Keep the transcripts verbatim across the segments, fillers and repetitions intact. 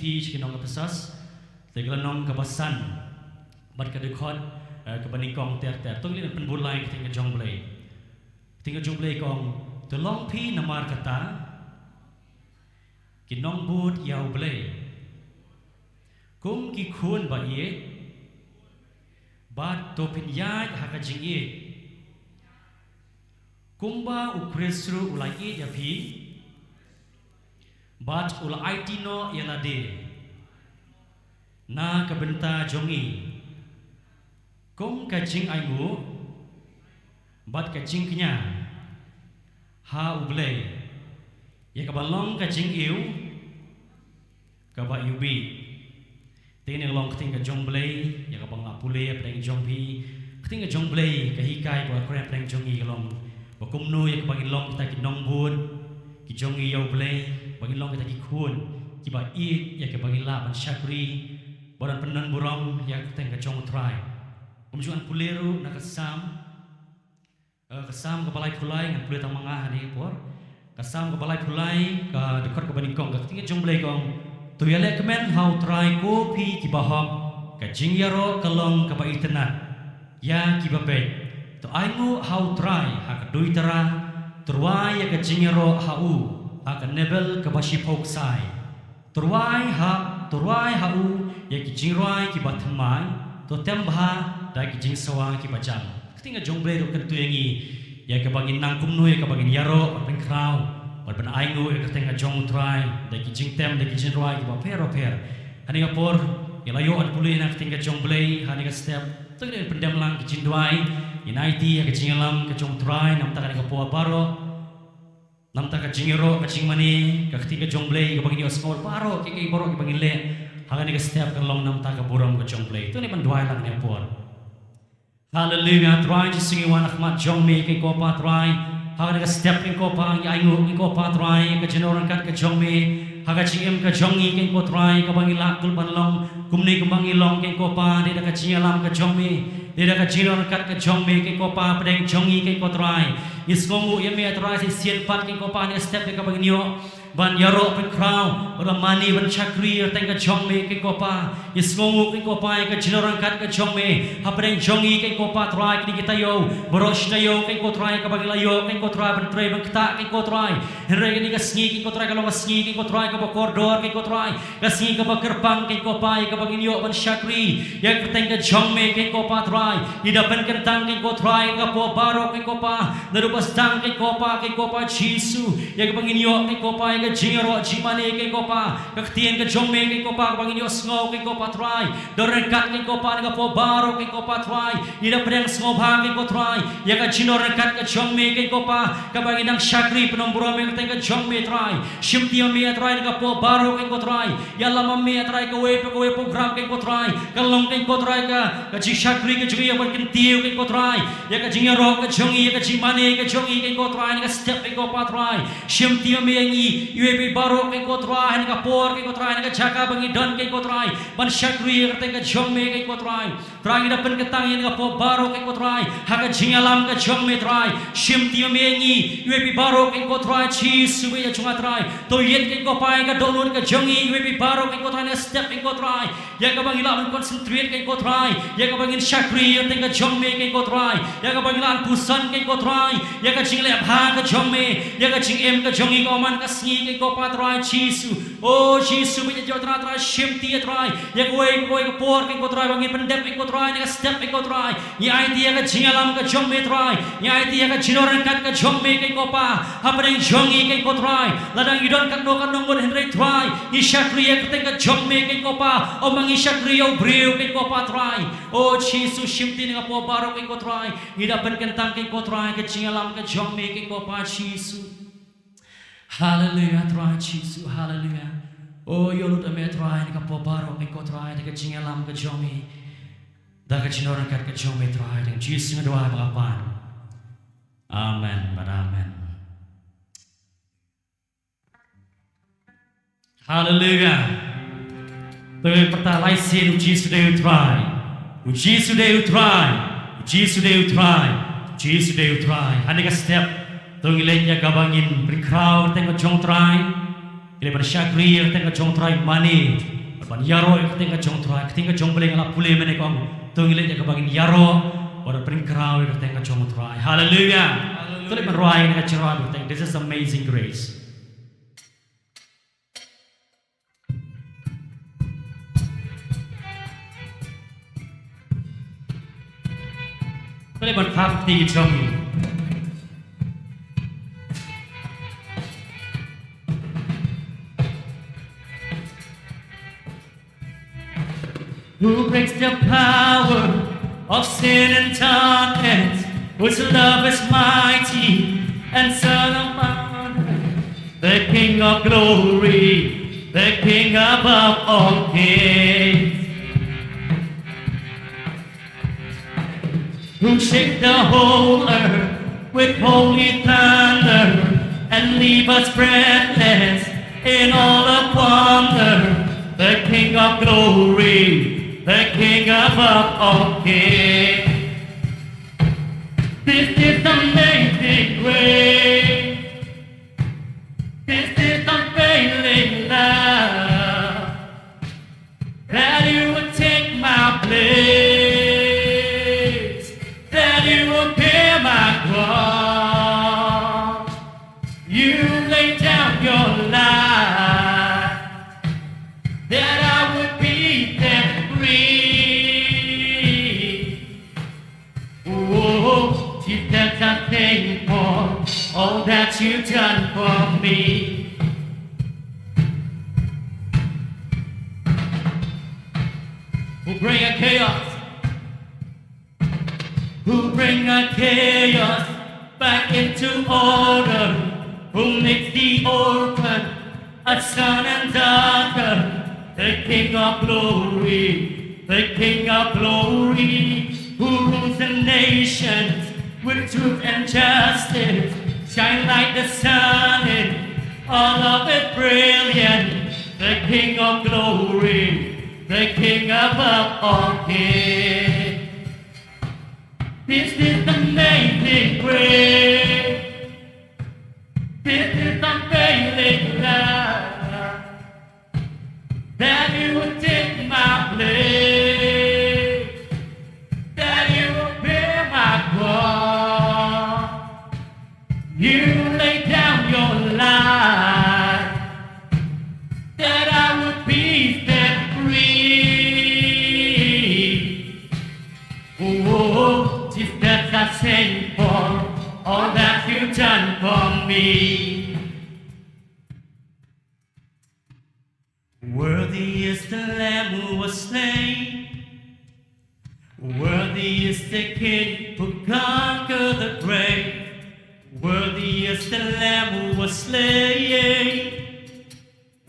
Ki nong ka psas, te ka lynnong kaba san bad ka dkhot, eh, kaba nyngkong ter ter. To ngin pynbud lang ka ktien ka jong U Blei. Ka ktien ka jong U Blei ka ong, to long phi namar kata ki nongbud ïa U Blei, kum ki khun ba ïeit, bad to phin ïaid ha ka jingïeit, kumba U Khrist ruh u la ïeit ïa phi bad u la aiti noh ïa lade na ka bynta jong ngi, kum ka jingainguh bad ka jingkñia ha U Blei, ïa kaba long ka jingïew kaba iwbih. Te kane ka long ka ktien ka jong U Blei ïa kaba nga la pule hapdeng jong phi. Ka ktien ka jong U Blei ka hikai ba ka kren hapdeng jong ngi ka long ba kumno ïa kaba ngin long kita ki nongbud ki jong ngi ïa U Blei, ba ngin long kita ki khun kiba ïeit, ïa kaba ngin lah ban shakri, ba ngin pyndonburom ïa ka kyrteng ka jong U Trai. Kumjuh ngan pule ruh na ka Salm, eh, ka Salm kaba laiphew lai, ngan pule tang ma nga ha kane ka por. Ka Salm kaba laiphew lai, ka dkhot kaba nyngkong, ka ktien ka jong U Blei ka ong, to ïalehkmen ha U Trai ko phi kiba hok, ka jingïaroh ka long kaba itynnad ïa kiba peit. To ainguh ha U Trai ha ka duitara, to rwai ïa ka jingïaroh ha u ha ka nebel kaba shiphew ksai. To rwai ha, to rwai ha u ïa ki jingrwai kiba thymmai, to tem bha da ki jingsawa kiba jam. Ka ktien ka jong U Blei ruh ka kyntu ïa ngi ïa kaba ngin nang kumno, ïa kaba ngin ïaroh bad pynkhraw bad ban ainguh ïa ka kyrteng ka jong U Trai da ki jingtem, da ki jingrwai kiba pher bapher. Ha kane ka por ngi la ïoh ban pule na ka ktien ka jong U Blei ha kane ka step. To ngin pyndem lang ki jingduwai, ngin aiti ïa ka jingïalam ka jong U Trai namar kane ka por baroh. Namar ka jingïaroh, ka jingmane, ka ktien ka jong U Blei kaba ngin ïohsngew baroh, ki, ki baroh kiba ngin leh ha kane ka step kan long namar ka burom ka jong U Blei. To ngin pynduwai lang ha kane ka por. Haleluya, Trai Jisu ngi wan ha khmat jong me keiñ ko Pa Trai. Ha kane ka step keiñ ko Pa ngi ainguh keiñ ko Pa Trai, ka jingïaroh ryngkat ka jong me ha ka jingim ka jong ngi keiñ ko Trai, kaba ngi lah kul ban long kumne kumba ngi long keiñ ko Pa, dei da ka jingïalam ka jong me, dei da ka jingïaroh ryngkat ka jong me keiñ ko Pa, hapdeng jong ngi keiñ ko Trai. Ngi sngewnguh ïa me Trai shisien pat keiñ ko Pa, ha kane ka step kaba ngin ïoh ban ïaroh pynkhraw, ban mane, ban shakri ïa ka kyrteng ka jong me keiñ ko Pa. Ngi sngewnguh keiñ ko Pa ïa ka jingïaroh ryngkat ka jong me hapdeng jong ngi keiñ ko Pa Trai, kine ki taïew baroh shi taïew keiñ ko Trai, kaba ngi la ïoh keiñ ko Trai ban trei ban ktah keiñ ko Trai. Hynrei kane ka sngi keiñ ko Trai ka long ka sngi keiñ ko Trai kaba kordor keiñ ko Trai, ka sngi kaba kyrpang keiñ ko Pa, ïa kaba ngin ïoh ban shakri ïa ka kyrteng ka jong me keiñ ko Pa Trai. Ngi da pynkyntang keiñ ko Trai ïa ka por baroh keiñ ko Pa, naduh ba sdang keiñ ko Pa, keiñ ko Pa Jisu, ïa kaba ngin ïoh keiñ ko Pa ïa ka jingïaroh jingmane keiñ ko Pa, ka ktien ka jong me keiñ ko Pa kaba ngin ïohsngew keiñ ko Pa Trai. Don ryngkat keiñ ko Pa ha kane ka por baroh keiñ ko Pa Trai. Ngi da pdiang sngewbha keiñ ko Trai ïa ka jingdon ryngkat ka jong me keiñ ko Pa, kaba ngin nang shakri pynbun burom ïa ka kyrteng ka jong me Trai. Shimti ma me Trai ha kane ka por baroh keiñ ko Trai. Ïalam ma me Trai kawei pa kawei program keiñ ko Trai, kan long keiñ ko Trai ka, ka jingshakri ka jong ngi, ïa ban kyntiew keiñ ko Trai ïa ka jingïaroh ka jong ngi, ïa ka jingmane ka jong ngi keiñ ko Trai, ha kane ka step keiñ ko Pa Trai. Shimti ma me ïa ngi iwei pa iwei baroh keiñ ko Trai, ha kane ka por keiñ ko Trai, ha kane ka jaka ba ngi don keiñ ko Trai, ban shakri ïa ka kyrteng ka jong me keiñ ko Trai. Trai ngi da pynkyntang ïa kane ka por baroh keiñ ko Trai ha ka jingïalam ka jong me Trai. Shimti ma me ïa ngi iwei pa iwei baroh keiñ ko Trai, Jisu ba ïeit jong nga Trai. To ïeit keiñ ko Pa ïa ka dohnud ka jong ngi iwei pa iwei baroh keiñ ko Trai, ha kane ka step keiñ ko Trai, ïa kaba ngi lah ban concentrate keiñ ko Trai, ïa kaba ngin shakri ïa ka kyrteng ka jong me keiñ ko Trai, ïa kaba ngi lah ban puson keiñ ko Trai ïa ka jingleh bha ka jong me, ïa ka jingim ka jong ngi kaba man ka sngi keiñ ko Pa Trai Jisu. O Jisu ba ïeit jong nga Trai, shimti ïa Trai ïa kawei kawei ka por keiñ ko Trai ba ngin pyndep keiñ ko Trai, ha kane ka step keiñ ko Trai. Ngi aiti ïa ka jingïalam ka jong me Trai, ngi aiti ïa ka jingdon ryngkat ka jong me keiñ ko Pa hapdeng jong ngi keiñ ko Trai. Lada ngi don katno katno ngut hynrei Trai ngi shakri ïa ka kyrteng ka jong me keiñ ko Pa, ym ma ngi shakri ïa u briew keiñ ko Pa Trai. O Jisu shimti ha kane ka por baroh keiñ ko Trai, ngi da pynkyntang keiñ ko Trai ha ka jingïalam ka jong me keiñ ko Pa Jisu. Haleluya Trai Jisu, haleluya. O ïoh lut me Trai ha kane ka por baroh keiñ ko Trai, da ka jingïalam ka jong me, da ka jingdon ryngkat ka jong me Trai, da ka Jisu nga duwai bad nga pan. Amen bad amen. Haleluya. To ngin pyrta lai sien, U Jisu dei U Trai. U Jisu dei U Trai. U Jisu dei U Trai. U Jisu dei U Trai. Ha kane ka step to ngin leit ïa kaba ngin pynkhraw ka kyrteng ka jong U Trai. Ngi leit ban shakri ïa ka kyrteng ka jong U Trai, mane ban ïaroh ïa ka kyrteng ka jong U Trai. Ka kyrteng ka jong U Blei nga la pule mynne ka ong, to ngin leit ïa kaba ngin ïaroh bad ban pynkhraw ïa ka kyrteng ka jong U Trai. Haleluia. To leit ban rwai ïa ka jingrwai ba kyrteng This is Amazing Grace. To leit ban phah ïa ka kyrteng jong ngi. Who breaks the power of sin and darkness, whose love is mighty and Son of Man, the King of glory, the King above all kings. Who shakes the whole earth with holy thunder and leave us breathless in all of wonder, the King of glory, the King above all kings. This is amazing grace. This is unfailing love. That you would take my place, that you would bear my cross. You laid down your life, that I would be set free. Oh, Jesus, I thank you for all that you've done for me. Who bring a chaos, who bring a chaos back into order, who makes the orphan a son and daughter, the King of glory, the King of glory, who rules the nations with truth and justice, shine like the sun in all of its brilliance, the King of glory, the King above all kings. This is amazing grace. This is unfailing love. That you would take my place. That you would bear my cross. You laid down your life. That I would be set free. Oh, Jesus, I thank you for all that you've done for me. Worthy is the Lamb who was slain. Worthy is the King who conquered the grave. Worthy is the Lamb who was slain.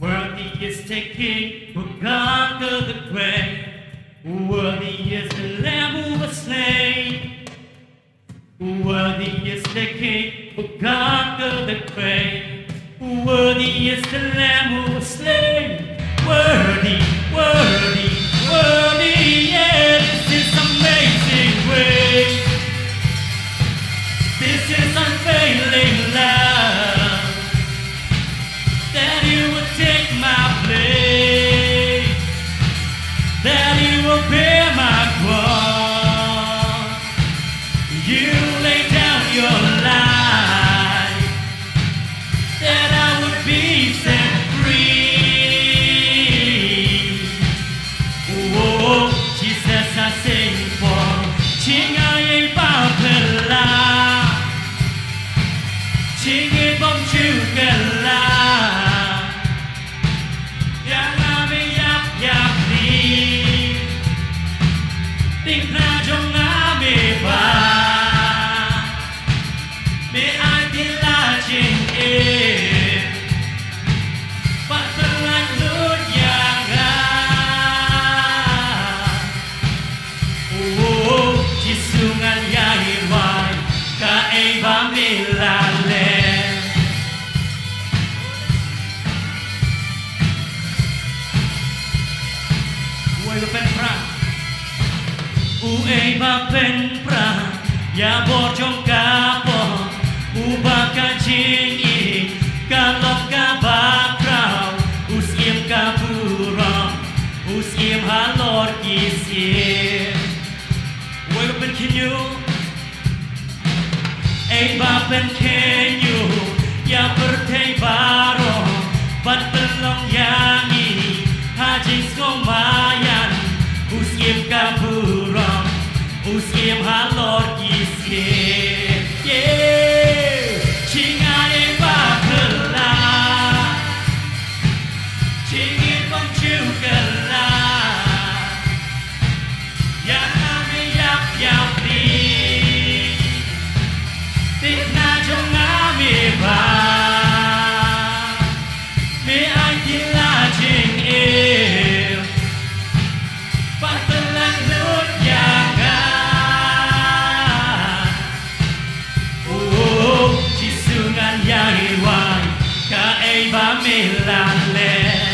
Worthy is the King who conquered the grave. Worthy is the Lamb who was slain. Worthy is the King who conquered the grave. Worthy is the Lamb who was slain. Worthy, worthy, worthy, yeah, this is amazing grace. This is unfailing love. That you would take my place. That you would bear my cross. You laid down your life that I would be set free. Oh, Jesus, I sing for Chingaye Bapela. Chingaye Bom Chukela. Yang ami yap yap ni. Ting na jong ami ba. Me ai ti la jing e. Ba tang ai lut yang ga. Oh, Jisu ngan ïai wai, kaei ba me la leh. Uei ba pynpra. Uei ba pynpra ïa bor jong ka por, uba ka jingim ka long kaba khraw. Pynkheiñ ïa pyrthei baroh ban pynlong ïa ngi ha jingsngewmaïan u Syiem ka burom, u Syiem halor ki syiem. Yeah. Jingaiei ba phylla, jingim bymjukut la. Ïa nga me ïap ïa phi, thikna jong nga me ba, me ai kila jingim ban pynlait lut ïa nga. Oh, Jisu ngan ïai wai, kaei ba me la leh.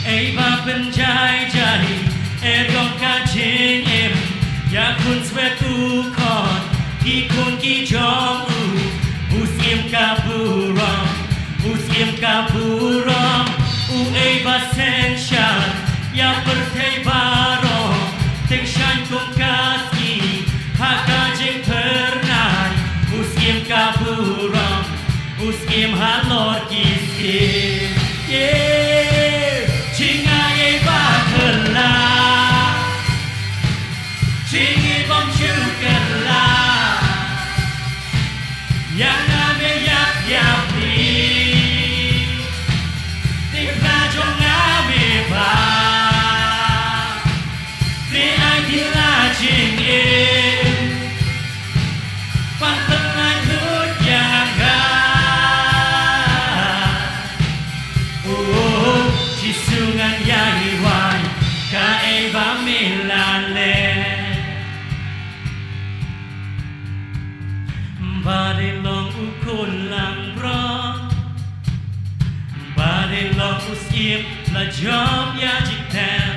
Ei ba pynjai jai, ei jong ka jingim, ïa khun swet u khun, ki khun ki jong u, u Syiem ka burom, u Syiem ka burom, uei ba synshar ïa pyrthei baroh, tyngshaiñ kum ka sngi ha ka jingphyrnai, u Syiem ka burom, u Syiem halor ki syiem. Yeah. Jingaiei ba phylla, jingim bymjukut la. Ïa nga me ïap ïa phi, thikna jong nga me ba, me ai kila jingim ban pynlait lut ïa nga. Oh, Jisu ngan ïai wai, kaei ba me la leh. Ba dei long u khun langbrot, ba dei long u Syiem la jop ïa jingtep.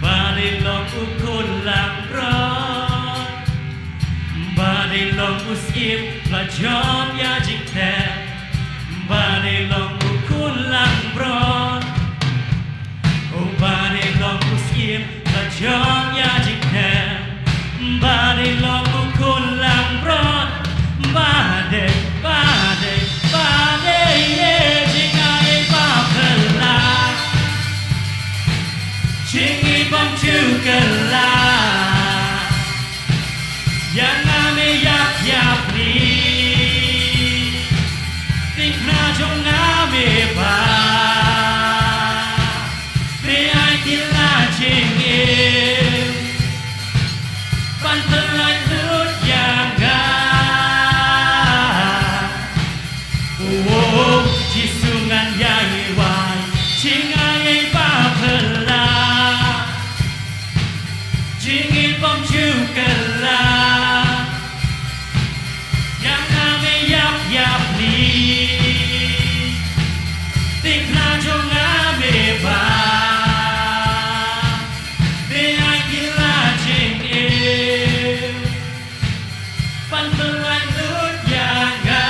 Ba dei long u khun langbrot, ba dei long u Syiem la jop ïa jingtep. Ba dei long u khun langbrot, oh, ba dei long u Syiem la jop ïa jingtep. Ba dei long u khun langbrot, ba dei, ba dei, ba dei, eh, jingaiei ba phylla, jingim bymjukut la. Ïa nga me ïap ïa phi, thikna jong nga me ba, me ai kila jingim ban pynlait lut ïa nga. Oh, Jisu ngan ïai wai, jingaiei ba phylla, jingim bymjukut la. Ïa nga me ïap ïa phi, thikna jong nga me ba, me ai kila jingim ban pynlait lut ïa nga.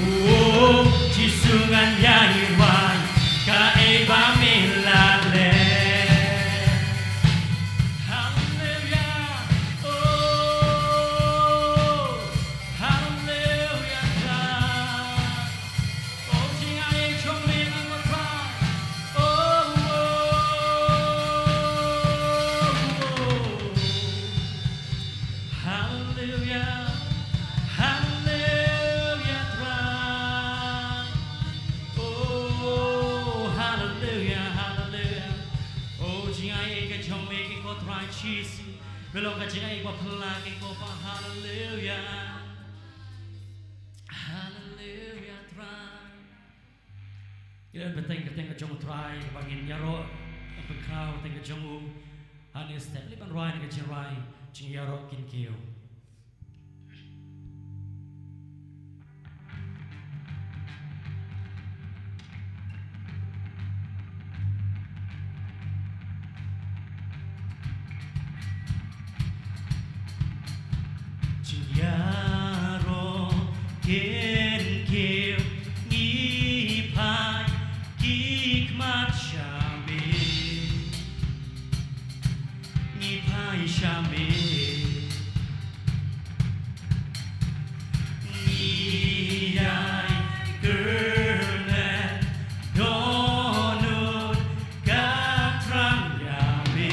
Oh, Jisu ngan ïai wai, kaei ba me la leh. Haleluia. Oh, haleluia. Oh, jingaiei jong me na u Trai. Oh, oh, oh, oh. Haleluia. Haleluia, Trai. Oh, haleluia, haleluia. Oh, jingaiei ka jong me ki ko Trai Jisu. Me long ka jingaiei ba phylla ki ko Kpa. Haleluia. Haleluia, Trai. Ngi la bteng kyrteng ka jong u Trai, kaba ngin ïaroh, ban pynkhraw kyrteng ka jong u. Hangne step, leit ban rwai na ka jingrwai, Jingïaroh Kyntiew. Jingïaroh Kyntiew ngi phai, Ki khmat sha me, ngi phai sha me. Ngi ïai kyrmen dohnud ka thrang ïa me.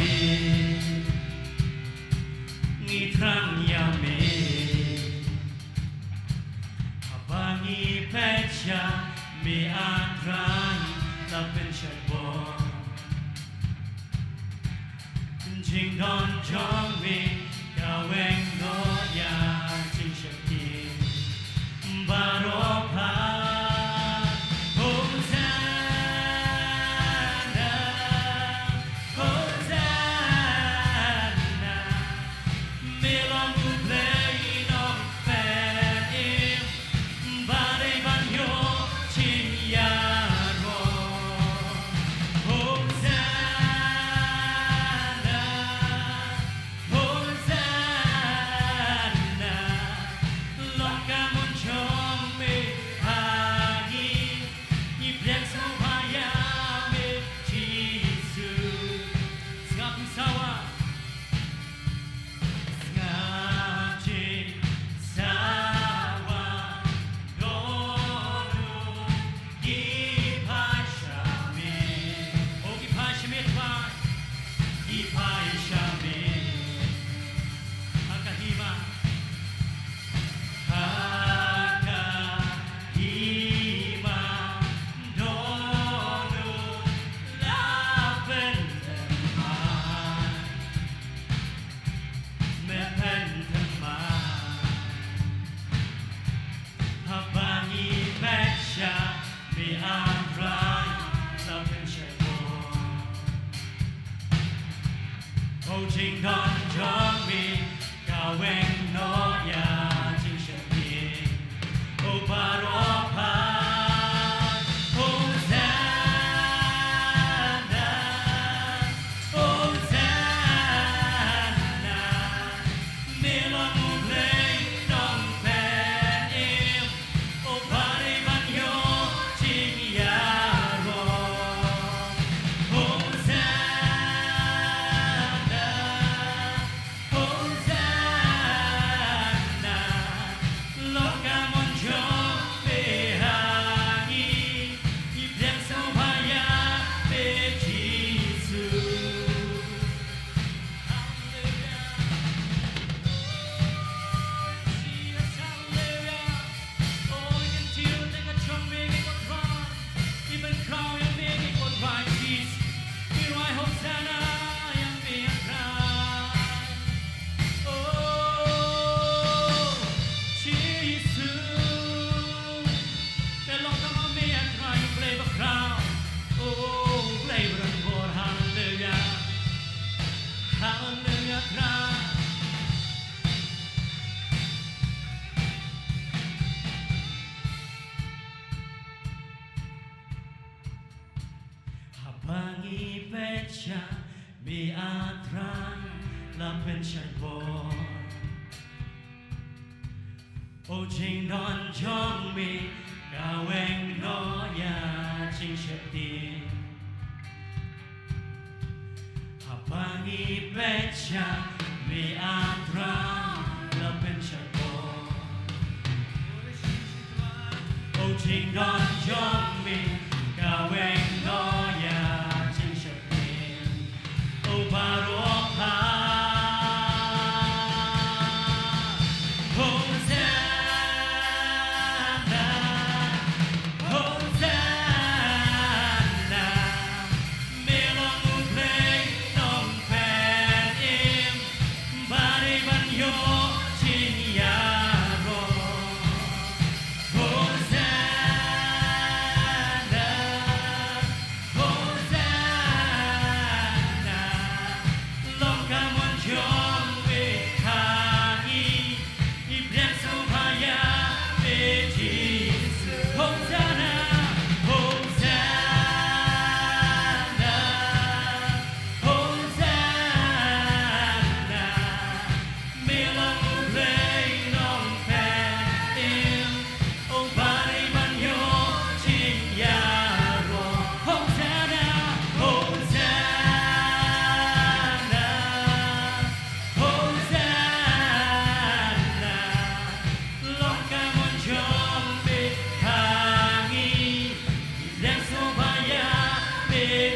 Ngi thrang ïa me. Haba ngi peit sha me A Trai, la pynshait bor. Jingdon jong me ka weng noh ïa jingsheptieng baroh pha. Hosanna, Hosanna. Me long U Blei Nongpynim, ba dei ban ïoh jingïaroh. Hosanna, Hosanna. Long ka mon jong me ha ngi, ngi pdiang sngewbha ïa me Jisu. Sngap jingsawa. Sngap jingsawa, dohnud ngi phai sha me. Oh, ngi phai sha me, Trai. Ngi phai sha me. Ha ka hima. Ha ka hima, dohnud la pynthymmai. Me pynthymmai. Haba ngi peit sha me A Trai, la pynshait bor. Oh, jingdon jong me ka weng noh ïa jingsheptieng. Oh, baroh pha. Hosanna, Hosanna. Me long U Blei Nongpynim, oh, ba dei ban ïoh jingïaroh. Hosanna, Hosanna. Long ka mon jong me ha ngi, ngi pdiang sngewbha ïa me Jisu. Haleluia. Oh, Jesus, haleluia. Oh, ngi kyntiew ïa ka jong me, ngi kyrpad. Ngi pynkhraw ïa me, ngi kyrpad, Jesus. Ngi rwai Hosanna ïa me, A Trai. Oh, Jisu. Te long ka ma me, A Trai, U Blei bakhraw. Oh, U Blei ba donbor, haleluia. Haleluia, Trai. Haba ngi peit sha me, A Trai, la pynshait bor. Oh, jingdon jong me ka weng noh ïa jingsheptieng. Haba ngi peit sha me, A Trai, la pynshait bor. Oh, jingdon jong me ka weng noh ïa jingsheptieng. Oh, baroh pha. Hosanna, Hosanna. Me long U Blei Nongpynim, ba dei ban ïoh jingïaroh. Hosanna,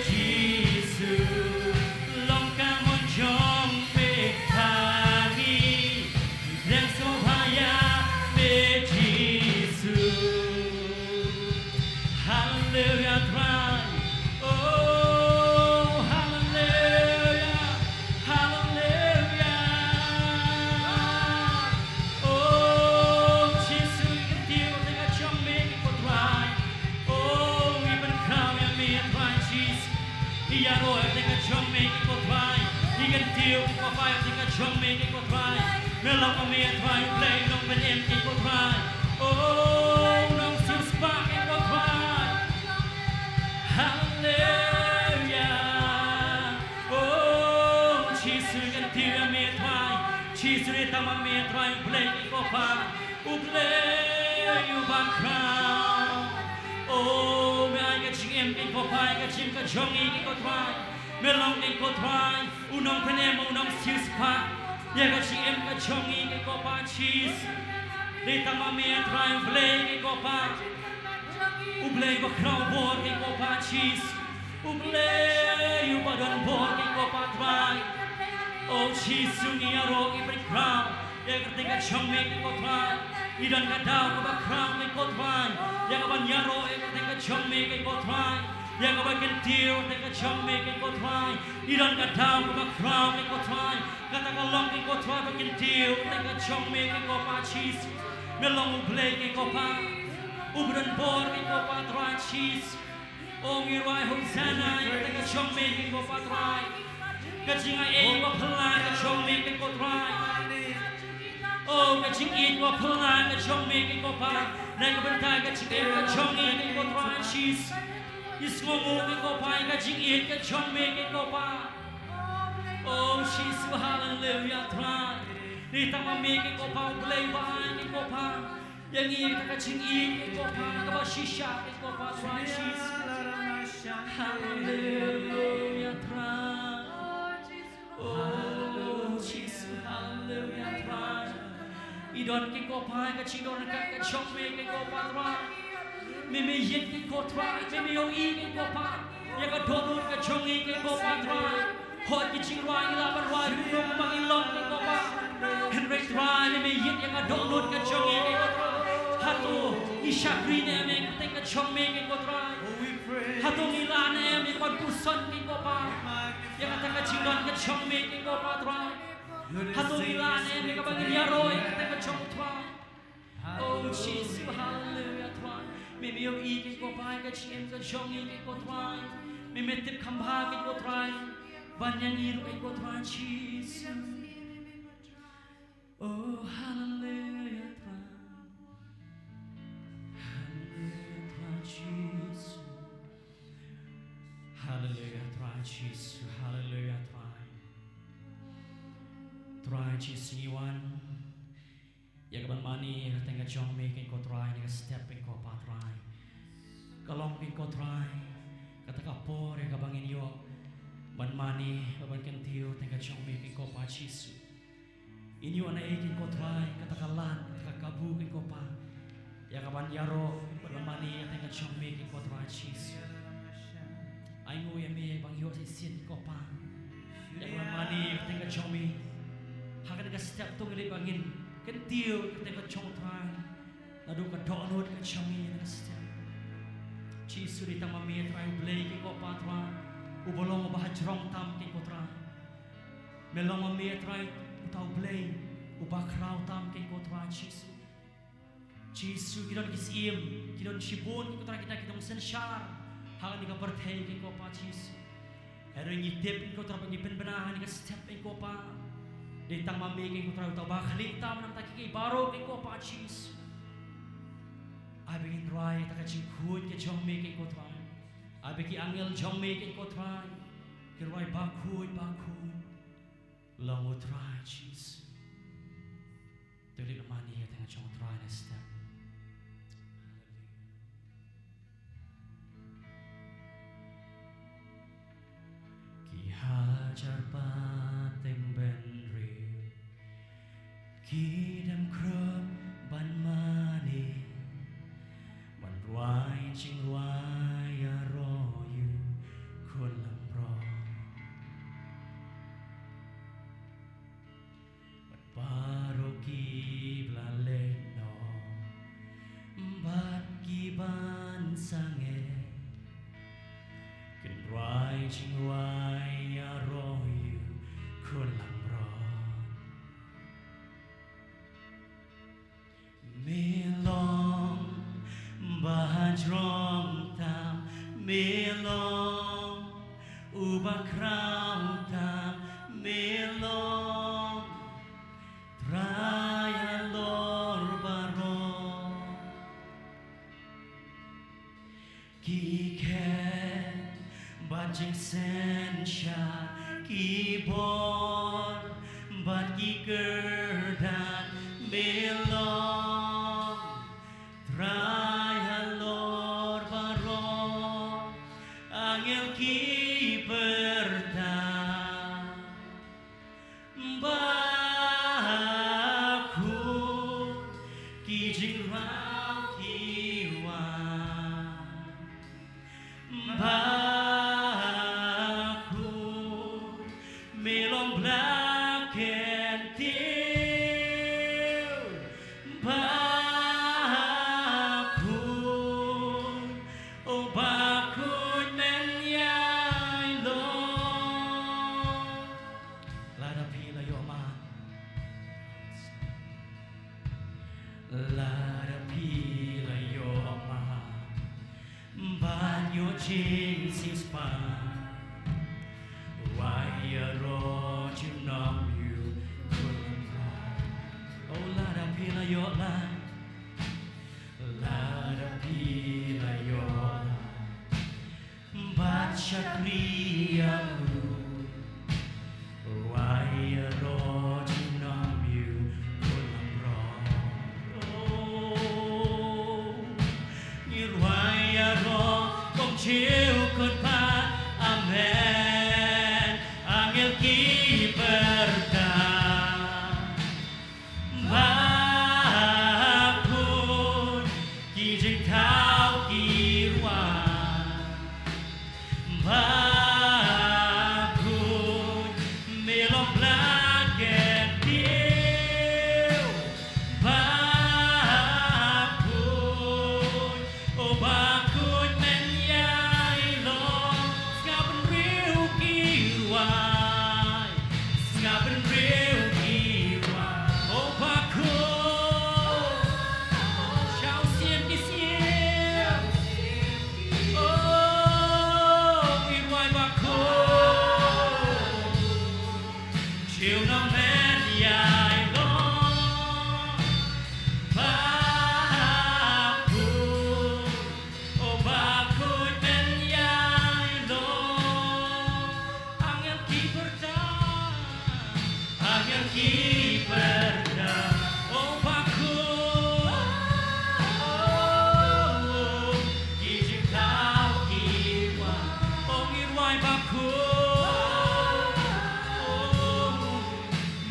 Jisu, long ka mon jong me ha ngi. Ngi pdiang sngewbha ïa me Jisu. Haleluia Trai. Oh, haleluia. Haleluia. Oh, Jisu, ngi kyntiew ïa ka jong me ko Trai. Oh, ngi pynkhraw ïa me Trai Jisu. Ngi ïaroh ïa ka jong me ko Trai. Ngi kyntiew ko Kpa ïa ka jong me ko Trai. Me long ma me Trai, U Blei nongpynim ko Trai. Oh, nongsiewspah ko Trai. Haleluia. Oh, Jisu, ngi kyntiew ïa me Trai. Jisu, ngi tang ma me Trai, U Blei ko Kpa. U Blei uba khraw. Oh, me ai ka jingim ko Kpa, ai ka jingim ka jong ngi ko Trai. Me long ko Trai, u nongpynim, u nongsiewspah ïa ka jingim ka jong ngi ko Kpa Jisu. Ngi tang ma me Trai, U Blei ko Kpa. U Blei uba khraw bor ko Kpa Jisu. U Blei uba don bor ko Kpa Trai. Oh Jisu, ngi ïaroh, ngi pynkhraw ïa ka kyrteng ka jong me ko Trai. Ngi don ka daw kaba khraw ko Trai, ïa kaban ïaroh ïa ka kyrteng ka jong me ko Trai. Ïa kaban kyntiew ïa ka kyrteng ka jong me ko Trai. Ngi don ka daw kaba khraw ko Trai. Kata ka long ko Trai ba kyntiew ïa ka kyrteng ka jong me ko Kpa Jisu. Me long U Blei ko Kpa, uba don bor ko Kpa Trai Jisu. Oh, ngi rwai Hosanna ïa ka kyrteng ka jong me ko Kpa Trai. Ka jingai ei ba phylla ka jong me ko Trai. Oh, ka jingïeit ba phylla ka jong me ko Kpa. Na ka bynta ka jingim ka jong ngi ko Trai Jisu. Ngi sngewnguh ko Kpa ïa ka jingïeit ka jong me ko Kpa. Oh Jisu, haleluia Trai. Ngi tang ma me ko Kpa, U Blei ba ai ko Kpa. Ïa ngi ïa ka jingïeit ko Kpa kaba shisha ko Kpa Trai Jisu. Haleluia Trai. Oh Jisu, haleluia Trai. I don ko Kpa ka jingdon ka ka jong me ko Kpa Trai. Me me ïeit ko Trai, me me ïohi ko Kpa ïa ka dohnud ka jong ngi ko Kpa Trai. Hooid ki jingrwai ngi lah ban rwai ruh kumba ngi long ko Kpa. Hynrei Trai me me ïeit ïa ka dohnud ka jong ngi ko Kpa. Hato ngi shakri ne em ïa ka kyrteng ka jong me ko Trai? Hato ngi lah ne em ïa ka ban puson ko Kpa ïa kata ka jingdon ka jong me ko Kpa Trai? Hato ngi lah ne em ïa ka ban ïaroh ïa ka kyrteng ka jong Trai? Oh Jisu, haleluia Trai. Me me ïohi ko Kpa ïa ka jingim ka jong ngi ko Trai. Me me tip kham bha ko Trai ban ïa ngi ruh ko Trai Jisu. Oh haleluia Trai. Haleluia Trai Jisu. Haleluia Trai Jisu. Haleluia Trai. Trai Jisu, ngi wan ïa ka ban mane ïa ka kyrteng ka jong me ko Trai, ïa ka step ko Kpa Trai. Ka long ko Trai kata ka por ïa ka ba ngin ïoh ban mane, ban kyntiew ïa ka kyrteng ka jong me ko Kpa Jisu. Ngin ïoh na ei ko Trai kata ka lad, kata ka kabu ko Kpa, ïa ka ban ïaroh, ban mane ïa ka kyrteng ka jong me ko Trai Jisu. Ai nguh ïa me ba ngi ïoh shisien ko Kpa ïa ka ban mane ïa ka kyrteng ka jong me. Ha kane ka step to ngi leit ba ngin kyntiew ïa ka kyrteng ka jong Trai. Naduh ka dohnud ka jong ngi na ka step. Jisu, ngi tang ma me Trai, U Blei ko Kpa Trai, uba long uba hajrong tam ko Trai. Me long ma me Trai, uta U Blei uba khraw tam ko Trai Jisu. Jisu, ki don ki syiem, ki don shibun ko Trai kita ki nongsynshar ha kane ka pyrthei ko Kpa Jisu. Hynrei ngi tip ko Trai ba ngi pynbna ha kane ka step ko Kpa. Dei tang ma me ko Trai uta uba khlieh tam na ka bynta kiei kiei baroh ko Kpa Jisu. Ai ba ngin rwai ïa ka jingkhuid ka jong me ko Trai. Ai ba ki angel jong me ko Trai kin rwai bakhuid bakhuid. Long U Trai Jisu. To leit ban mane ïa ka kyrteng jong U Trai na step. Ki hajar pateng bynriew ki dem khrup ban mane, ban rwai jingrwai ïaroh ïa U Jingwai ïaroh ïa u khun langbrot. Me long ba hajrong tam, me long uba khraw tam, me long Trai halor baroh. Ki khet bad jingsynshar, ki bor bad ki kyrdan, me long Trai halor baroh. Angel ki pyrta, Bakhuid, ki jingrwai ki wan. Bakhuid, me long Blei kyntiew. Bakhuid, o bakhuid men ïaroh. Lada phi la ïoh man. Lada phi la ïoh man. Ban ïoh jingsiewspah. Wai ïaroh junom ïa u khun langbrot. O lada phi la ïoh lad. Lada phi la ïoh lad. Bad shakri ïa u. Wai ïaroh junom ïa u khun langbrot. O, ngi rwai ïaroh kum shu khun pat. Amen. Angel ki pyrta. Bakhuid, ki jingthaw ki rwai. Bakhuid, me long Blei kyntiew. Bakhuid, o bakhuid men ïaroh. Sngap bynriew ki rwai. Sngap bynriew ki rwai. O bakhuid. Sha u sien ki sien. O, ngi rwai bakhuid. Shu nongmen ïaroh. Bakhuid. O bakhuid men ïaroh. Angel ki pyrta. Angel ki pyrta. O bakhuid. Ki jingthaw ki wan. O ngi rwai bakhuid.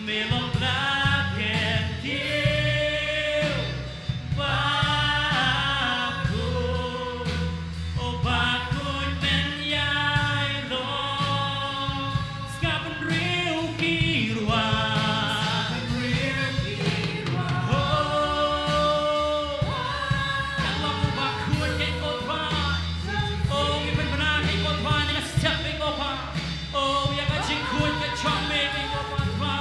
Me long Blei kyntiew. Bakhuid, o bakhuid men ïaroh. Sngap bynriew ki rwai. Sngap bynriew ki rwai. O, ka long u bakhuid ïa ko Trai. O, ngi pynbna ïa ko Trai, ngi la step ïa ko Trai. O, ïa ka jingkhuid ka jong me ïa ko Trai.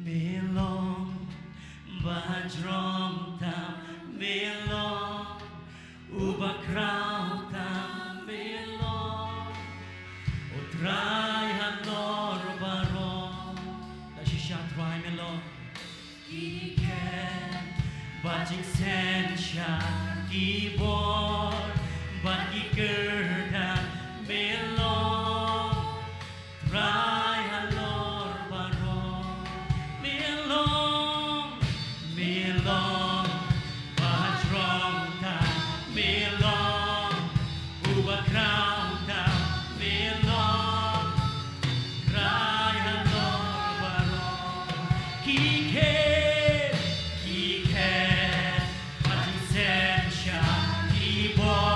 Me long ba jrong tam, me long uba khraw tam, me long U Trai halor baroh. Da shisha Trai me long. Ki khet bad jingsynshar, ki bor bad ki kyrdan, me long Trai halor baroh. Me long, me long ba jrong tam, me long uba khraw tam, me long Trai halor baroh. Ki khet, ki khet bad jingsynshar, ki bor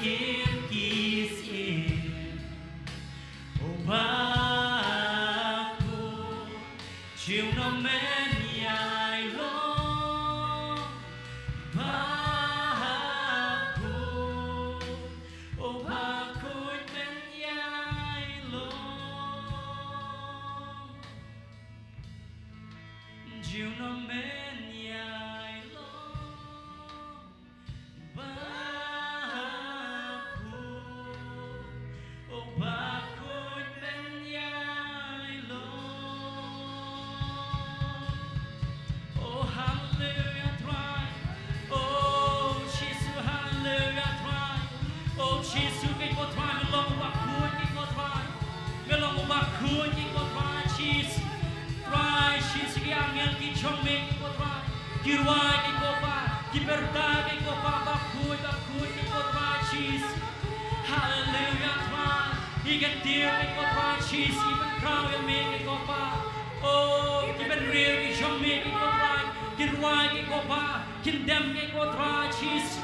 Im ki im, o Baku, jiw no men yai lo. Baku, o Baku men yai lo. Jiw no men yai lo. Baku, o Baku men yai lo. Oh, hallelujah, Trai. Oh, Jisu, hallelujah, Trai. Oh, Jisu, keiñ ko Trai, me long u Baku, keiñ ko Trai. Me long u Baku, keiñ ko Trai, Jisu. Trai, Jisu, ki angel ki jong me, keiñ ko Trai. Ki rwai, keiñ ko Pa, ki pyrta, keiñ ko Pa, Baku, Baku, keiñ ko Trai, Jisu. Hallelujah, Trai. Ki kyntiew, keiñ ko Trai, Jisu, ki pynkhraw ïa me, keiñ ko Pa. Oh, ki bynriew ki jong me, keiñ ko Trai. Ki rwai, keiñ ko Pa, kin dem, keiñ ko Trai, Jisu.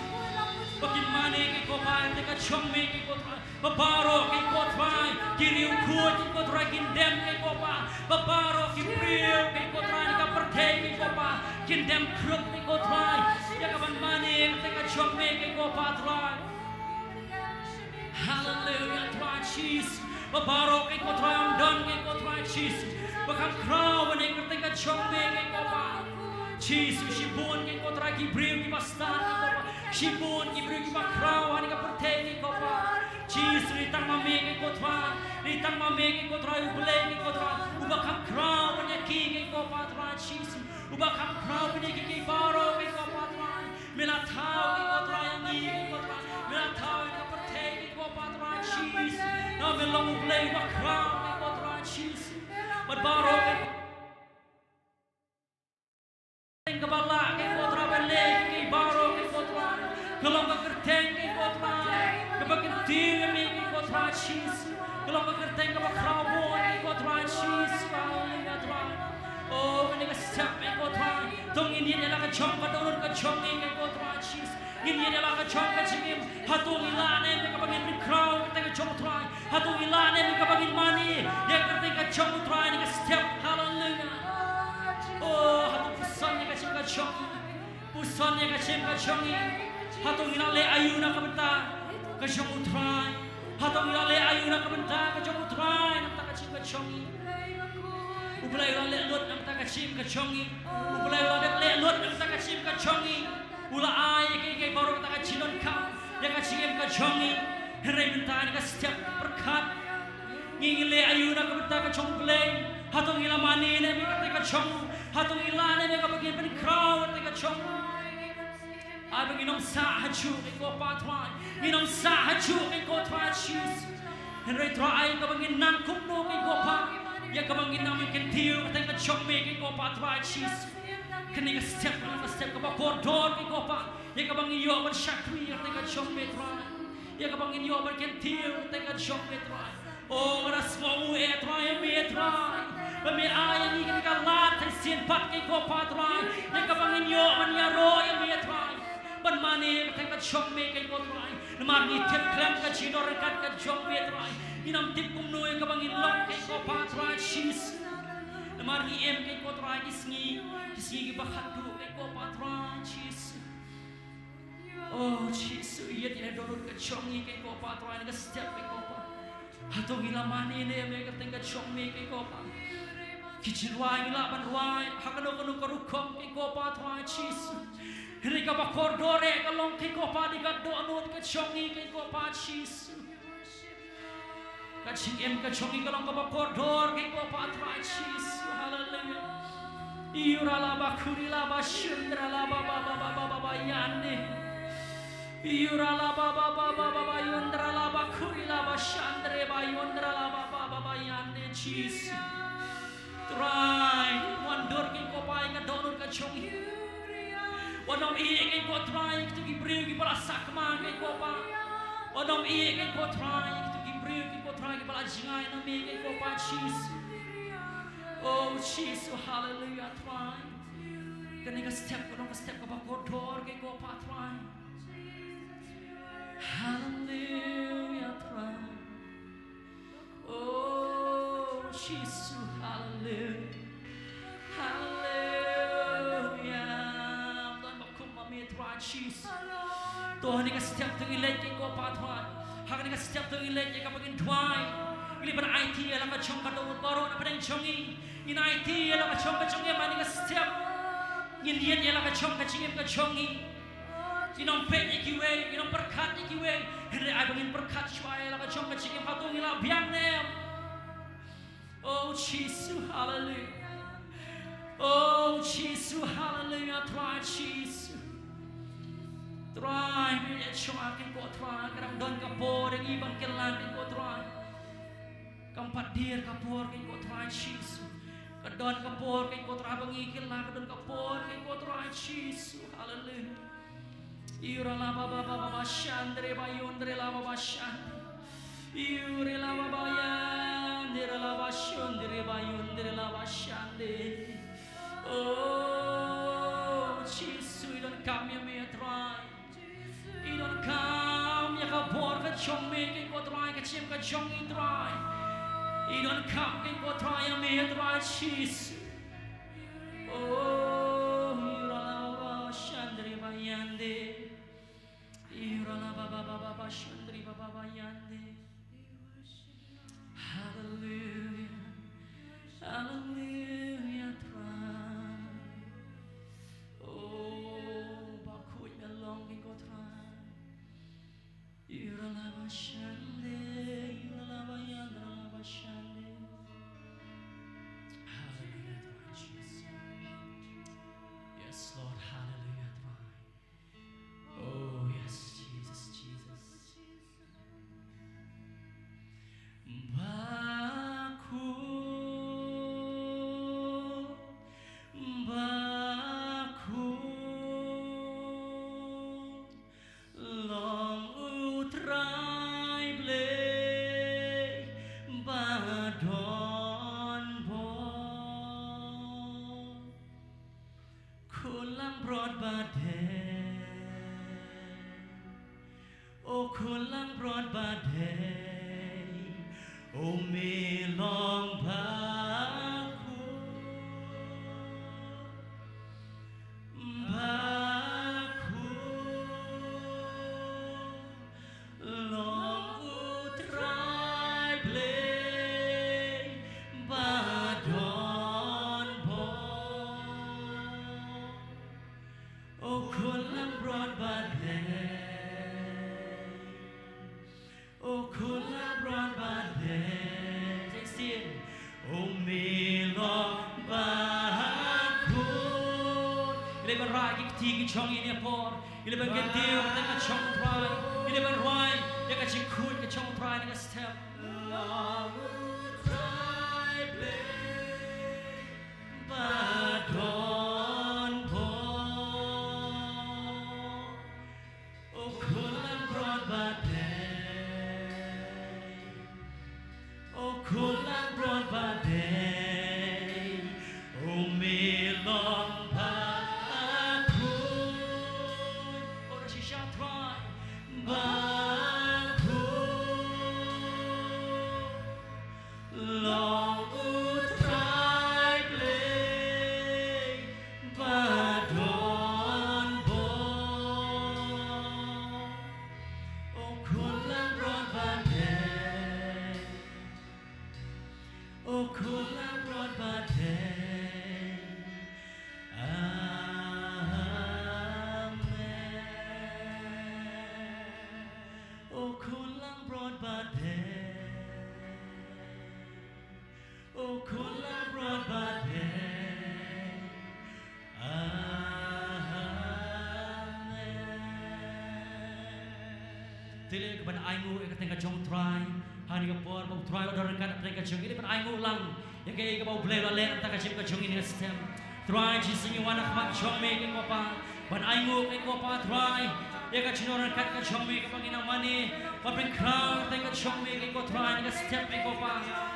Ba kin mane, keiñ ko Pa, ïa ka jong me, keiñ ko Trai. Ba baroh, keiñ ko Trai, ki riewkhuid, keiñ ko Trai, kin dem, keiñ ko Pa. Ba baroh ki briew, keiñ ko Trai, na ka pyrthei, keiñ ko Pa, kin dem khrup, keiñ ko Trai, ïa ka ban mane ïa ka jong me, keiñ ko Pa Trai. Hallelujah, Trai Jisu. Ba baroh, keiñ ko Trai, ym don, keiñ ko Trai Jisu, ba kham khraw ban ïa ka jong me, keiñ ko Pa. Jisu, shibun, keiñ ko Trai, ki briew kiba stad, keiñ ko Pa. Shibun ki briew kiba khraw ha kane ka pyrthei, keiñ ko Pa. Jisu, ngi tang ma me, keiñ ko Trai. Ngi tang ma me, keiñ ko Trai, U Blei, keiñ ko Trai, uba kham khraw ban ïa ki, keiñ ko Pa Trai Jisu. Uba kham khraw ban ïa ki, ki baroh, keiñ ko Pa Trai. Me la thaw, keiñ ko Trai, ïa ngi, keiñ ko Trai. Me la thaw ïa ka pyrthei, keiñ ko Pa Trai Jisu. Namar me long U Blei uba khraw, keiñ ko Trai Jisu. Bad baroh, keiñ ko kyrteng kaba lah, keiñ ko Trai, ban leh ïa ki baroh, keiñ ko Trai. Ka long ka kyrteng, keiñ ko Trai, kaba kyntiew ïa me, keiñ ko Trai Jisu. Ka long ka kyrteng kaba khraw bun, keiñ ko Trai Jisu. Haleluya, Trai. Oh, kane ka step, keiñ ko Trai, to ngin ïa la ka jong ka dohnud ka jong ngi, keiñ ko Trai Jisu. Ngin ïa la ka jong ka jingim. Hato ngi lah ne em ïa kaba ngin pynkhraw ïa ka kyrteng ka jong U Trai? Hato ngi lah ne em ïa kaba ngin mane ïa ka kyrteng ka jong U Trai ha kane ka step? Haleluya. Oh, hato pyrshang ïa ka jingim ka jong ngi. Pyrshang ïa ka jingim ka jong ngi. Hato ngi la leh aïu na ka bynta ka jong U Trai? Hato ngi la leh aïu na ka bynta ka jong U Trai, na ka bynta ka jingim ka jong ngi? U Blei u la leh lut na ka bynta ka jingim ka jong ngi. U Blei u la leh lut na ka bynta ka jingim ka jong ngi. U la ai ïa kiei kiei baroh, kata ka jingdonkam ïa ka jingim ka jong ngi. Hynrei mynta ha kane ka step pyrkhat, ngi ngi leh aïu na ka bynta ka jong U Blei? Hato ngi la mane ne em ïa ka bynta ka jong U? Hato ngi lah ne em ïa kaba ngin pynkhraw ïa ka bynta ka jong U? Ai ba ngin ym sah hajuh, keiñ ko Pa Trai. Ngin ym sah hajuh, keiñ ko Trai Jisu. Hynrei Trai, ai kaba ngin nang kumno, keiñ ko Pa, ïa kaba ngin nang ban kyntiew ïa ka kyrteng ka jong me, keiñ ko Pa Trai Jisu. Kane ka step, kane ka step kaba kordor, keiñ ko Pa, ïa kaba ngin ïoh ban shakri ïa ka kyrteng ka jong me, Trai. Ïa kaba ngin ïoh ban kyntiew ïa ka kyrteng ka jong me, Trai. Oh, nga da sngewnguh, eh Trai, ïa me, eh Trai, ba me ai ïa ngi kane ka lad shisien pat, keiñ ko Pa Trai, ïa kaba ngin ïoh ban ïaroh ïa me, eh Trai, ban mane ïa ka kyrteng ka jong me, keiñ ko Trai. Namar ngi tip khlem ka jingdon ryngkat ka jong me, Trai, ngin ym tip kumno ïa kaba ngin long, keiñ ko Pa Trai Jisu. Namar ngi im, keiñ ko Trai, ki sngi, ki sngi kiba khatduh, keiñ ko Pa Trai Jisu. Oh Jisu, ïeit ïa ka dohnud ka jong ngi, keiñ ko Pa Trai, na ka step, keiñ ko Pa. Hato ngi la mane ne em ïa ka kyrteng ka jong me, keiñ ko Pa? Ki jingrwai ngi lah ban rwai ha kano kano ka rukom, keiñ ko Pa Trai Jisu. Hynrei kaba kordor eh ka long, keiñ ko Pa, dei ka dohnud ka jong ngi, keiñ ko Pa Jisu. Ka jingim ka jong ngi ka long kaba kordor, keiñ ko Pa Trai Jisu. Haleluya. Iura la ba kuri la ba shundra la ba ba ba ba ba ba ba yande. Iura la ba ba ba ba ba ba yundra la ba kuri la ba shandre ba yundra la ba ba ba ba yande, Jisu. Trai, wan dur, keiñ ko Pa, ïa ka dohnud ka jong ngi. Wat nym ïeh, keiñ ko Trai, ïa kito ki briew kiba la sakma, keiñ ko Pa. Wat nym ïeh, keiñ ko Trai, ïa kito ki briew, keiñ ko Trai, kiba la jngai na me, keiñ ko Pa Jisu. Oh Jisu, haleluya, Trai. Kane ka step ka long ka step kaba kordor, keiñ ko Pa Trai. Hallelujah, Trai. Oh, Jisu, hallelujah. Hallelujah. Don ba kum ma me Trai Jisu. To ha kane ka step to ngi leit ko Pa Trai. Ha kane ka step to ngi leit ïa kaba ngin duwai. Ngi leit ban aiti ïa la ka jong ka dohnud baroh na pdeng jong ngi. Ngin aiti ïa la ka jong ka jingim ha kane ka step. Ngin ïeit ïa la ka jong ka jingim ka jong ngi. Ngin ym peit ïa kiwei, ngin ym pyrkhat ïa kiwei. Hynrei ai ba ngin pyrkhat shuwa ïa la ka jong ka jingim, hato ngi la biang ne em. Oh Jisu, hallelujah. Oh Jisu, hallelujah, Trai Jisu. Trai, me ïa shong ar kin ko Trai, ka dang don ka por ïa ngi ban kylla kin ko Trai. Kam pat dier ka por kin ko Trai Jisu. Ka don ka por kin ko Trai ba ngi kylla, ka don ka por kin ko Trai Jisu. Hallelujah. Ira la ba ba ba ba ba shandre ba yondre la ba ba shande. Ira la ba ba yandre la ba shondre ba yondre la ba shande. Oh, Jisu, i donkam ïa me Trai. I donkam ïa ka bor ka jong me kin ko Trai, ka jingim ka jong i Trai. I donkam kin ko Trai ïa me Trai Jisu. Oh, ira la ba ba shandre ba yande. Ira la ba ba ba ba ba shandre ba ba ba yande. Hallelujah. Hallelujah, Trai. Oh, ba khuid me long kin ko Trai. Ira la ba shande, ira la ba yande, ira la ba shande. Hallelujah, Trai Jesus. Yes, Lord, hallelujah, Trai. Oh, yes, Jesus, Jesus. Ba khuid, ba khuid, long u Trai Blei ba don bor. Khun langbrot ba dei, o khun langbrot ba dei, o me long ba khuid, ba khuid. Long u Trai Blei ba don bor. O khun langbrot ba dei, o khun langbrot ba dei. Sing. O me long ba khuid. Ngi leit ban rah ïa ki kti ki jong ngi ha kane ka por. Ngi leit ban kyntiew ïa ka jong u Trai. Ngi leit ban rwai ïa ka jingkhuid ka jong u Trai ha kane ka step. Long u Trai Blei ba don bor. O khun langbrot ba dei, o khun langbrot ba dei, o me long ba khuid. O da shisha Trai ba khuid. Long u Trai Blei ba don bor. O khun langbrot ba dei, o khun langbrot ba dei. Amen. O khun langbrot ba dei, o khun langbrot ba dei. Amen. Te leit ban ainguh ïa ka kyrteng ka jong u Trai ha kane ka por, ba u Trai u don ryngkat ha ka kyrteng ka jong ngi. Leit ban ainguh lang ïa kaei kaba u Blei u la leh na ka bynta ka jingim ka jong ngi ha kane ka step. Trai Jisu, ngi wan ha khmat jong me, ko Pa, ban ainguh, ko Pa Trai, ïa ka jingdon ryngkat ka jong me kaba ngi nang mane, ba pynkhraw ïa ka kyrteng ka jong me, ko Trai, ha kane ka step, ko Pa.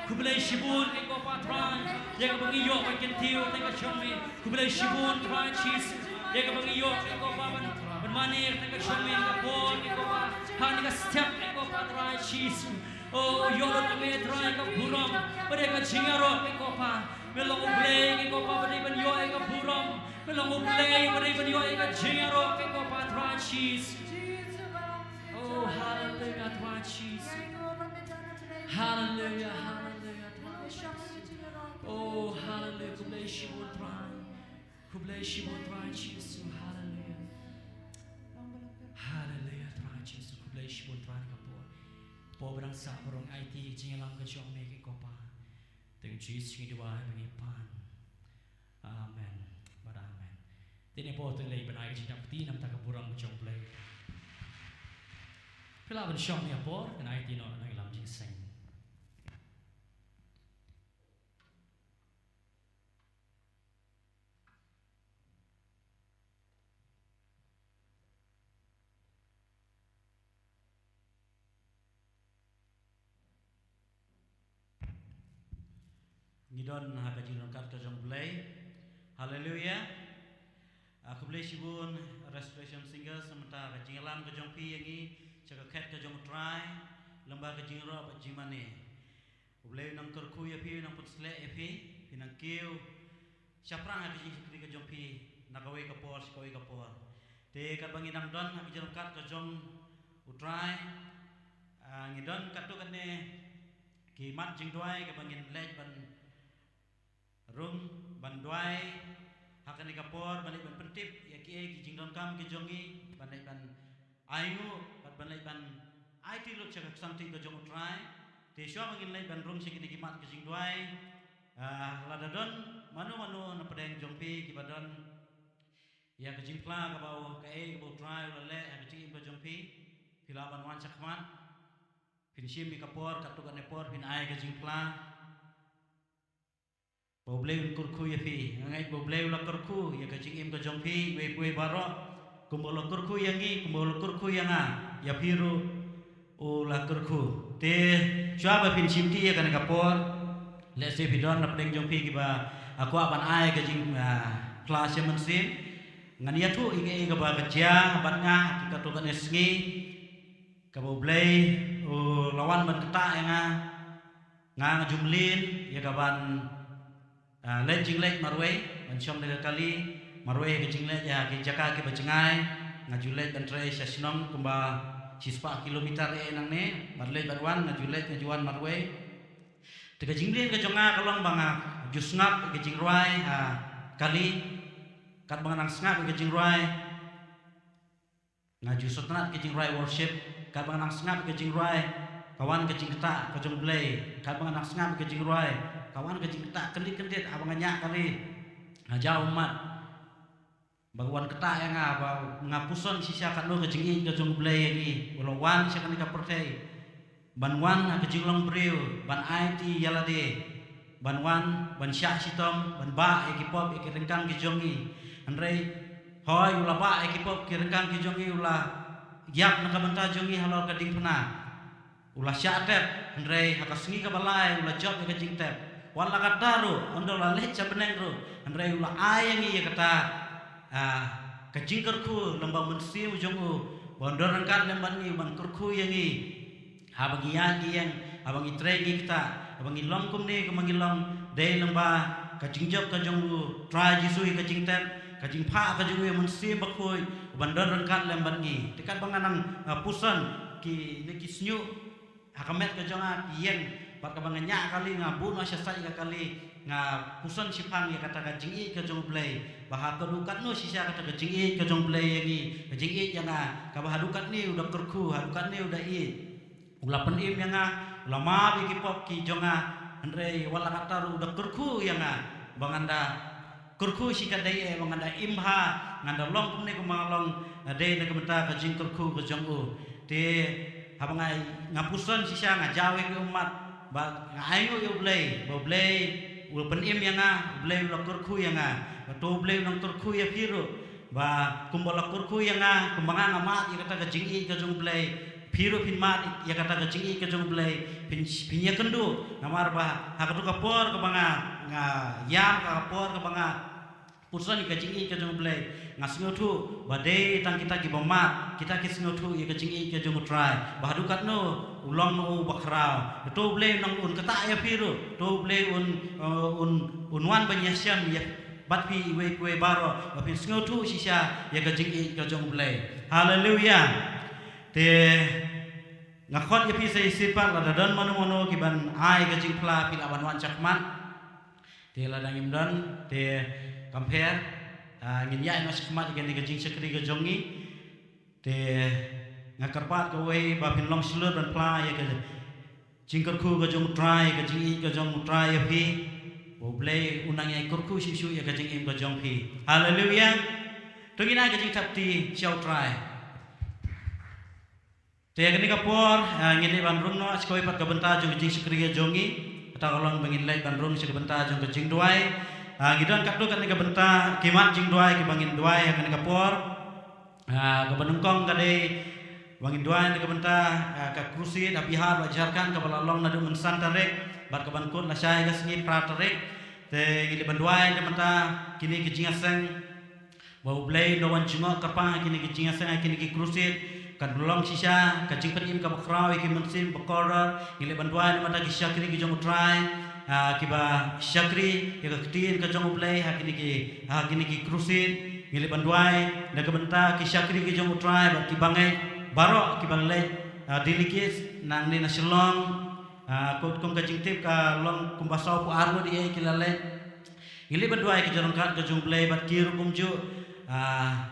Khublei shibun, ko Pa Trai, ïa kaba ngi ïoh ban kyntiew ïa ka kyrteng ka jong me. Khublei shibun Trai Jisu ïa kaba ngi ïoh, ko Pa, ban, ban mane ïa ka kyrteng ka jong me ha kane ka por, ko Pa. Ha kane ka step, ko Pa Trai Jisu. Oh, ïoh lut ïa me Trai ka burom bad ka jingïaroh, ko Pa. Me long U Blei, ko Pa, ba dei ban ïoh ïa ka burom. Me long U Blei ba dei ban ïoh ïa ka jingïaroh, ko Pa Trai Jisu. Oh, haleluya Trai Jisu. Haleluya, haleluya Trai Jisu. Oh, haleluya, khublei shibun Trai. Khublei shibun Trai Jisu, haleluya. Haleluya Trai Jisu, khublei shibun Trai ka por. Por ba dang sah baroh ngi aiti jingïalam ka jong me, ko Pa. Tang Jisu ngi duwai ba ngi pan. Amen. Bad amen. Te ne por te lei ban ai ka jingdap kti namar ka burom ka jong U Blei. Phi lah ban shong ïa por, kan aiti noh na ka ïalam jingïaseng. Ngi don ha ka jingryngkat ka jong U Blei. Haleluya. Ah, khublei shibun Restoration Singers, namar ka jingïalam ka jong phi ïa ngi sha ka khet ka jong U Trai, lyngba ka jingïaroh bad jingmane. U Blei un nang kyrkhu ïa phi, un nang pynsleh ïa phi, phi nang kiew shaphrang ha ka jingshakri ka jong phi na kawei ka por sha kawei ka por. Te katba ngi nang don ha ka jingryngkat ka jong U Trai, ah, ngi don katto katne ki mat jingduwai kaba ngin leit ban rung ban duwai ha kane ka por, ban leit ban pyntip ïa kiei ki jingdonkam ki jong ngi, ban leit ban ainguh bad ban leit ban aiti lut sha ka ksan ka jong U Trai. Te shuwa ba ngin leit ban rung sha kine ki mat ka jingduwai, ah, lada don mano mano na pdeng jong phi kiba don ïa ka jingphla kaba u, kaei kaba U Trai u la leh ha ka jingim ka jong phi, phi lah ban wan shakhmat. Phin shim ïa ka por, katto katne por phin ai ka jingphla. Ba U Blei un kyrkhu ïa phi. Nga ngeit ba U Blei u la kyrkhu ïa ka jingim ka jong phi, iwei pa iwei baroh. Kumba u la kyrkhu ïa ngi, kumba u la kyrkhu ïa nga, ïa phi ruh u la kyrkhu. Te shuwa ba phin shimti ïa kane ka por, lehse phi don na pdeng jong phi kiba, ah, kwah ban ai ka jing, ah, phla sha mynsiem. Ngan ïathuh ïa kaei kaba ka jia bad nga ha ki katto katne sngi. Kaba U Blei u la wan ban ktah ïa nga. Nga nga ju mlien ïa ka ban, ah, leit jingleit marwei, ban shong da ka kali marwei, ka jingleit ïa ki jaka kiba jngai. Nga ju leit ban trei sha shnong kumba shispah kilometer eh nangne, bad leit bad wan, nga ju leit nga ju wan marwei. Te ka jingmlien ka jong nga ka long ba nga ju sngap ïa ka jingrwai ha kali. Katba nga nang sngap ïa ka jingrwai, nga ju sngewtynnat ka jingrwai worship. Katba nga nang sngap ka jingrwai, ka wan ka jingktah ka jong U Blei. Katba nga nang sngap ka jingrwai, ka wan ka jingktah kyndit kyndit haba nga ñiah kali. Nga jaw ummat. Ba wan ktah ïa nga, ba nga puson shisha katno ka jingïeit ka jong U Blei ïa ngi. U la wan sha kane ka pyrthei ban wan ha ka jinglong briew, ban aiti ïa lade, ban wan, ban shah shitom, ban bah ïa ki pop, ïa ki ryngkang ki jong ngi. Hynrei, hooid, u la bah ïa ki pop ki ryngkang ki jong ngi, u la ïap na ka bynta jong ngi halor ka diengphna. U la shah tep, hynrei ha ka sngi kaba lai u la jop ïa ka jingtep. Wat la katta ruh, ynda u la leit sha bneng ruh, hynrei u la ai ïa ngi ïa kata, ah, ka jingkyrkhu lyngba u Mynsiem u jong u, ban don ryngkat lem bad ngi, ban kyrkhu ïa ngi. Haba ngi ïaid ngi ïeng, haba ngi trei ngi ktah, haba ngi long kumne kumba ngi long, dei lyngba ka jingjop ka jong u Trai Jisu ïa ka jingtep, ka jingphah ka jong u ïa u Mynsiem Bakhuid, ban don ryngkat lem bad ngi. Te katba nga nang, ah, puson kine ki shñiuh ha ka met ka jong nga ki ïeng, bad kaba nga ñiah kali, nga buh noh sha sait ka kali, nga puson shiphang ïa kata ka jingïeit ka jong U Blei. Ba ha kaduh katno shisha kata ka jingïeit ka jong U Blei ïa ngi, ka jingïeit ïa nga, kaba haduh katne u da kyrkhu, haduh katne u da ïeit. U la pynim ïa nga, u la map ïa ki pop ki jong nga, hynrei wat la katta ruh u da kyrkhu ïa nga, ba ngan da kyrkhu shi katdei eh, ba ngan da im bha, ngan da long kumne kumba nga long, eh, dei na ka bynta ka jingkyrkhu ka jong u. Te haba nga, nga puson shisha, nga jaw ïa ki ummat, ba nga ainguh ïa U Blei, ba U Blei u la pynim ïa nga, U Blei u la kyrkhu ïa nga. Ba to U Blei u nang kyrkhu ïa phi ruh, ba kumba u la kyrkhu ïa nga, kumba nga nga mad ïa kata ka jingïeit ka jong U Blei, phi ruh phin mad ïa kata ka jingïeit ka jong U Blei, phin, phin ïakynduh. Namar ba ha kato ka por kaba nga, nga ïam, ka por kaba nga Pyrshang ïa ka jingïeit ka jong U Blei. Nga sngewthuh ba dei tang kita kiba mad, kita ki sngewthuh ïa ka jingïeit ka jong U Trai, ba haduh katno u long u bakhraw. To U Blei un ktah ïa phi ruh, to U Blei un, uh, un, un wan ban ïashem ïa bad phi iwei pa iwei baroh, ba phin sngewthuh shisha ïa ka jingïeit ka jong U Blei. Haleluya. Te nga khot ïa phi sa shisien pat, lada don mano mano kiban ai ka jingphla, phi lah ban wan shakhmat. Te lada ngim don, te kam pher, ah, ngin ïaid noh shakhmat ïa kane ka jingshakri ka jong ngi. Te nga kyrpad kawei ba phin long shlur ban phla ïa ka jingkyrkhu ka jong U Trai, ïa ka jingïeit ka jong U Trai ïa phi. Ba U Blei un nang ïai kyrkhu shuh shuh ïa ka jingim ka jong phi. Haleluya. To ngin ai ka jingthap kti sha U Trai. Te ïa kane ka por, ah, ngin leit ban rung noh sha kawei pat ka bynta jong ka jingshakri ka jong ngi. Kata ka long ba ngin leit ban rung sha ka bynta jong ka jingduwai. Ah, ngi don katto katne ka bynta ki mat jingduwai kiba ngin duwai ha kane ka por. Ah, kaba nyngkong ka dei ba ngin duwai na ka bynta, ah, ka crusade ha Bihar bad Jharkhand kaba la long naduh mynsan tarik bad kaban kut lashai ka sngi phra tarik. Te ngin leit ban duwai na ka bynta kine ki jingïaseng. Ba U Blei un da wan jngoh kyrpang ha kine ki jingïaseng, ha kine ki crusade, kan long shisha ka jingpynim kaba khraw ïa ki mynsiem bakordor. Ngin leit ban duwai na ka bynta ki shakri ki jong U Trai, ah, kiba shakri ïa ka ktien ka jong U Blei ha kine ki, ha kine ki crusade. Ngin leit ban duwai na ka bynta ki shakri ki jong U Trai bad ki bangeit baroh kiba leit, ah, delegates nangne na Shillong. Ah, kum, kum ka jingtip ka long kumba sawphew ar ngut ïa ki la leit. Ngi leit ban duwai ka jingryngkat ka jong U Blei bad ki ruh kumjuh. Ah,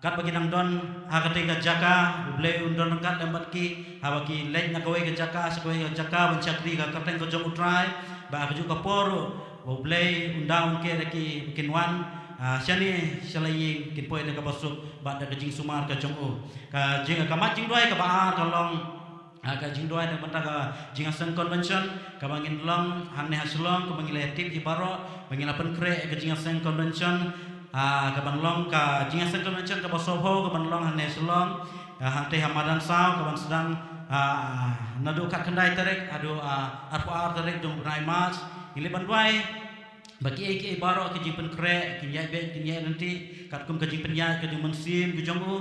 katba ki dang don ha katei ka jaka, U Blei un don ryngkat lem bad ki haba ki leit na kawei ka jaka sha kawei ka jaka ban shakri ka kyrteng ka jong U Trai. Bad ha kajuh ka por ruh ba U Blei un da un kyrkhu ïa ki ba kin wan, ah, shane sha la ïing, kin poi da kaba suk bad da ka jingsumar ka jong u. Ka jing, ka mat jingduwai kaba ar ka long, ah, ka jingduwai na ka bynta ka jingïaseng convention kaba ngin long hangne ha Shillong, kaba ngi la tip hi baroh ba ngi la pynkhreh ïa ka jingïaseng convention, ah, kaban long ka jingïaseng convention kaba sawphew kaban long hangne ha Shillong. Ah, hangtei ha madan saw kaban sdang, ah, naduh khatkhyndai tarik haduh, ah, arphew ar tarik jong u bnai March. Ngi leit ban duwai ba kiei kiei baroh ki jingpynkhreh kin ïaid beit, kin ïaid ryntih katkum ka jingpynïaid ka jong u Mynsiem ka jong u.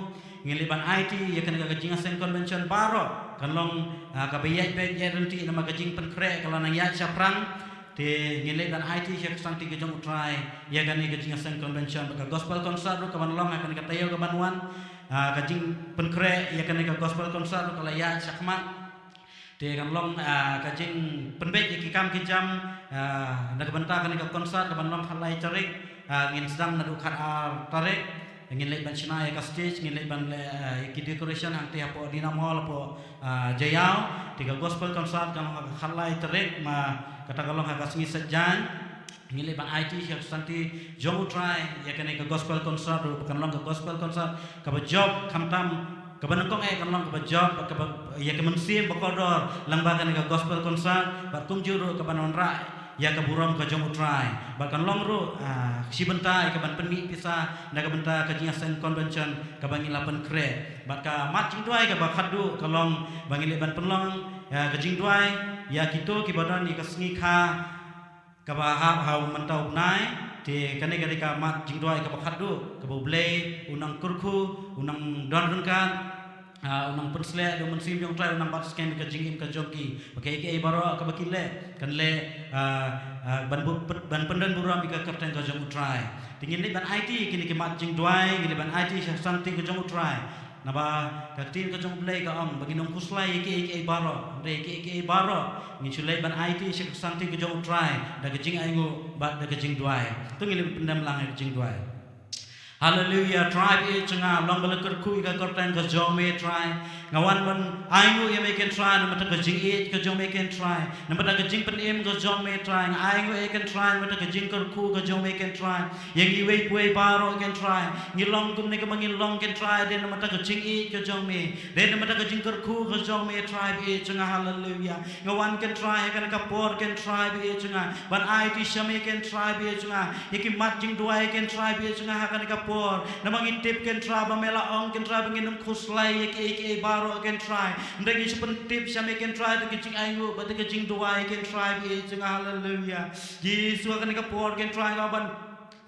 Ngin leit ban aiti ïa kane ka jingïaseng convention baroh kan long, ah, kaba ïaid beit ïaid ryntih namar ka jingpynkhreh ka la nang ïaid shaphrang. Te ngin leit ban aiti sha ka sangti ka jong U Trai ïa kane ka jingïaseng convention bad ka gospel concert ruh kaban long ha kane ka taïew kaban wan. Ah, ka jingpynkhreh ïa kane ka gospel concert ruh ka la ïaid shakhmat. Te kan long, ah, ka jingpynbeit ïa ki kam ki jam, ah, na ka bynta kane ka concert kaban long khatlai tarik, ah, ngin sdang naduh khatar tarik. Ngin leit ban shna ïa ka stage, ngin leit ban leh, ah, ïa ki decoration hangtei hapoh Dinam Hall hapoh, ah, Jaïaw. Te ka gospel concert kan long ha ka khatlai tarik, ma kata ka long ha ka sngi Saitjaiñ. Ngin leit ban aiti sha ka sangti jong U Trai ïa kane ka gospel concert ruh ba kan long ka gospel concert kaba jop, khamtam kaba nyngkong eh kan long kaba jop, kaba ïa ka mynsiem bakordor lyngba kane ka gospel concert bad kumjuh ruh kaban wanrah ïa ka burom ka jong U Trai. Bad kan long ruh, ah, shi bynta ïa kaban pynmih pisa na ka bynta ka jingïaseng convention kaba ngi la pynkhreh. Bad ka mat jingduwai kaba khatduh ka long ba ngi leit ban pynlong, ah, ka jingduwai ïa kito kiba don ïa ka sngi kha kaba hap ha u mynta u bnai. Te kane ka dei ka mat jingduwai kaba khatduh, kaba U Blei un nang kyrkhu, un nang don ryngkat, ah, un nang pynsleh da u Mynsiem jong U Trai, un nang bat skhem ïa ka jingim ka jong ki, ba kiei kiei baroh kaba ki leh kan leh, ah, ah, ban bu-, ban pyndon burom ïa ka kyrteng ka jong U Trai. Te ngin leit ban aiti kine ki mat jingduwai, ngin leit ban aiti sha ka sangti ka jong U Trai. Naba ka ktien ka jong U Blei ka ong ba ngin ym khuslai ïa kiei kiei baroh. Hynrei ïa kiei kiei baroh ngin shu leit ban aiti sha ka sangti ka jong U Trai da ka jingainguh bad da ka jingduwai. To ngin leit pyndem lang ïa ka jingduwai. Haleluya, Trai ba ïeit jong nga, long ba la kyrkhu ïa ka kyrteng ka jong me Trai. Nga wan ban ainguh ïa me ken Trai, namar ka jingïeit ka jong me ken Trai. Namar ka jingpynim ka jong me Trai. Nga ainguh ïa ken Trai, namar ka jingkyrkhu ka jong me ken Trai. Ïa ngi iwei pa iwei baroh ken Trai. Ngi long kumne kumba ngi long ken Trai, dei namar ka jingïeit ka jong me. Dei namar ka jingkyrkhu ka jong me Trai ba ïeit jong nga, haleluya. Nga wan ken Trai ha kane ka por ken Trai ba ïeit jong nga. Ban aiti sha me ken Trai ba ïeit jong nga. Ïa ki mat jingduwai ken Trai ba ïeit jong nga ha kane ka por. Namar ngi tip ken Trai ba me la ong ken Trai ba ngin ym khuslai ïa kiei kiei baroh ken Trai. Hynrei ngin shu pyntip sha me ken Trai da ka jingainguh bad da ka jingduwai ken Trai ba ïeit jong nga, haleluya. Jisu ha kane ka por ken Trai nga ban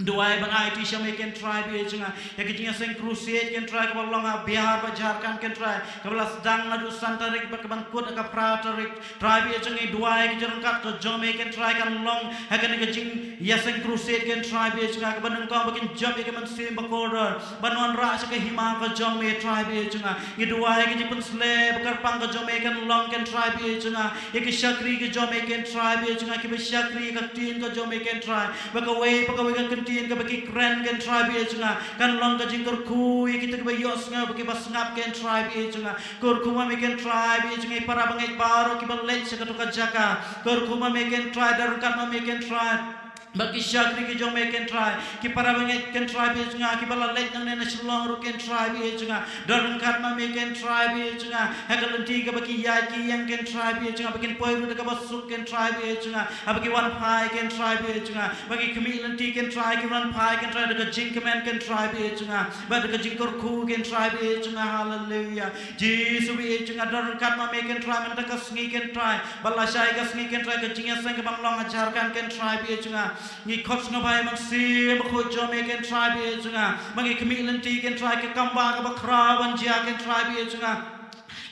Duwai ban aiti sha me ken Trai Blei jong nga. Ïa ka jingïaseng crusade ken Trai kaba long ha Bihar bad Jharkhand ken Trai, kaba la sdang naduh san tarik bad kaban kut ha ka phra tarik. Trai Blei jong nga, duwai ka jingryngkat ka jong me ken Trai kan long ha kane ka jingïaseng crusade ken Trai Blei jong nga, kaba nyngkong ba kin jop ïa ka mynsiem bakordor ban wanrah sha ka hima ka jong me Trai Blei jong nga. Ngi duwai ka jingpynshlur ba kyrpang ka jong me kan long ken Trai Blei jong nga. Ïa ki shakri ka jong me ken Trai Blei jong nga, kiba shakri ïa ka ktien ka jong me ken Trai, ba kawei pa kawei ka ktien kaba ki kren ken Trai Blei jong nga kan long ka jingkyrkhu ïa kita kiba ïohsngew bad kiba sngap ken Trai Blei jong nga. Kyrkhu ma me ken Trai Blei jong nga ïa para bangeit baroh kiba leit sha kato ka jaka. Kyrkhu ma me ken Trai, da ryngkat ma me ken Trai bad ki shakri ki jong me ken Trai, ki para bangeit ken Trai Blei jong nga, kiba la leit nangne na Shillong ruh ken Trai Blei jong nga. Da ryngkat ma me ken Trai Blei jong nga ha ka lynti kaba ki ïaid ki ïeng ken Trai Blei jong nga, ba kin poi ruh da kaba suk ken Trai Blei jong nga, haba ki wan phai ken Trai Blei jong nga, ba ki khmih lynti ken Trai, ki wan phai ken Trai da ka jingkmen ken Trai Blei jong nga, bad da ka jingkyrkhu ken Trai Blei jong nga. Haleluia. Jisu Blei jong nga, da ryngkat ma me ken Trai mynta ka sngi ken Trai, bad lashai ka sngi ken Trai, ka jingïaseng kaban long ha Jharkhand ken Trai Blei jong nga. Ngi khot sngewbha ïa ka mynsiem bakhuid jong me ken Trai Blei jong nga, ba ngi khmih lynti ken Trai, ka kam ba kaba khraw ban jia ken Trai Blei jong nga.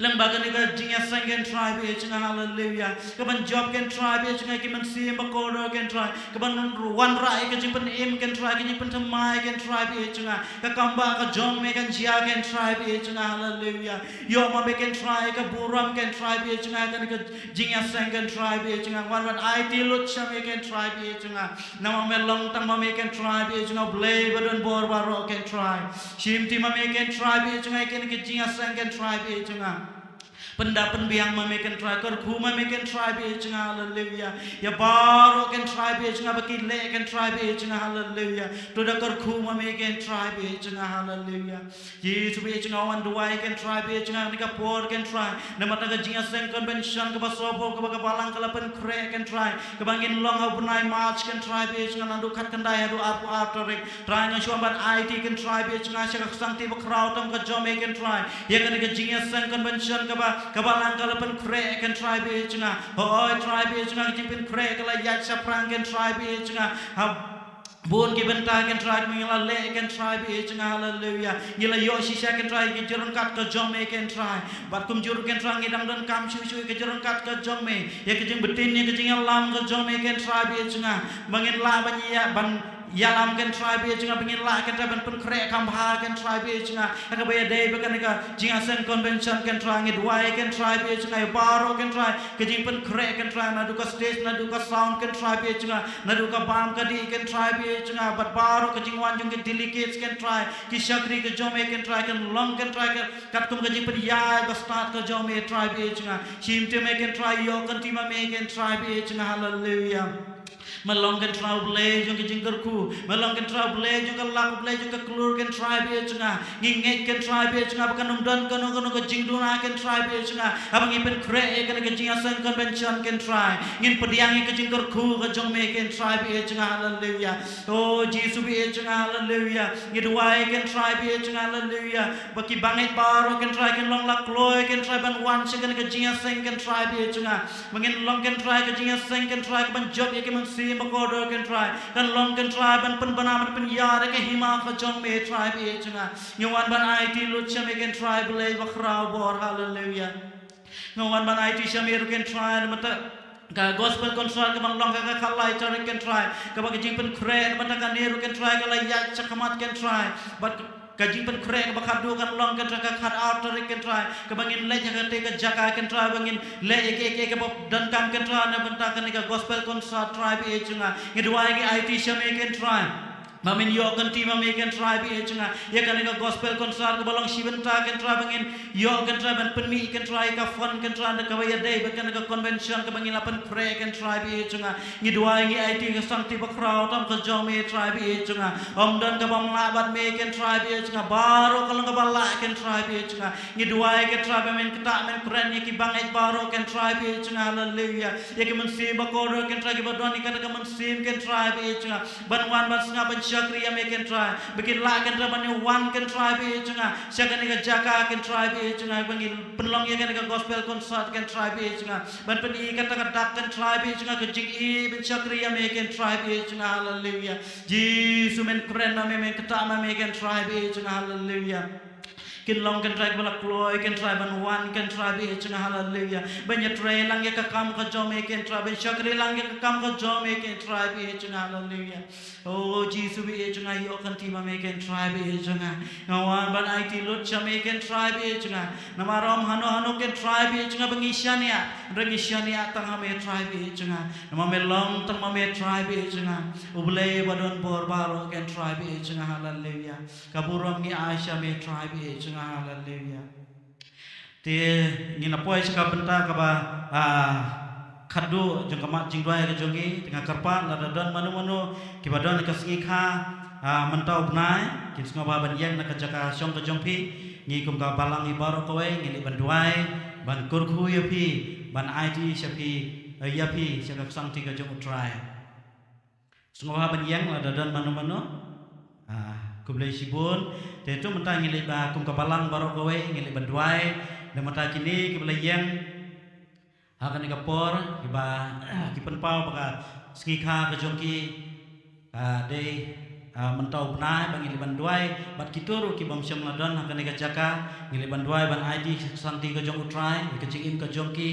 Lyngba kane ka jingïaseng ken Trai Blei jong nga. Haleluia. Kaban jop ken Trai Blei jong nga ïa ki mynsiem bakordor ken Trai, kaban wanrah ïa ka jingpynim ken Trai, ka jingpynthymmai ken Trai Blei jong nga. Ka kam ba ka jong me kan jia ken Trai Blei jong nga. Haleluia. Ïoh ma me ken Trai ka burom ken Trai Blei jong nga ha kane ka jingïaseng ken Trai Blei jong nga. Wan ban aiti lut sha me ken Trai Blei jong nga. Namar me long tang ma me ken Trai Blei jong nga, U Blei ba don bor baroh ken Trai. Shim ti ma me ken Trai Blei jong nga ïa kane ka jingïaseng ken Trai Blei jong nga. Pynda pynbiang ma me ken Trai, kyrkhu ma me ken Trai Blei jong nga. Haleluia. Ïa baroh ken Trai Blei jong nga ba ki leh ken Trai Blei jong nga. Haleluia. To da kyrkhu ma me ken Trai Blei jong nga. Haleluia. Jisu Blei jong nga, wan duwai ken Trai Blei jong nga ha kane ka por ken Trai, namar ka jingïaseng convention kaba sngewbha kaba ka balang ka la pynkhreh ken Trai, kaba ngin long ha u bnai March ken Trai Blei jong nga, naduh khatkhyndai haduh arphew ar tarik. Trai nga shu wan ban aiti ken Trai Blei jong nga sha ka ksangti bakhraw tam ka jong me ken Trai, ïa kane ka jingïaseng convention kaba ka balang ka la pynkhreh ken Trai Blei jong nga. Hooid Trai Blei jong nga, ka jingpynkhreh ka la ïaid shaphrang ken Trai Blei jong nga. Ha bun ki bynta ken Trai, ngi la leh ken Trai Blei jong nga. Haleluia. Ngi la ïoh shisha ken Trai ïa ka jingryngkat ka jong me ken Trai. Bad kumjuh ruh ken Trai ngi dang donkam shuh shuh ïa ka jingryngkat ka jong me, ïa ka jingbtin, ïa ka jingïalam ka jong me ken Trai Blei jong nga, ba ngin lah ban ïa, ban ïalam ken Trai Blei jong nga, ba ngin lah ken Trai ban pynkhreh kham bha ken Trai Blei jong nga, ha kaba ïadei bad kane ka jingïaseng convention ken Trai. Ngi duwai ken Trai Blei jong nga ïa baroh ken Trai, ka jingpynkhreh ken Trai, naduh ka stage, naduh ka sound ken Trai Blei jong nga, naduh ka bam ka dih ken Trai Blei jong nga, bad baroh ka jingwan jong ki delegates ken Trai, ki shakri ka jong me ken Trai, kan long ken Trai ka, katkum ka jingpynïaid bastad ka jong me Trai Blei jong nga. Shim ti ma me ken Trai, ïoh kynti ma me ken Trai Blei jong nga. Haleluia. Me long ken Trai U Blei jong ka jingkyrkhu, me long ken Trai U Blei jong ka lak, U Blei jong ka klur ken Trai Blei jong nga. Ngi ngeit ken Trai Blei jong nga ba kan ym don kano kano ka jingduna ken Trai Blei jong nga, haba ngi pynkhreh ïa kane ka jingïaseng convention ken Trai. Ngin pdiang ïa ka jingkyrkhu ka jong me ken Trai Blei jong nga. Haleluia. O Jisu Blei jong nga. Haleluia. Ngi duwai ken Trai Blei jong nga. Haleluia. Ba ki bangeit baroh ken Trai kin long la kloi ken Trai ban wan sha kane ka jingïaseng ken Trai Blei jong nga. Ba ngin long ken Trai ka jingïaseng ken Trai kaban jop ïa ki mynsiem bakordor ken Trai, kan long ken Trai ban pynbna ban pynïar ïa ka hima ka jong me Trai Blei jong nga. Ngi wan ban aiti lut sha me ken Trai Blei bakhraw bor. Haleluia. Nga wan ban aiti sha me ruh ken Trai, namar ka gospel concert kaban long ha ka khatlai tarik ken Trai, kaba ka jingpynkhreh namar kane ruh ken Trai ka la ïaid shakhmat ken Trai. Bad ka jingpynkhreh kaba khatduh kan long ken Trai ka khatar tarik ken Trai, kaba ngin leit ha kata ka jaka ken Trai, ba ngin leh ïa kiei kiei kaba donkam ken Trai na bynta kane ka gospel concert Trai Blei jong nga. Ngi duwai ngi aiti sha me ken Trai, ba men ïoh kynti ma me ken Trai Blei jong nga ïa kane ka gospel concert kaba long shi bynta ken Trai, ba ngin ïoh ken Trai ban pynmih ken Trai ïa ka fund ken Trai, da kaba ïadei bad kane ka convention kaba ngin la pynkhreh ken Trai Blei jong nga. Ngi duwai ngi aiti ka sangti bakhraw tam ka jong me Trai Blei jong nga. Ym don kaba ym lah bad me ken Trai Blei jong nga, baroh ka long kaba lah ken Trai Blei jong nga. Ngi duwai ken Trai ba men ktah men kren ïa ki bangeit baroh ken Trai Blei jong nga. Haleluia. Ïa ki mynsiem bakordor ken Trai, kiba don ïa kata ka mynsiem ken Trai Blei jong nga, ban wan ban sngap ban shakri ïa me Kynrad, ba kin lah Kynrad ban ïa wan Kynrad Baieit jong nga sha kane ka jaka Kynrad Baieit jong nga, ba ngin pynlong ïa kane ka gospel concert Kynrad Baieit jong nga, ban pyni kata ka dak Kynrad Baieit jong nga, ka jingïeit ban shakri ïa me Kynrad Baieit jong nga. Haleluia. Jisu, men kren ma me, men ktah ma me Kynrad Baieit jong nga. Haleluia. Kin long Kynrad ba la kloi Kynrad ban wan Kynrad Baieit jong nga. Haleluia. Ban ïatrei lang ïa ka kam ka jong me Kynrad, ban shakri lang ïa ka kam ka jong me Kynrad Baieit jong nga. Haleluia. O Jisu Baieit jong nga, ïoh kynti ma me Kynrad Baieit jong nga. Nga wan ban aiti lut sha me Kynrad Baieit jong nga. Namar ym hano hano Kynrad Baieit jong nga ba ngi shaniah, hynrei ngi shaniah tang ha me Trai Baieit jong nga. Namar me long tang ma me Trai Baieit jong nga. U Blei ba don bor baroh Kynrad Baieit jong nga. Haleluia. Ka burom ngi ai sha me Trai Baieit jong nga. Haleluia. Te ngin ïa poi sha ka bynta kaba, ah, khatduh jong ka mat jingduwai ka jong ngi, te nga kyrpad lada don mano mano kiba don ka sngi kha, ah, mynta u bnai, kin sngewbha ban ïeng na ka jaka shong ka jong phi, ngi kum ka balang ngi baroh kawei, ngi leit ban duwai, ban kyrkhu ïa phi, ban aiti sha phi, eh, ïa phi, sha ka ksangti ka jong u Trai. Sngewbha ban ïeng lada don mano mano. Ah, khublei shibun. Te to mynta ngi leit ba kum ka balang baroh kawei, ngi leit ban duwai. Te mynta kine kiba la ïeng ha kane ka por, kiba, ki pynpaw ba ka sngi kha ka jong ki, ah, dei, ah, mynta u bnai, ba ngi leit ban duwai bad kito ruh ki bym shym la don ha kane ka jaka, ngi leit ban duwai ban aiti sha ka ksangti ka jong u Trai, ka jingim ka jong ki,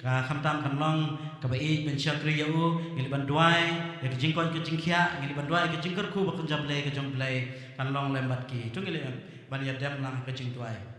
ka khamtam kan long kaba ïeit ban shakri ïa u, ngi leit ban duwai ïa ka jingkoit ka jingkhiah, ngi leit ban duwai ïa ka jingkyrkhu ba kynja Blei ka jong Blei kan long lem bad ki. To ngi leit ban ïadem lang ha ka jingduwai.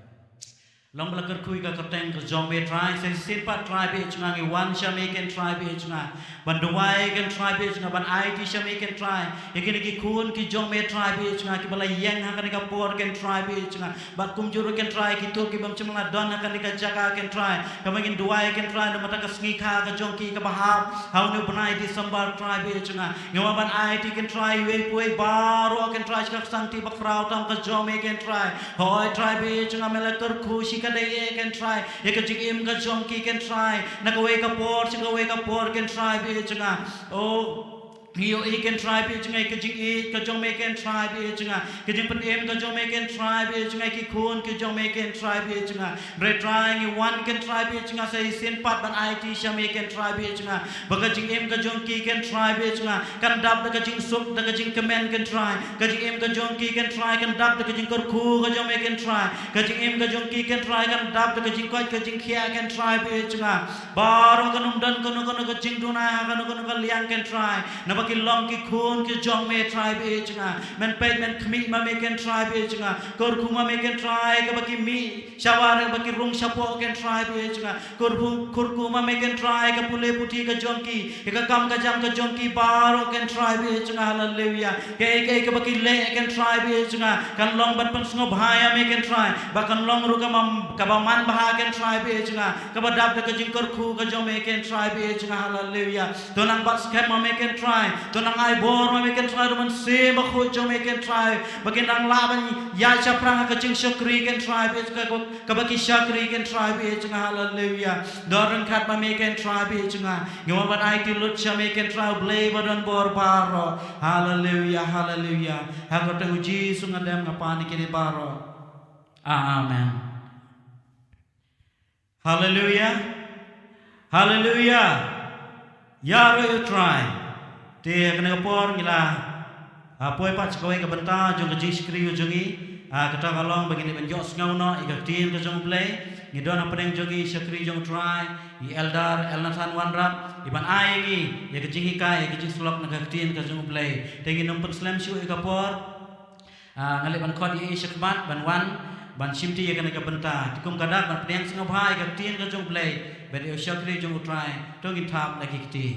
Long ba la kyrkhu ïa ka kyrteng ka jong me Trai, sa shisien pat Trai Baieit jong nga ngi wan sha me Kynrad Baieit jong nga. Ban duwai Kynrad Baieit jong nga, ban aiti sha me Kynrad. Ïa kine ki khun ki jong me Trai Baieit jong nga, kiba la ïeng ha kane ka por Kynrad Baieit jong nga. Bad kumjuh ruh Kynrad kito ki bym shym la don ha kane ka jaka Kynrad. Kaba ngin duwai Kynrad namar ka sngi kha ka jong ki kaba hap ha une u bnai December Trai Baieit jong nga. Ngi wan ban aiti Kynrad iwei pa iwei baroh Kynrad sha ka ksangti bakhraw tam ka jong me Kynrad. Hoi Trai Baieit jong nga, me la kyrkhu shikatdei Kynrad ïa ka jingim ka jong ki Kynrad, na kawei ka por sha kawei ka por Kynrad Baieit jong nga. O, ngi ïohi Kynrad Baieit jong nga ïa ka jingïeit ka jong me Kynrad Baieit jong nga, ka jingpynim ka jong me Kynrad Baieit jong nga, ki khun ki jong me Kynrad Baieit jong nga. Hynrei Trai ngi wan Kynrad Baieit jong nga sa shisien pat ban aiti sha me Kynrad Baieit jong nga, ba ka jingim ka jong ki Kynrad Baieit jong nga kan dap da ka jingsuk da ka jingkmen Kynrad. Ka jingim ka jong ki Kynrad kan dap da ka jingkyrkhu ka jong me Kynrad. Ka jingim ka jong ki Kynrad kan dap da ka jingkoit ka jingkhiah Kynrad Baieit jong nga. Baroh kan ym don kano kano ka jingduna ha kano kano ka liang Kynrad. Naba ki long ki khun ki jong me Trai Baieit jong nga. Men peit men khmih ma me Kynrad Baieit jong nga. Kyrkhu ma me Kynrad kaba ki mih shabar kaba ki rung shapoh Kynrad Baieit jong nga. Kyrkhu, kyrkhu ma me Kynrad ka pule puthi ka jong ki, ka kam ka jam ka jong ki baroh Kynrad Baieit jong nga. Haleluia. Kaei kaei kaba ki leh Kynrad Baieit jong nga kan long ban pynsngewbha ïa me Kynrad, ba kan long ruh kaba, kaba manbha Kynrad Baieit jong nga, kaba dap da ka jingkyrkhu ka jong me Kynrad Baieit jong nga. Haleluia. To nang bat skhem ma me Kynrad, to nang ai bor ma me Kynrad, to mynsiem bakhuid jong me Kynrad, ba kin nang lah ban ïaid shaphrang ha ka jingshakri Kynrad Baieit jong nga, kaba ki shakri Kynrad Baieit jong nga. Haleluia. Don ryngkat ma me Kynrad Baieit jong nga. Ngi wan ban aiti lut sha me Kynrad, Blei ba don bor baroh. Haleluia, haleluia. Ha ka kyrteng u Jisu nga dem nga pan ïa kine baroh. Amen. Haleluia. Haleluia. Ïaroh ïa u Trai. Te ha kane ka por ngi la, ah, poi pat sha kawei ka bynta jong ka jingshakri jong ngi. Ah, kata ka long ba ngin ïa ban ïohsngew noh ïa ka ktien ka jong u Blei. Ngi don hapdeng jong ngi shakri jong u Trai, i Elder Elnathan Wanrap, i ban ai ïa ngi ïa ka jinghikai, ïa ka jingsyllok na ka ktien ka jong u Blei. Te ngin ym pynslem shuh ïa ka por. Ah, nga leh ban khot ïa i shakhmat ban wan ban shimti ïa kane ka bynta. Te kum ka dak ban pdiang sngewbha ïa ka ktien ka jong u Blei bad ïa u shakri jong u Trai, to ngin thap na ki kti.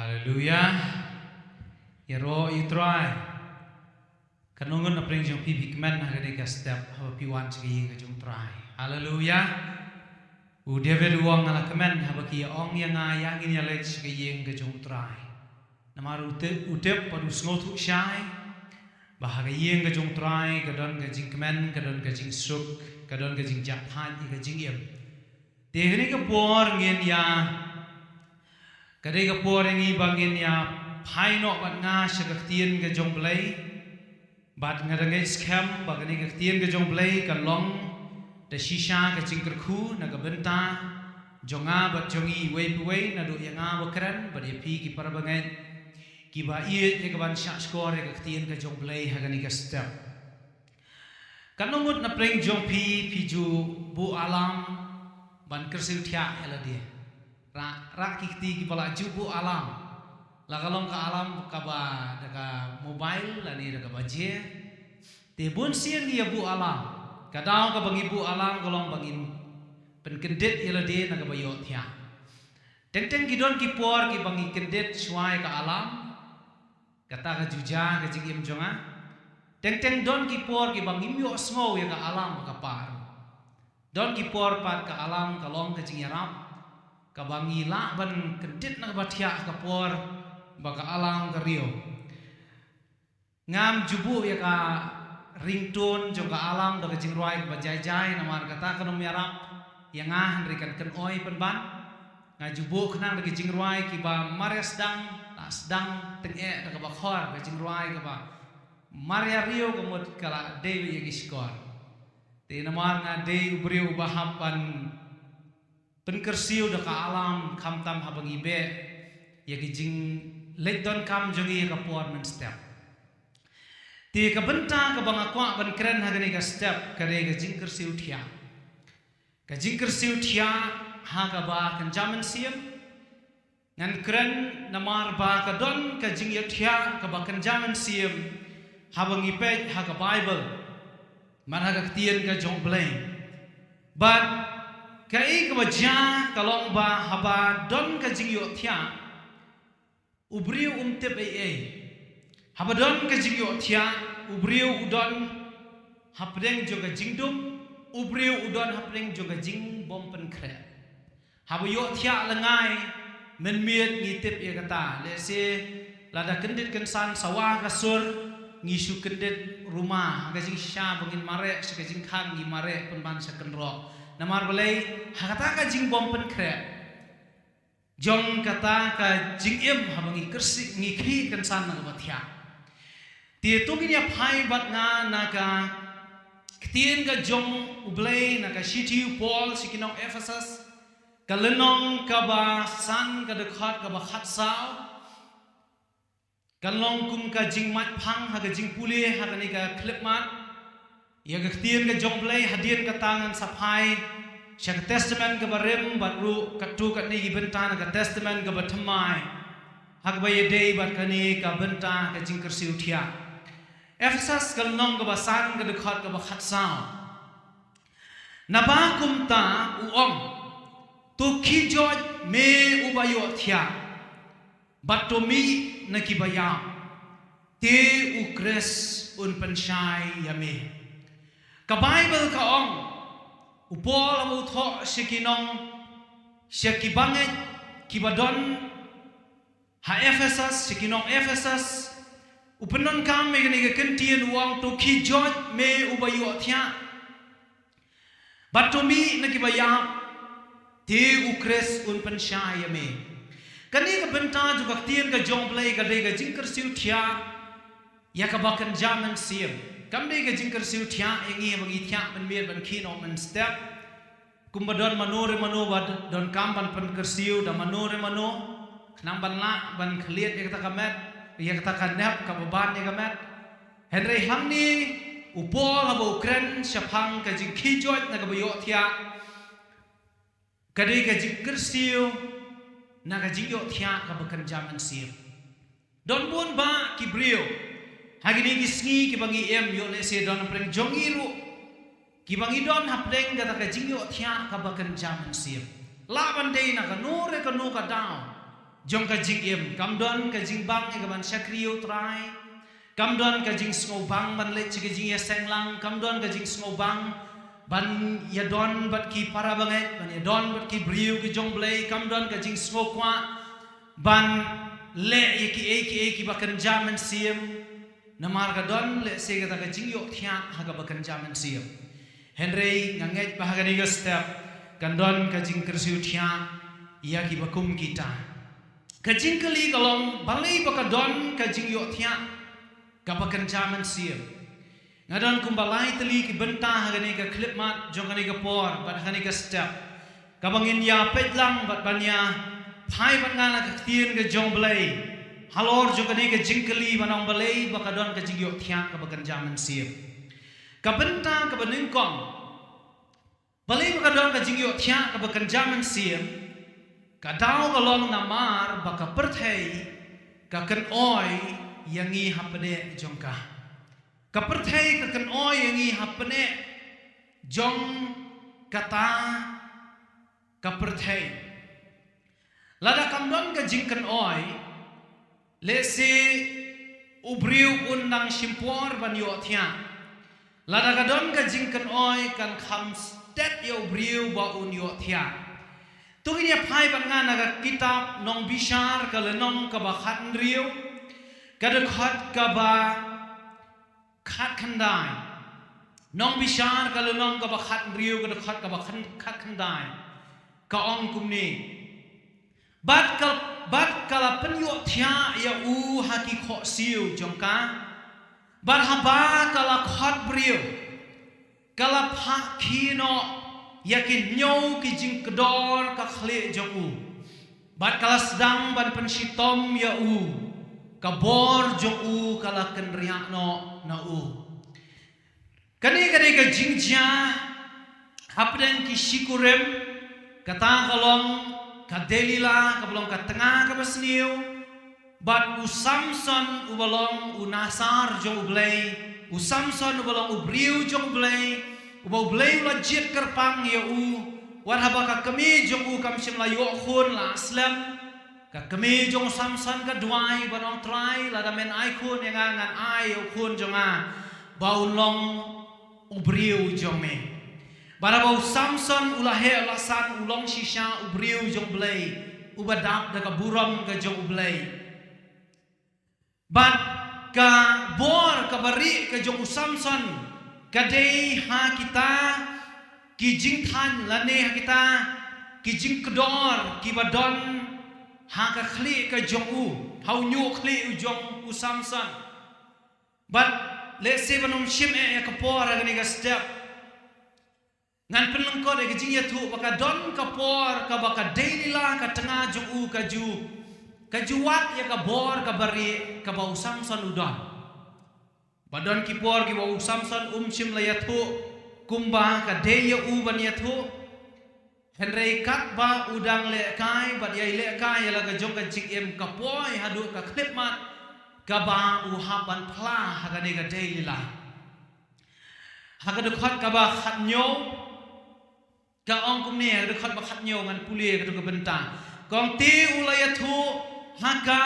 Haleluia. Ïaroh ïa u Trai. Katno ngut na pdeng jong phi phi kmen ha kane ka step haba phi wan sha ka ïing ka jong u Trai. Haleluia. U David u ong nga la kmen haba ki ïa ong ïa nga ïa ngin ïa leit sha ka ïing ka jong u Trai. Namar u tip, u tip bad u sngewthuh shai. Ba ha ka ïing ka jong U Trai ka don ka jingkmen, ka don ka jingsuk, ka don ka jingjahthait ïa ka jingim. Te kane ka por ngin ïa, ka dei ka por ïa ngi ba ngin ïa phai noh bad nga sha ka ktien ka jong U Blei. Bad nga da ngeit skhem ba kane ka ktien ka jong U Blei ka long da shisha ka jingkyrkhu na ka bynta jong nga bad jong ngi iwei pa iwei, naduh ïa nga ba kren bad ïa phi ki para bangeit kiba ïeit ïa ka ban shahshkor ïa ka ktien ka jong U Blei ha kane ka step. Katno ngut na pdeng jong phi phi ju buh alarm ban kyrsiew thiah ïa lade? Rah, rah ki kti kiba la ju buh alarm. La ka long ka alarm kaba da ka mobile lane da ka baje. Te bun sien ngi ïa buh alarm. Ka daw kaba ngi buh alarm ka long ba ngin pynkyndit ïa lade na kaba ïohthiah. Teng teng ki don ki por kiba ngi kyndit shuwa ïa ka alarm. Kata ka ju jia ka jingim jong nga. Teng teng don ki por kiba ngim ïohsngew ïa ka alarm ba ka par. Don ki por pat ka alarm ka long ka jingïarap kaba ngi lah ban kyndit na kaba thiah ha ka por ba ka alarm ka riew. Ngam ju buh ïa ka ringtone jong ka alarm da ka jingrwai kaba jai jai, namar kata kan ym ïarap ïa nga, hynrei kan kynoi pynban. Nga ju buh khnang da ka jingrwai kiba mar ïa sdang, la sdang tyngeh da kaba khor, ka jingrwai kaba mar ïa riew ka mut ka la dei ïa ki shkor. Te namar nga dei u briew uba hap ban pynkyrsiew da ka alarm khamtam haba ngi beh ïa ki jingleit donkam jong ngi ïa ka por mynstep. Te ka bynta kaba nga kwah ban kren ha kane ka step ka dei ka jingkyrsiew thiah. Ka jingkyrsiew thiah ha kaba kynja mynsiem. Ngan kren namar ba ka don ka jingïohthiah kaba kynja mynsiem haba ngi peit ha ka Baibl. Mar ha ka ktien ka jong U Blei. Bad kaei kaba jia ka long ba haba don ka jingïohthiah, u briew um tip ei ei. Haba don ka jingïohthiah, u briew u don hapdeng jong ka jingdum, u briew u don hapdeng jong ka jingbym pynkhreh. Haba ïohthiah lyngngai, mynmiet ngi tip ïa kata. Lehse lada kyndit kynsan sawa ka sur, ngi shu kyndit ruma, ha ka jingshisha ba ngin mareh sha ka jingkhang ngi mareh pynban sha kynroh. Namar balei? Ha kata ka jingbym pynkhreh jong kata ka jingim haba ngi kyrsiew, ngi khih kynsan na kaba thiah. Te to ngin ïa phai bad nga na ka ktien ka jong U Blei, na ka shithi u Paul sha ki nong Ephesus, ka lynnong kaba san, ka dkhot kaba khatsaw. Kan long kum ka jingmait phang ha ka jingpule ha kane ka khyllipmat ïa ka ktien ka jong U Blei. Hadien kata ngan sa phai sha ka Testament kaba rim, bad ruh katto katne ki bynta na ka Testament kaba thymmai, ha kaba ïadei bad kane ka bynta ka jingkyrsiew thiah. Ephesus ka lynnong kaba san, ka dkhot kaba khatsaw. Naba kumta u ong, to khie joit me uba ïohthiah, bad to mih na kiba ïap, te u Khrist un pynshai ïa me. Ka Baibl ka ong, u Paul haba u thoh sha ki nong, sha ki bangeit kiba don ha Ephesus, sha ki nong Ephesus, u pyndonkam ïa kane ka kyntien, u ong, to khie joit me uba ïohthiah, bad to mih na kiba ïap, te u Khrist un pynshai ïa me. Kane ka bynta jong ka ktien ka jong U Blei ka dei ka jingkyrsiew thiah ïa kaba kynja mynsiem. Kam dei ka jingkyrsiew thiah ïa ngi ba ngi thiah mynmiet ban khih noh mynstep. Kumba don mano re mano ba donkam ban pynkyrsiew da mano re mano, khnang ban lah ban khlieh ïa kata ka met, ïa kata ka nep kaba ban ïa ka met. Hynrei hangne u Paul haba u kren shaphang ka jingkhie joit na kaba ïohthiah, ka dei ka jingkyrsiew na ka jingïohthiah kaba kynja mynsiem. Don bun bah ki briew ha kine ki sngi kiba ngi im, ïoh lehse don hapdeng jong ngi ruh kiba ngi don hapdeng kata ka jingïohthiah kaba kynja mynsiem. Lah ban dei na kano re kano ka daw jong ka jingim, kam don ka jingbang ïa ka ban shakri ïa U Trai, kam don ka jingsngewbang ban leit sha ka jingïaseng lang, kam don ka jingsngewbang ban ïadon bad ki para bangeit, ban ïadon bad ki briew ki jong U Blei, kam don ka jingsngewkwah ban leh ïa kiei kiei kiba kynja mynsiem. Namar ka don lehse kata ka jingïohthiah ha kaba kynja mynsiem. Hynrei nga ngeit ba ha kane ka step kan don ka jingkyrsiew thiah ïa kiba kum kita. Ka jingkylli ka long balei ba ka don ka jingïohthiah kaba kynja mynsiem. Nga don kumba lai tylli ki bynta ha kane ka khyllipmat jong kane ka por bad ha kane ka step. Kaba ngin ïa peit lang bad ban ïa phai bad nga na ka ktien ka jong U Blei halor jong kane ka jingkylli ban ong balei ba ka don ka jingïohthiah kaba kynja mynsiem. Ka bynta kaba nyngkong, balei ba ka don ka jingïohthiah kaba kynja mynsiem, ka daw ka long namar ba ka pyrthei ka kynoi ïa ngi hapdeng jong ka. Ka pyrthei ka kynoi ïa ngi hapdeng jong kata ka pyrthei. Lada kam don ka jingkynoi, lehse u briew un nang shim por ban ïohthiah. Lada ka don ka jingkynoi kan kham stet ïa u briew ba un ïohthiah. To ngin ïa phai bad nga na ka kitab Nongbishar ka lynnong kaba khathynriew, ka dkhot kaba khatkhyndai. Nongbishar ka lynnong kaba khathynriew ka dkhot kaba khan-, khatkhyndai. Ka ong kumne. Bad ka, bad ka la pynïohthiah ïa u ha ki khohsiew jong ka. Bad haba ka la khot briew, ka la phah khie noh ïa ki hynñiew ki jingkdor ka khlieh jong u. Bad ka la sdang ban pynshitom ïa u. Ka bor jong u ka la kynriah noh na u. Kane, kane ka jingjia hapdeng ki shikurim, kata ka long ka Delila, kaba long ka tnga kaba sniew, bad u Samson uba long u nasar jong U Blei, u Samson uba long u briew jong U Blei, uba U Blei u la jied kyrpang ïa u, wat haba ka kmie jong u kam shym la ïoh khun la slem. Ka kmie jong u Samson ka duwai ban ong Trai, lada men ai khun ïa nga ngan ai ïa u khun jong nga ba un long u briew jong me. Bad haba u Samson u la heh u la san u long shisha u briew jong U Blei, uba dap da ka burom ka jong U Blei. Bad ka bor kaba rieh ka jong u Samson ka dei ha kita ki jingthaiñ lane ha kita ki jingkdor kiba don ha ka khlieh ka jong u, ha u hynñiew khlieh u jong u Samson. Bad lehse ban ym shim eh ïa ka por ha kane ka step, ngan pynlyngkot ïa ka jingïathuh ba ka don ka por kaba ka Delila ka tnga jong u ka ju, ka ju wad ïa ka bor kaba rieh kaba u Samson u don. Ba don ki por kiba u Samson um shym la ïathuh kumba ka dei ïa u ban ïathuh. Hynrei katba u dang lehkai bad ïai lehkai ïa la ka jong ka jingim ka poi haduh ka khyllipmat kaba u hap ban phla ha kane ka Delila. Ha ka dkhot kaba khathynñiew, ka ong kumne, ha ka dkhot ba khathynñiew ngan pule katto ka bynta. Ka ong te u la ïathuh ha ka,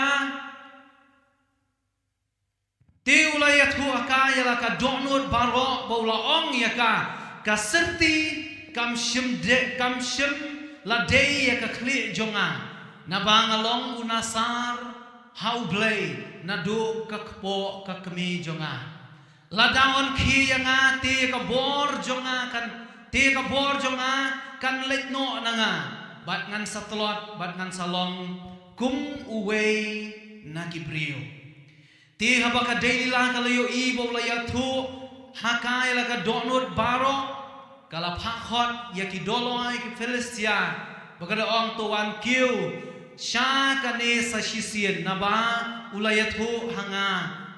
te u la ïathuh ha ka ïa la ka dohnud baroh ba u la ong ïa ka, ka syrti kam shym de, kam shym la dei ïa ka khlieh jong nga. Naba nga long u nasar ha U Blei naduh ka kpoh ka kmie jong nga. Lada wan khie ïa nga te ka bor jong nga kan, te ka bor jong nga kan leit noh na nga. Bad ngan sa tlot, bad ngan sa long kum uwei na ki briew. Te haba ka Delila ka la ïohi ba u la ïathuh ha ka ïa la ka dohnud baroh, ka la phah khot ïa ki dolloi ki Philistia, ba ka da ong to wan kiew sha kane sa shisien naba u la ïathuh ha nga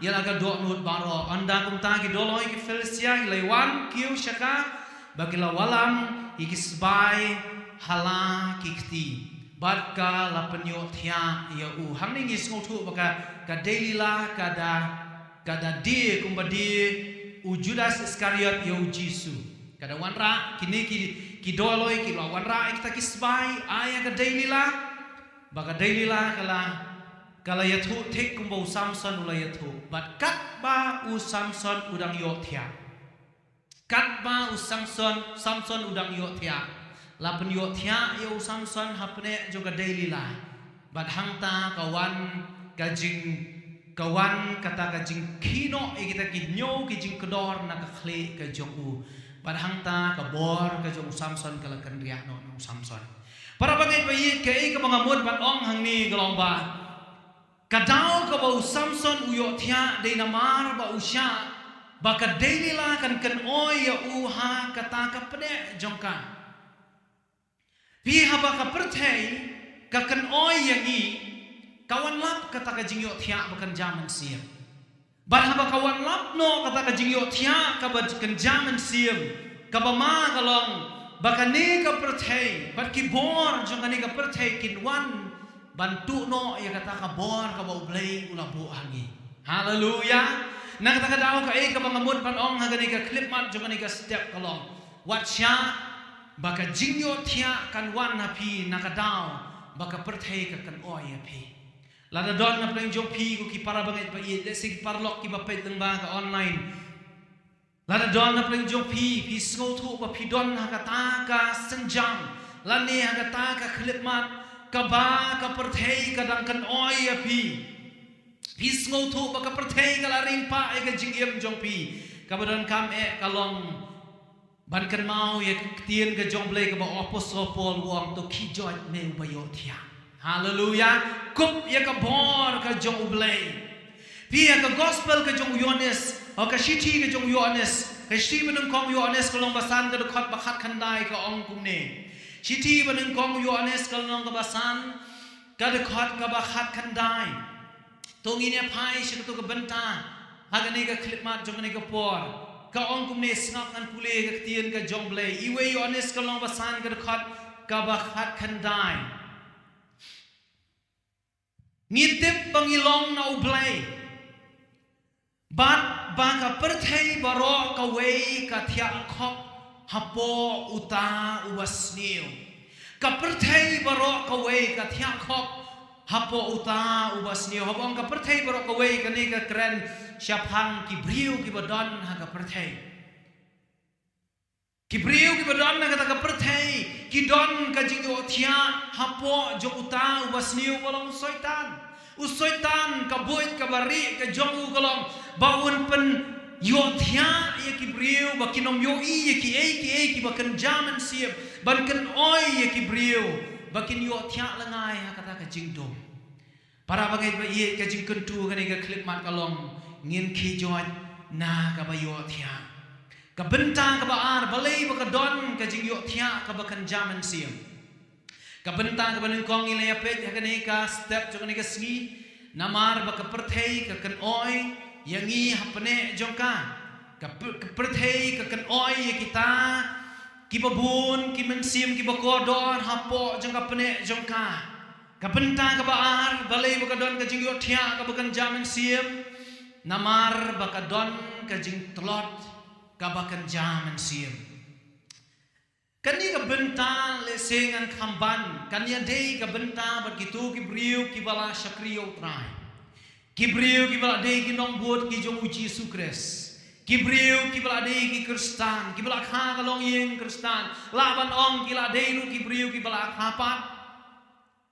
ïa la ka dohnud baroh. Ynda kumta ki dolloi ki Philistia ki la wan kiew sha ka, ba ki la wallam ïa ki sbai ha la ki kti. Bad ka la pynïohthiah ïa u. Hangne ngi sngewthuh ba ka, ka Delila ka da, ka da die kumba die u Judas Iskariot ïa u Jisu. Ka da wanrah, kine ki, ki dolloi ki la wanrah ïa kita ki sbai, ai ïa ka Delila. Ba ka Delila ka la, ka la ïathuh thik kumba u Samson u la ïathuh. Bad katba u Samson u dang ïohthiah. Katba u Samson, Samson u dang ïohthiah. La pynïohthiah ïa u Samson hapdeng jong ka Delila. Bad hangta ka wan ka jing, ka wan kata ka jingkhih noh ïa kita ki hynñiew ki jingkdor na ka khlieh ka jong u. Bad hangta ka bor ka jong u Samson ka la kynriah noh na u Samson. Para bangeit ba ïeit, kaei kaba nga mut ban ong hangne ka long ba ka daw kaba u Samson u ïohthiah dei namar ba u shah ba ka Delila kan kynoi ïa u ha kata ka pdeng jong ka. Phi, haba ka pyrthei ka kynoi ïa ngi, ka wan lap kata ka jingïohthiah ba kynja mynsiem. Bad haba ka wan lap noh kata ka jingïohthiah kaba kynja mynsiem, kaba ma ka long ba kane ka pyrthei bad ki bor jong kane ka pyrthei kin wan ban tuh noh ïa kata ka bor kaba U Blei u la buh ha ngi. Haleluya. Na kata ka daw kaei kaba nga mut ban ong ha kane ka khyllipmat jong kane ka step ka long, wat shah ba ka jingïohthiah kan wan ha phi na ka daw ba ka pyrthei ka kynoi ïa phi. Lada don na pdeng jong phi ko ki para bangeit ba ïeit, lehse ki paralok kiba peit lyngba ka online, lada don na pdeng jong phi, phi sngewthuh ba phi don ha kata ka synjam lane ha kata ka khyllipmat kaba ka pyrthei ka dang kynoi ïa phi. Phi sngewthuh ba ka pyrthei ka la ring pah ïa ka jingim jong phi. Kaba donkam eh ka long ban kynmaw ïa ka ktien ka jong U Blei kaba u Apostol Paul u ong, to khie joit me uba ïohthiah. Haleluya. Kup ïa ka bor ka jong U Blei. Phi, ha ka gospel ka jong u Ïoannis, ha ka shithi ka jong u Ïoannis, ka shithi banyngkong u Ïoannis ka lynnong ba san ka dkhot ba khatkhyndai ka ong kumne. Shithi banyngkong u Ïoannis ka lynnong kaba san ka dkhot kaba khatkhyndai. To ngin ïa phai sha kato ka bynta ha kane ka khyllipmat jong kane ka por. Ka ong kumne, sngap ngan pule ka ktien ka jong U Blei. Iwei Ïoannis ka lynnong ba san ka dkhot kaba khatkhyndai. Ngi tip ba ngi long na U Blei, bad ba ka pyrthei baroh kawei ka thiah khop hapoh uta uba sniew. Ka pyrthei baroh kawei ka thiah khop hapoh uta uba sniew. Haba ong ka pyrthei baroh kawei, kane ka kren shaphang ki briew kiba don ha ka pyrthei. Ki briew kiba don na kata ka pyrthei ki don ka jingïohthiah hapoh jong uta uba sniew, uba long u Soitan. U Soitan ka buit kaba rieh ka jong u ka long ba un pynïohthiah ïa ki briew ba kin ym ïohi ïa kiei kiei kiba kynja mynsiem, ban kynoi ïa ki briew ba kin ïohthiah lyngngai ha kata ka jingdum. Para bangeit ba ïeit, ka jingkyntu kane ka khyllipmat ka long, ngin khie joit na kaba ïohthiah. Ka bynta kaba ar, balei ba ka don ka jingïohthiah kaba kynja mynsiem. Ka bynta kaba nyngkong ngi la ïa peit ha kane ka step jong kane ka sngi, namar ba ka pyrthei ka kynoi ïa ngi ha pdeng jong ka. Ka py-, ka pyrthei ka kynoi ïa kita kiba bun ki mynsiem kiba kordor hapoh jong ka pdeng jong ka. Ka bynta kaba ar, balei ba ka don ka jingïohthiah kaba kynja mynsiem, namar ba ka don ka jingtlot kaba kynja mynsiem. Kane ka bynta lehse ngan kham ban, kan ïadei ka bynta bad kito ki briew kiba la shakri ïa U Trai. Ki briew kiba la dei ki nongbud ki jong U Jisu Khrist. Ki briew kiba la dei ki Khristan, kiba la kha ka longïing Khristan. Lah ban ong ki la dei ruh ki briew kiba la kha pat.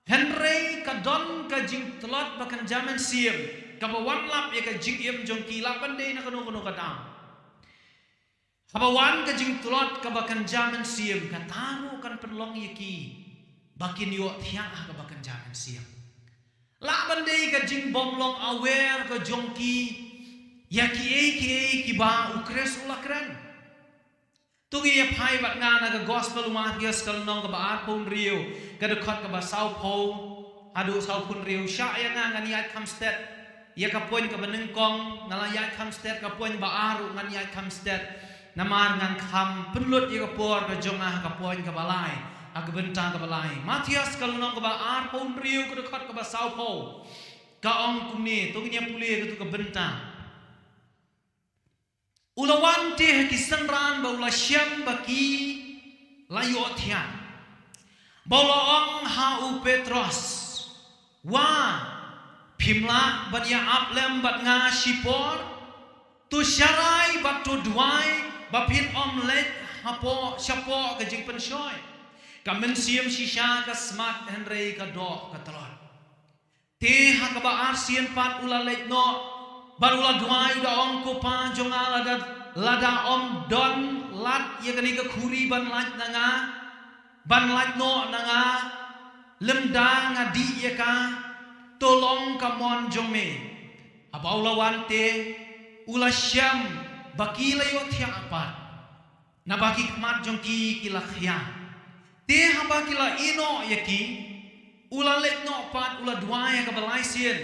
Hynrei ka don ka jingtlot ba kynja mynsiem kaba wan lap ïa ka jingim jong ki, lah ban dei na kano kano ka daw. Haba wan ka jingtlot kaba kynja mynsiem, kata ruh kan pynlong ïa ki ba kin ïohthiah ha kaba kynja mynsiem. Lah ban dei ka jingbym long aware ka jong ki ïa kiei kiei kiba U Khrist u la kren. To ngin ïa phai bad nga na ka gospel u Mathaios ka lynnong kaba arphew hynriew, ka dkhot kaba sawphew haduh sawphew hynriew. Shah ïa nga, ngan ïaid kham stet ïa ka point kaba nyngkong, nga la ïaid kham stet ka point ba ar ruh, ngan ïaid kham stet. Namar ngan kham pynlut ïa ka por ka jong nga ha ka point kaba lai, ha ka bynta kaba lai. Mathaios ka lynnong kaba arphew hynriew, ka dkhot kaba sawphew, ka ong kumne, to ngin ïa pule ïa kato ka bynta. U la wan te ha ki synran bad u la shem ba ki la ïohthiah. Bad u la ong ha u Petros, wa, phim lah ban ïa ap lem bad nga shipor? To sharai bad to duwai ba phin ym leit hapoh, shapoh ka jingpynshoi. Ka mynsiem shisha ka smat, hynrei ka doh ka tlot. Te ha kaba arsien pat u la leit noh, bad u la duwai, u da ong, Ko Pa jong nga, lada, lada ym don lad ïa kane ka khuri ban lait na nga, ban lait noh na nga, lymda nga dih ïa ka, to long ka mon jong me. Haba u la wan te, u la shem ba ki la ïohthiah pat. Naba ki khmat jong ki ki la khia. Te haba ki la ïeh noh ïa ki, u la leit noh pat, u la duwai ha kaba lai sien.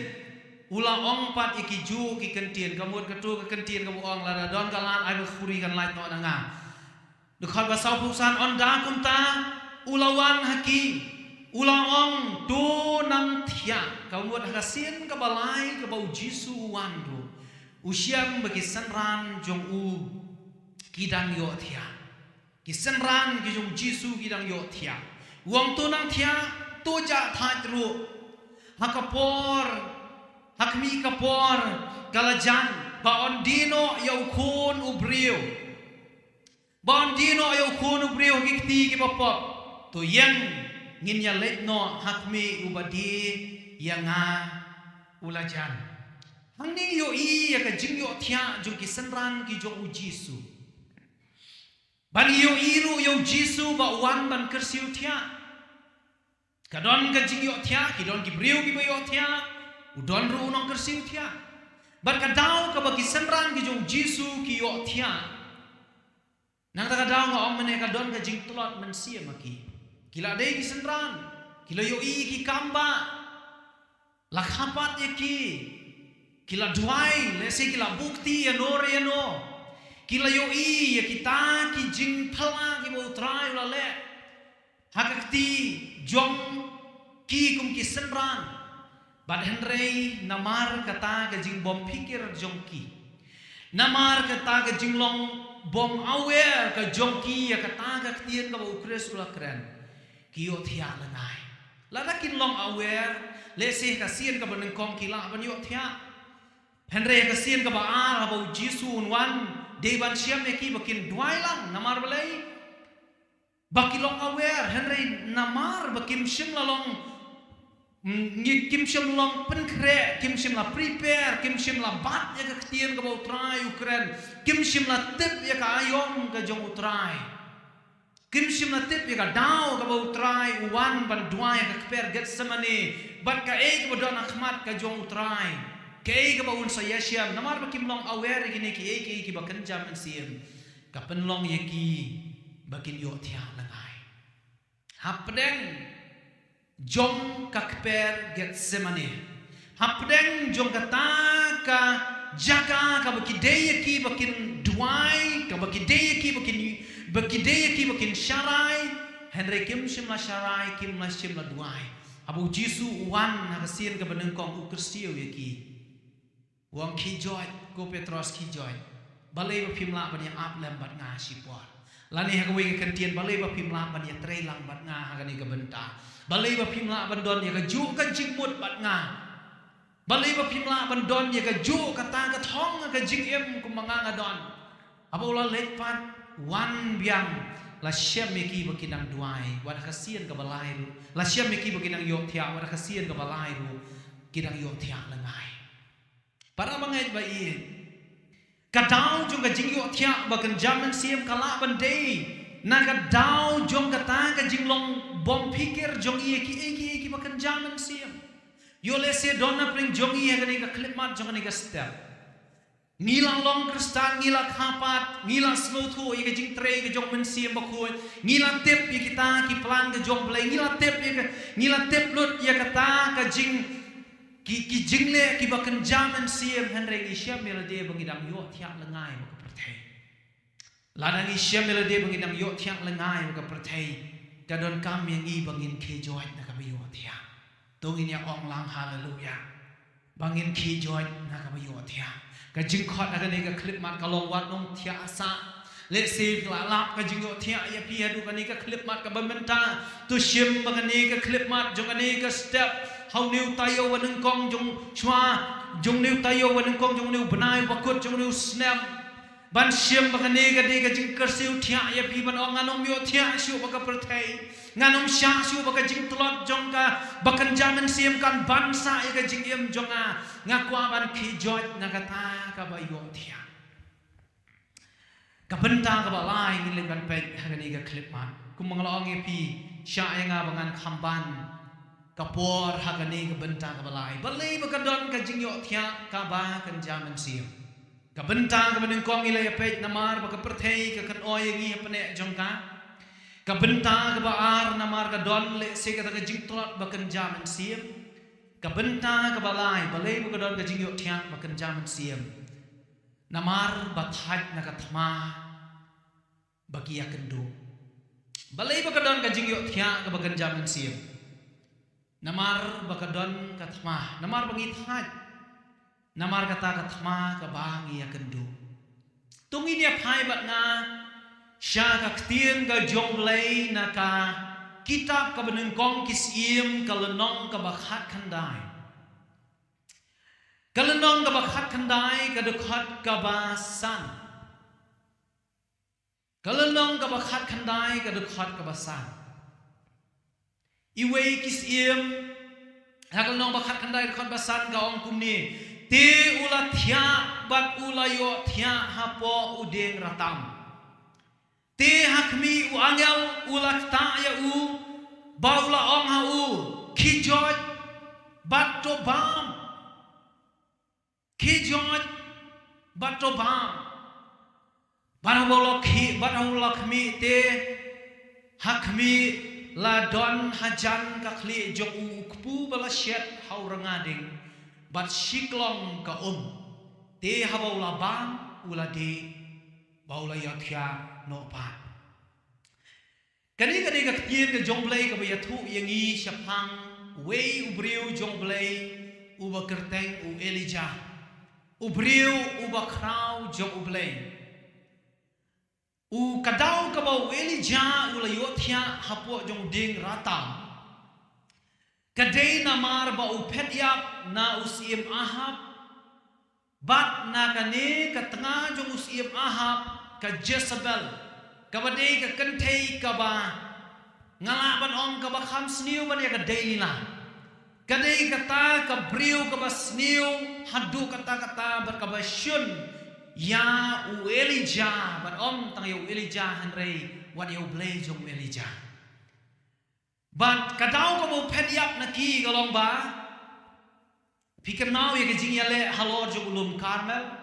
U la ong pat ïa kijuh ki kyntien, ka mut kato ka kyntien kaba ong, lada don ka lad, ai ba ka khuri kan lait noh na nga. Dkhot ba sawphew san, ynda kumta u la wan ha ki, u la ong, To nang thiah. Ka mut ha ka sien kaba lai kaba u Jisu u wan ruh, u shem ba ki synran jong u ki dang ïohthiah. Ki synran ki jong u Jisu ki dang ïohthiah. U ong, To nang thiah, to jah thait ruh. Ha ka por, ha khmih ka por ka la jan, ba yn die noh ïa u Khun u briew. Ba yn die noh ïa u Khun u briew ha ki kti kiba pop. To ïeng, ngin ïa leit noh ha khmih, uba die ïa nga u la jan. Hangne ngi ïohi ïa ka jingïohthiah jong ki synran ki jong u Jisu. Bad ngi ïohi ruh ïa u Jisu ba u wan ban kyrsiew thiah. Ka don ka jingïohthiah, ki don ki briew kiba ïohthiah, u don ruh u nongkyrsiew thiah. Bad ka daw kaba ki synran ki jong u Jisu ki ïohthiah, nangta ka daw nga ong mynne ka don ka jingtlot mynsiem ha ki. Ki la dei ki synran, ki la ïohi ïa ki kambah, la kha pat ïa ki. Ki la duwai, lehse ki la buh kti ïano re ïano. Ki la ïohi ïa kita ki jingphylla kiba u Trai u la leh ha ka kti jong ki kum ki synran. Bad hynrei namar kata ka jingbym phikir jong ki, namar kata ka jinglong bym aware ka jong ki ïa kata ka ktien kaba u Khrist u la kren, ki ïohthiah lyngngai. Lada kin long aware, lehse ha ka sien kaba nyngkong ki lah ban ïohthiah. Hynrei ha ka sien kaba ar, haba u Jisu un wan, dei ban shem ïa ki ba kin duwai lang, namar balei? Ba ki long aware, hynrei namar ba kim shym la long, mm, ngi kim shym long pynkhreh, kim shym la prepare, kim shym la bat ïa ka ktien kaba u Trai u kren, kim shym la tip ïa ka aïom ka jong u Trai. Kim shym la tip ïa ka daw kaba u Trai u wan ban duwai ha ka kper Gethsemane, bad kaei kaba don ha khmat ka jong u Trai, kaei kaba un sa ïashem, namar ba kim long aware ïa kine kiei kiei kiba kynja mynsiem, ka pynlong ïa ki ba kin ïohthiah lyngngai. Hapdeng jong ka kper Gethsemane, hapdeng jong kata ka jaka kaba ki dei ïa ki ba kin duwai, kaba ki dei ïa ki ba kin, ba ki dei ïa ki ba kin sharai, hynrei kim shym la sharai, kim la shym la duwai. Haba u Jisu u wan ha ka sien kaba nyngkong u kyrsiew ïa ki. U ong, Khie joit, ko Petros, khie joit. Balei ba phim lah ban ïa ap lem bad nga shipor? Lane ha kawei ka kyntien, balei ba phim lah ban ïa trei lang bad nga ha kane ka bynta? Balei ba phim lah ban don ïa kajuh ka jingmut bad nga? Balei ba phim lah ban don ïa kajuh kata ka thong ka jingim kumba nga nga don? Haba u la leit pat, wan biang, la shem ïa ki ba ki dang duwai, wat ha ka sien kaba lai ruh. La shem ïa ki ba ki dang ïohthiah, wat ha ka sien kaba lai ruh ki dang ïohthiah lyngngai. Para bangeit ba ïeit, ka daw jong ka jingïohthiah ba kynja mynsiem ka lah ban dei na ka daw jong kata ka jinglong bym phikir jong i ïa kiei kiei kiba kynja mynsiem. Ïoh lehse don na pdeng jong i ha kane ka khyllipmat jong kane ka step. Ngi la long Khristan, ngi la kha pat, ngi la sngewthuh ïa ka jingtrei ka jong Mynsiem Bakhuid, ngi la tip ïa kita ki plan ka jong Blei, ngi la tip ïa ka, ngi la tip lut ïa kata ka jing, ki, ki jingleh kiba kynja mynsiem, hynrei ngi shem ïa lade ba ngi dang ïohthiah lyngngai bad ka pyrthei. Lada ngi shem ïa lade ba ngi dang ïohthiah lyngngai bad ka pyrthei, ka donkam ïa ngi ba ngin khie joit na kaba ïohthiah. To ngin ïa ong lang haleluya. Ba ngin khie joit na kaba ïohthiah. Ka jingkhot ha kane ka khyllipmat ka long wat nongthiah sah. Lehse la lap ka jingïohthiah ïa phi haduh kane ka khyllipmat kaba mynta. To shim ba kane ka khyllipmat jong kane ka step, ha une u taïew ba nyngkong jong shuwa, jong une u taïew ba nyngkong jong une u bnai bakut jong une u snem, ban shim ba kane ka dei ka jingkyrsiew thiah ïa phi, ban ong ngan ym ïohthiah shuh bad ka pyrthei. Ngan ym shah shuh bad ka jingtlot jong ka, Ba kynja mynsiem kan ban sah ïa ka jingim jong nga, nga kwah ban khie joit na kata kaba ïohthiah. Ka bynta kaba lai ngin leit ban peit ha kane ka khyllipmat. Kumba nga la ong ïa phi, shah ïa nga ba ngan kham ban ka por ha kane ka bynta kaba lai. Balei ba ka don ka jingïohthiah kaba kynja mynsiem? Ka bynta kaba nyngkong ngi la ïa peit namar ba ka pyrthei ka kynoi ïa ngi hapdeng jong ka. Ka bynta kaba ar namar ka don lehse kata ka jingtlot ba kynja mynsiem. Ka bynta kaba lai, balei ba ka don ka jingïohthiah ba kynja mynsiem? Namar ba thait na ka thma ba ki ïakynduh. Balei ba ka don ka jingïohthiah kaba kynja mynsiem? Namar ba ka don ka thma, namar ba ngi thait. Namar kata ka thma kaba ngi ïakynduh. To ngin ïa phai bad nga sha ka ktien ka jong U Blei na ka kitab kaba nyngkong Ki Syiem ka lynnong kaba khatkhyndai. Ka lynnong kaba khatkhyndai ka dkhot kaba san. Ka lynnong kaba khatkhyndai ka dkhot kaba san. Iwei Ki Syiem ha ka lynnong ba khatkhyndai dkhot ba san ka ong kumne: Te u la thiah bad u la ïohthiah hapoh u dieng ratam. Te ha khmih u angel u la ktah ïa u, ba u la ong ha u: Khie joit bad to bam. Khie joit bad to bam. Bad haba u la khie, bad haba u la khmih te ha khmih la don hajan ka khlieh jong u u kpu ba la shet ha u rnga ding bad shiklong ka um. Te haba u la bam u la dih, ba u la ïohthiah noh pat. Kane ka dei ka ktien ka jong U Blei kaba ïathuh ïa ngi shaphang uwei u briew jong U Blei uba kyrteng u Elijah. U briew uba khraw jong U Blei. U ka daw kaba u Elijah u la ïohthiah hapoh jong u dieng ratam ka dei namar ba u phet ïap na u syiem Ahab. Bad na kane ka tnga jong u syiem Ahab, ka Jezebel, kaba dei ka kynthei kaba nga lah ban ong kaba kham sniew ban ïa ka dei lila. Ka dei kata ka briew kaba sniew haduh katta katta bad kaba shun ïa u Elijah, bad ym tang ïa u Elijah hynrei wat ïa U Blei jong u Elijah. Bad ka daw kaba u phet ïap na ki ka long ba, phi kynmaw ïa ka jingïaleh halor jong u lum Karmel.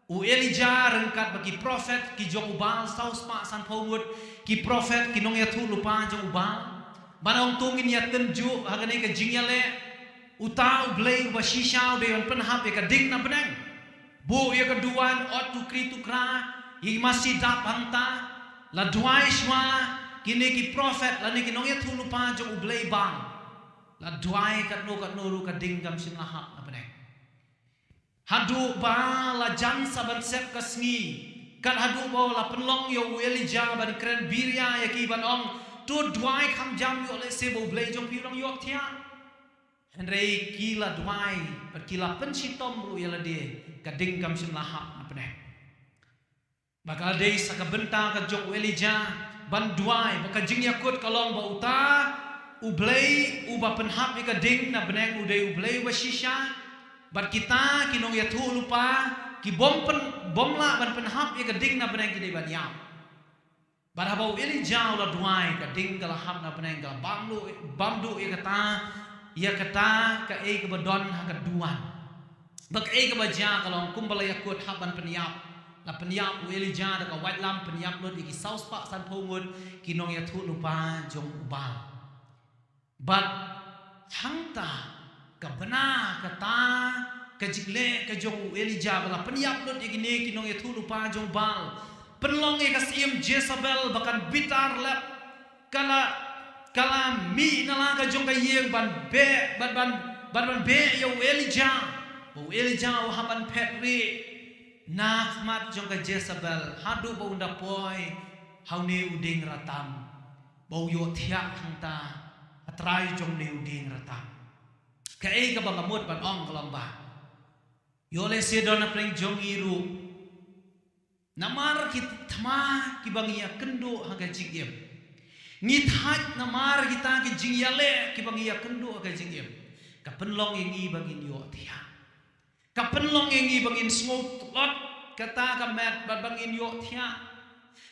U Elijah ryngkat bad ki prophet ki jong u Baal, saw spah sanphew ngut ki prophet, ki nongïathuhlypa jong u Baal. Ban ong to ngin ïa tynjuh ha kane ka jingïaleh. Uta U Blei uba shisha u dei ban pynhap ïa ka ding na bneng. Buh ïa ka duwan, ot tukri tukra, ïa ki masi dap hangta. La duwai shuwa kine ki prophet lane ki nongïathuhlypa jong U Blei Baal. La duwai katno katno ruh ka ding kam shym la hap na bneng. Haduh ba la jan sa ban sep ka sngi, kat haduh ba la pynlong ïa u Elijah ban kren biria ïa ki ban ong, to duwai kham jam ïoh lehse ba U Blei jong phi u nang ïohthiah. Hynrei ki la duwai bad ki la pynshitom ruh ïa lade, ka ding kam shym la hap na bneng. Ba ka la dei sa ka bynta ka jong u Elijah ban duwai, ba ka jingïakut ka long ba uta U Blei uba pynhap ïa ka ding na bneng u dei U Blei uba shisha. Bad kita ki nongïathuhlypa ki bym pyn, bym lah ban pynhap ïa ka ding na bneng ki dei ban ïap. Bad haba u Elijah u la duwai ka ding ka la hap na bneng, ka la bam duh, bam duh ïa kata, ïa kata kaei kaba don ha ka duwan. Ba kaei kaba jia ka long kumba la ïakut hap ban pynïap. La pynïap u Elijah da ka waitlam, pynïap lut ïa ki saw spah sanphew ngut ki nongïathuhlypa jong u Baal. Bad hangta ka bna kata ka jingleh ka jong u Elijah ba la pynïap lut ïa kine ki nongïathuhlypa jong u Baal. Pynlong ïa ka syiem Jezebel ba kan bitar lep. Ka la, ka la mih na la ka jong ka ïing ban beh, ban, ban, ban, ban beh ïa u Elijah. Ba u Elijah u hap ban phet rieh na khmat jong ka Jezebel haduh ba un da poi ha une u dieng ratam. Ba u ïohthiah hangta ha trai jong une u dieng ratam. Kaei kaba nga mut ban ong ka long ba, ïoh lehse don na pdeng jong ngi ruh. Namar ki thma kiba ngi ïakynduh ha ka jingim, Ngi thait namar kita ki jingïaleh kiba ngi ïakynduh ha ka jingim. Ka pynlong ïa ngi ba ngin ïohthiah. Ka pynlong ïa ngi ba ngin sngewtlot kata ka met bad ba ngin ïohthiah.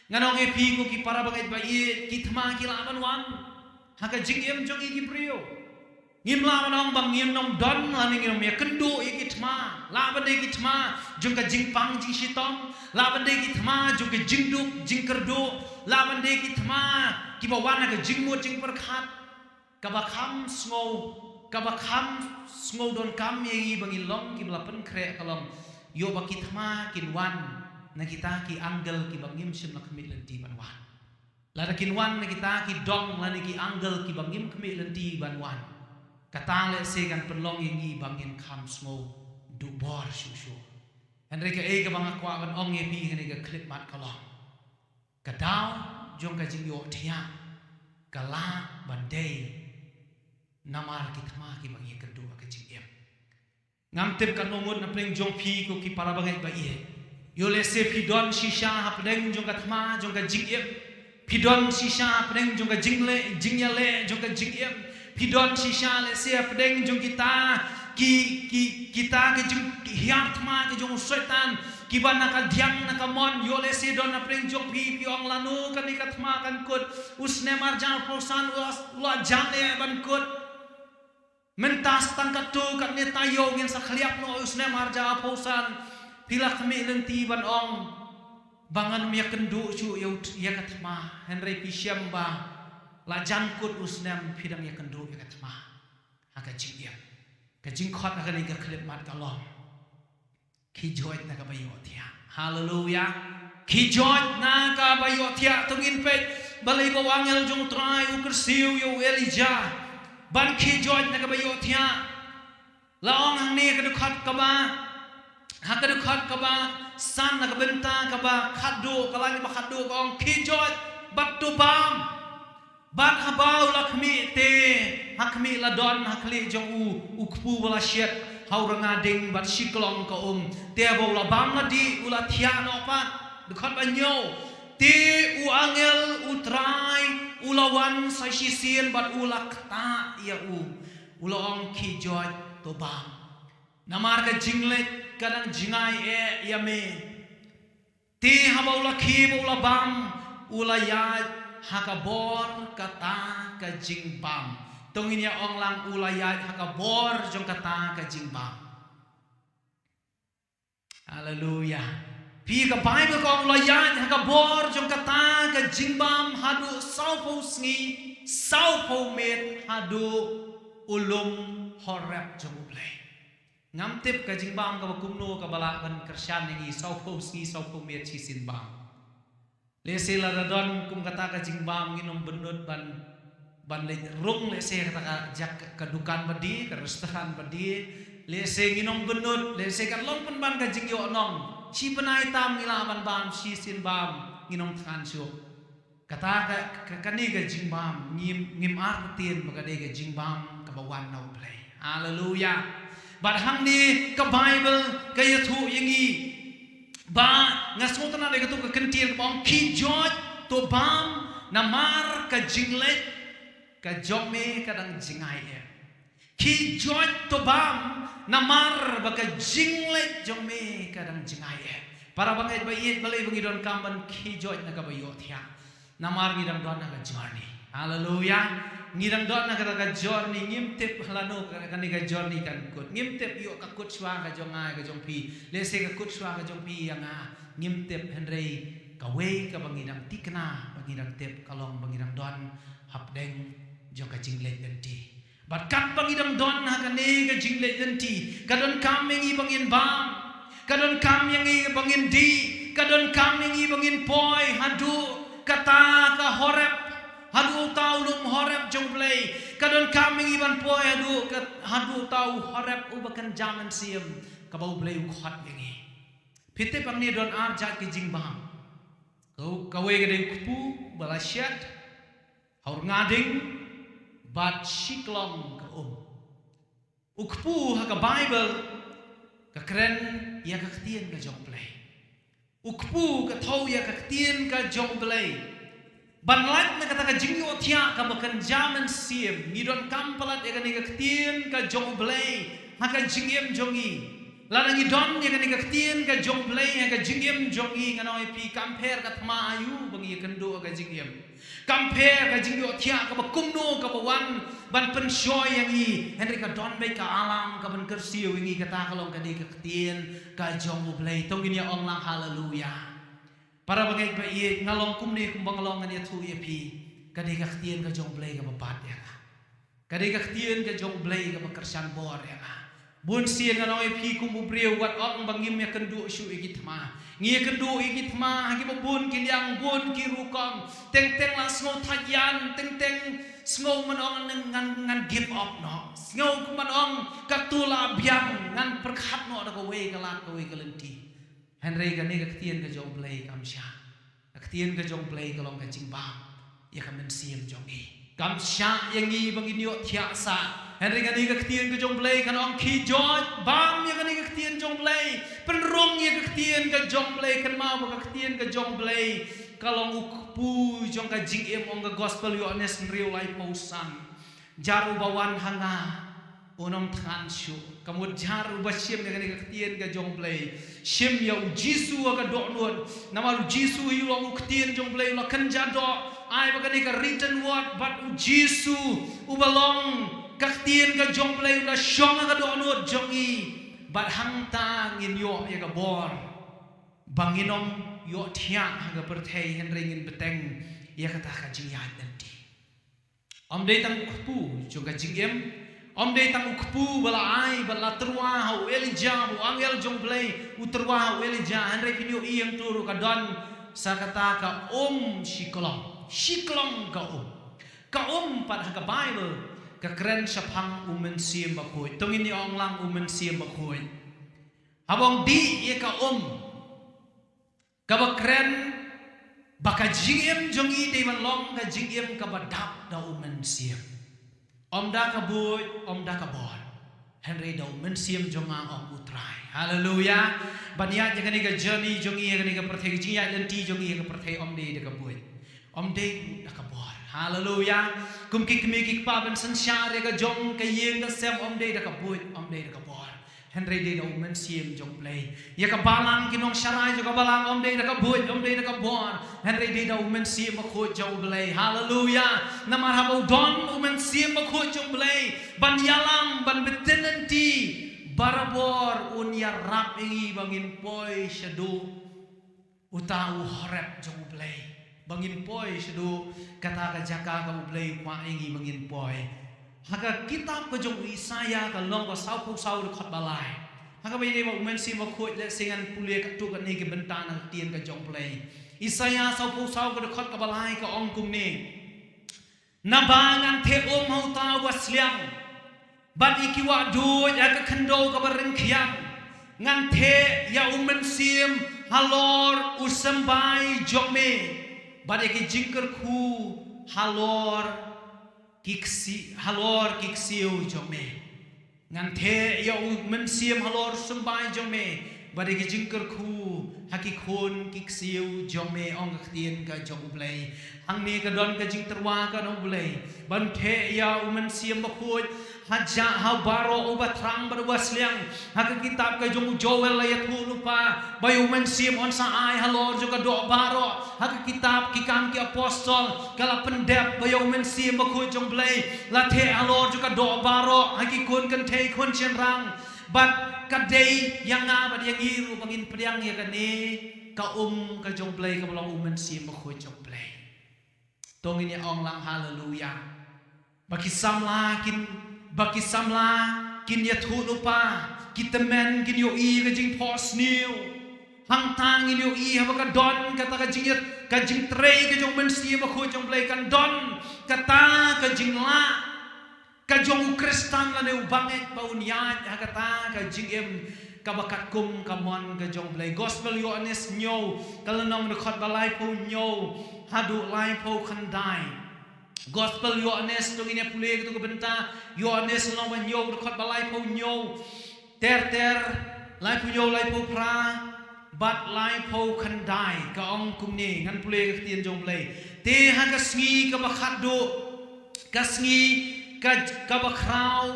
Ngan ong ïa phi ko ki para bangeit ba ïeit, ki thma ki lah ban wan ha ka jingim jong ngi ki briew. Ngim lah ban ong ba ngin nym don lane ngin nym ïakynduh ïa ki thma. Lah ban dei ki thma jong ka jingpang jingshitom, lah ban dei ki thma jong ka jingduk jingkyrduh, lah ban dei ki thma kiba wan ha ka jingmut jingpyrkhat. Kaba kham sngew, kaba kham sngew donkam ïa ngi ba ngin long kiba la pynkhreh ka long, ïoh ba ki thma kin wan na kita ki angel kiba ngim shym la khmih lynti ban wan. Lada kin wan na kita ki dong lane ki angel kiba ngim khmih lynti ban wan, kata lehse kan pynlong ïa ngi ba ngin kham sngew duh bor shuh shuh. Hynrei kaei kaba nga kwah ban ong ïa phi ha kane ka khyllipmat ka long, ka daw jong ka jingïohthiah ka lah ban dei namar ki thma kiba ngi ïakynduh ha ka jingim. Ngam tip katno ngut na pdeng jong phi ko ki para bangeit ba ïeit. Ïoh lehse phi don shisha ha pdeng jong ka thma jong ka jingim. Phi don shisha ha pdeng jong ka jingleh, jingïaleh jong ka jingim. Phi don shisha lehse ha pdeng jong kita ki, ki, kita ki jinghiar thma ki jong u Soitan, kiba na ka diang na ka mon. Ïoh lehse don ha pdeng jong phi, phi ong lano kane ka thma kan kut. U snem ar hajar arphew san u la, u la jan eh ban kut. Mynta sa tang katto katne taïew ngin sa khlieh noh ïa u snem ar hajar arphew san. Phi la khmih lynti ban ong ba ngan ym ïakynduh shuh ïa u, ïa ka thma. Hynrei phi shem ba la jan kut u snem phi dang ïakynduh ïa ka thma ha ka jingim. Ka jingkhot ha kane ka khyllipmat ka long, khie joit na kaba ïohthiah. Haleluya. Khie joit na kaba ïohthiah. To ngin peit balei ba u angel jong u Trai u kyrsiew ïa u Elijah ban khie joit na kaba ïohthiah. La ong hangne ha ka dkhot kaba, ha ka dkhot kaba san na ka bynta kaba khatduh, ka lain kaba khatduh ka ong, khie joit bad to bam. Bad haba u la khmih te, ha khmih la don ha khlieh jong u u kpu ba la shet, ha u rnga ding bad shiklong ka um. Te haba u la bam la dih, u la thiah noh pat. Dkhot ba hynñiew. Te u angel u Trai u la wan sa shisien bad u la ktah ïa u, u la ong, khie joit, to bam. Namar ka jingleit ka dang jngai eh ïa me. Te haba u la khie bad u la bam, u la ïaid ha ka bor kata ka jingbam. To ngin ïa ong lang, u la ïaid ha ka bor jong kata ka jingbam. Haleluya. Phi, ka Baibl ka ong u la ïaid ha ka bor jong kata ka jingbam haduh sawphew sngi sawphew miet, haduh u lum Horeb jong U Blei. Ngam tip ka jingbam kaba kumno kaba lah ban kyrshan ïa ngi sawphew sngi sawphew miet shisien bam. Lehse lada don kum kata ka jingbam, ngin ym bynnud ban, ban leit rung, lehse kata ka jaka, ka dukan ba die, ka restaurant ba die. Lehse ngin ym bynnud, lehse kan long pynban ka jingïohnong. Shi bnai tam ngi lah ban bam, shisien bam ngin ym thngan shuh. Kata ka, ka, kane ka jingbam, ngim, ngim artatien ba ka dei ka jingbam kaba wan na U Blei. Haleluya. Bad hangne ka Baibl ka ïathuh ïa ngi ba, nga sngewtynnad ïa kato ka kyntien kaba ong, khie joit, to bam, namar ka jingleit ka jong me ka dang jngai eh. Khie joit, to bam, namar ba ka jingleit jong me ka dang jngai eh. Para bangeit ba ïeit, balei ba ngi donkam ban khie joit na kaba ïohthiah? Namar ngi dang don ha ka journey. Haleluya. Ngi dang don ha kata ka journey, ngim tip lano ka, kane ka journey kan kut. Ngim tip, ïoh ka kut shuwa ka jong nga, ka jong phi. Lehse ka kut shuwa ka jong phi ïa nga. Ngim tip, hynrei kawei kaba ngi dang thikna ba ngi dang tip ka long ba ngi dang don hapdeng jong ka jingleit lynti. Bad katba ngi dang don ha kane ka jingleit lynti, ka donkam ïa ngi ba ngin bam, ka donkam ïa ngi ba ngin dih, ka donkam ïa ngi ba ngin poi haduh kata ka Horeb, haduh uta u lum Horeb jong U Blei, ka donkam ïa ngi ban poi haduh ka, haduh uta u Horeb uba kynja mynsiem, kaba U Blei u khot ïa ngi. Phi tip hangne don ar jait ki jingbam. Ka, kawei ka dei u kpu ba la shet ha u rnga ding bad shiklong ka um. U kpu ha ka Baibl ka kren ïa ka ktien ka jong U Blei. U kpu ka thew ïa ka ktien ka jong U Blei. Ban lait na kata ka jingïohthiah kaba kynja mynsiem, ngi donkam palat ïa kane ka ktien ka jong U Blei ha ka jingim jong ngi. Lada ngi don ïa kane ka ktien ka jong U Blei ha ka jingim jong ngi, ngan ong ïa phi, kam pher ka thma aïu ba ngi ïakynduh ha ka jingim, kam pher ka jingïohthiah kaba kumno kaba wan ban pynshoi ïa ngi, hynrei ka don beit ka alam kaban kyrsiew ïa ngi, kata ka long kane ka ktien ka jong U Blei. To ngin ïa ong lang haleluya. Para bangeit ba ïeit, nga long kumne kumba nga long, ngan ïathuh ïa phi, ka dei ka ktien ka jong U Blei kaba bat ïa nga. Ka dei ka ktien ka jong U Blei kaba kyrshan bor ïa nga. Bun sien ngan ong ïa phi kum u briew, wat ong ba ngim ïakynduh shuh ïa ki thma. Ngi ïakynduh ïa ki thma ha kiba bun ki liang, bun ki rukom. Teng teng la sngew thait ïan, teng teng sngew ban ong ngan, ngan give up noh. Sngew kumban ong katto la biang, ngan pyrkhat noh da kawei ka lad kawei ka lynti. Hynrei kane ka ktien ka jong U Blei kam shah. Ka ktien ka jong U Blei ka long ka jingbam ïa ka mynsiem jong ngi. Kam shah ïa ngi ba ngin ïohthiah sah. Hynrei kane ka ktien ka jong U Blei kan ong, khie joit, bam ïa kane ka ktien jong U Blei. Pynrung ïa ka ktien ka jong U Blei, kynmaw ba ka ktien ka jong U Blei ka long u kpu jong ka jingim, ong ka Gospel Ïoannis hynriew laiphew san. Jar uba wan ha nga, un ym thngan shuh. Ka mut jar uba shim ïa kane ka ktien ka jong U Blei, shim ïa U Jisu ha ka dohnud. Namar U Jisu hi u long u ktien jong U Blei, u la kynja doh, ai ba kane ka written word, bad U Jisu uba long ka ktien ka jong U Blei u la shong ha ka dohnud jong ngi. Bad hangta ngin ïoh ïa ka bor ba ngin ym ïohthiah ha ka pyrthei, hynrei ngin bteng ïa kata ka jingïaid lynti. Ym dei tang u kpu jong ka jingim, ym dei tang u kpu ba la ai, ba la tyrwa ha u Elijah, u angel jong U Blei u tyrwa ha u Elijah, hynrei phin ïohi hangto ruh ka don sa kata ka um shiklong, shiklong ka um. Ka um pat ha ka Baibl ka kren shaphang U Mynsiem Bakhuid. To ngin ïa ong lang U Mynsiem Bakhuid. Haba ong dih ïa ka um, kaba kren ba ka jingim jong ngi dei ban long ka jingim kaba dap da U Mynsiem. Ym da ka buit, ym da ka bor, hynrei da U Mynsiem jong nga, ong U Trai. Haleluya. Ban ïaid ïa kane ka journey jong ngi, ïa kane ka pyrthei, ka jingïaid lynti jong ngi ïa ka pyrthei, ym dei da ka buit, ym dei da ka bor. Haleluya. Kum ki kmie ki kpa ban synshar ïa ka jong ka ïing ka sem, ym dei da ka buit, ym dei da ka bor, hynrei dei da U Mynsiem jong U Blei. Ïa ka balang, ki nongsharai jong ka balang, ym dei da ka buit, ym dei da ka bor, hynrei dei da U Mynsiem Bakhuid jong U Blei. Haleluya. Namar haba u don U Mynsiem Bakhuid jong U Blei ban ïalam, ban btin lynti, barabor un ïarap ïa ngi ba ngin poi shaduh uta u Horeb jong U Blei, ba ngin poi shaduh kata ka jaka kaba U Blei u kwah ïa ngi ba ngin poi. Ha ka kitab ka jong u Isaïah ka lynnong ba sawphew saw, dkhot ba lai, ha kaba ïadei bad U Mynsiem Bakhuid, lehse ngan pule katto katne ki bynta na ka ktien ka jong U Blei. Isaïah sawphew saw, ka dkhot kaba lai ka ong kumne: Naba ngan theh um ha uta uba sliang, bad ïa ki wahduid ha ka khyndew kaba ryngkhiang. Ngan theh ïa U Mynsiem halor u symbai jong me, bad ïa ki jingkyrkhu halor ki ksi-, halor ki ksiew jong me. Ngan theh ïa U Mynsiem halor u symbai jong me, bad ïa ki jingkyrkhu ha ki khun ki ksiew jong me, ong ka ktien ka jong U Blei. Hangne ka don ka jingtyrwa ka na U Blei ban theh ïa U Mynsiem Bakhuid ha ja, ha baroh uba thrang bad uba sliang. Ha ka kitab ka jong u Joel la ïathuh lypa ba ïa U Mynsiem un sa ai halor jong ka doh baroh. Ha ka kitab Ki Kam ki Apostol ka la pyndep ba ïa U Mynsiem Bakhuid jong U Blei la theh halor jong ka doh baroh, ha ki khun kynthei, khun shynrang. Bad ka dei ïa nga bad ïa ngi ruh ba ngin pdiang ïa kane ka um ka jong U Blei kaba long U Mynsiem Bakhuid jong U Blei. To ngin ïa ong lang haleluya. Ba ki samla kin, ba ki samla kin ïathuh lypa, ki tymmen kin ïohi ka jingphohsniew. Hangta ngin ïohi haba ka don kata ka jingïat, ka jingtrei ka jong U Mynsiem Bakhuid jong U Blei, kan don kata ka jinglah ka jong u Khristan lane u bangeit ba un ïaid ha kata ka jingim kaba katkum ka mon ka jong U Blei. Gospel Ïoannis hynñiew, ka lynnong dkhot ba laiphew hynñiew haduh laiphew khyndai. Gospel Ïoannis, to ngin ïa pule kato ka bynta, Ïoannis lynnong ba hynñiew dkhot ba laiphew hynñiew. Ter ter, laiphew hynñiew, laiphew phra. bad laiphew khyndai, ka ong kumne, ngan pule ka ktien jong U Blei. Te ha ka sngi kaba khatduh, ka sngi ka, kaba khraw,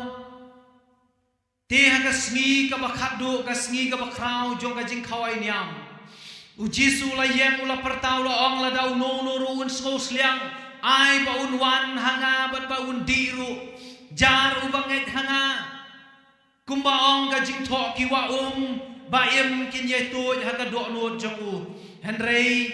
te ha ka sngi kaba khatduh, ka sngi kaba khraw jong ka jingkhawai niam, U Jisu u la ïeng, u la pyrta, u la ong, lada uno uno ruh un sngewsliang, ai ba un wan ha nga bad ba un dih ruh. Jar uba ngeit ha nga, kumba ong ka jingthoh, ki wah um ba im kin ïai tuid ha ka dohnud jong u. Hynrei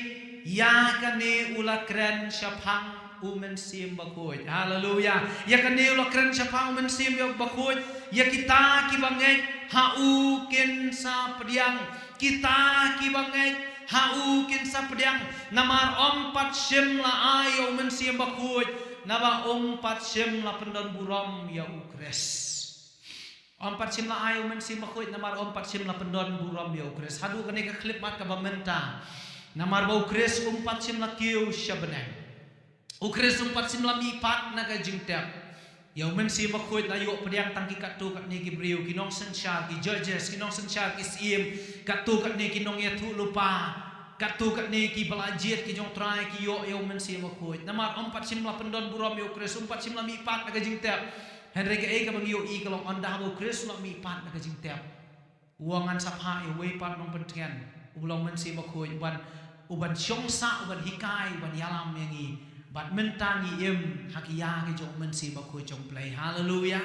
ïa kane u la kren shaphang U Mynsiem Bakhuid. Haleluya. Ïa kane u la kren shaphang U Mynsiem Bakhuid. Ïa kita kiba ngeit ha u kin sa pdiang. Kita kiba ngeit ha u kin sa pdiang. Namar ym pat shym la ai ïa U Mynsiem Bakhuid, naba ym pat shym la pyndon burom ïa U Khrist. Ym pat shym la ai U Mynsiem Bakhuid, namar ym pat shym la pyndon burom ïa U Khrist. Haduh kane ka khyllipmat kaba mynta, namar ba U Khrist um pat shym la kiew sha bneng. U Khrist um pat shym la mihpat na ka jingtep. Ïa U Mynsiem Bakhuid la ïoh pdiang tang ki katto katne ki briew, ki nongsynshar, ki judges, ki nongsynshar, ki syiem, katto katne ki nongïathuhlypa, katto katne kiba la jied ki jong U Trai, ki ïoh ïa U Mynsiem Bakhuid. Namar ym pat shym la pyndon burom ïa U Khrist, um pat shym la mihpat na ka jingtep. Hynrei kaei kaba ngi ïohi ka long, ynda haba U Khrist u la mihpat na ka jingtep, u ong, ngan sa phah ïa uwei pat u nongpyntngen, uba long U Mynsiem Bakhuid, uban, uban shong sah, uban hikai, uban ïalam ïa ngi. Bad mynta ngi im ha ki ïa ki jong U Mynsiem Bakhuid jong U Blei. Haleluya.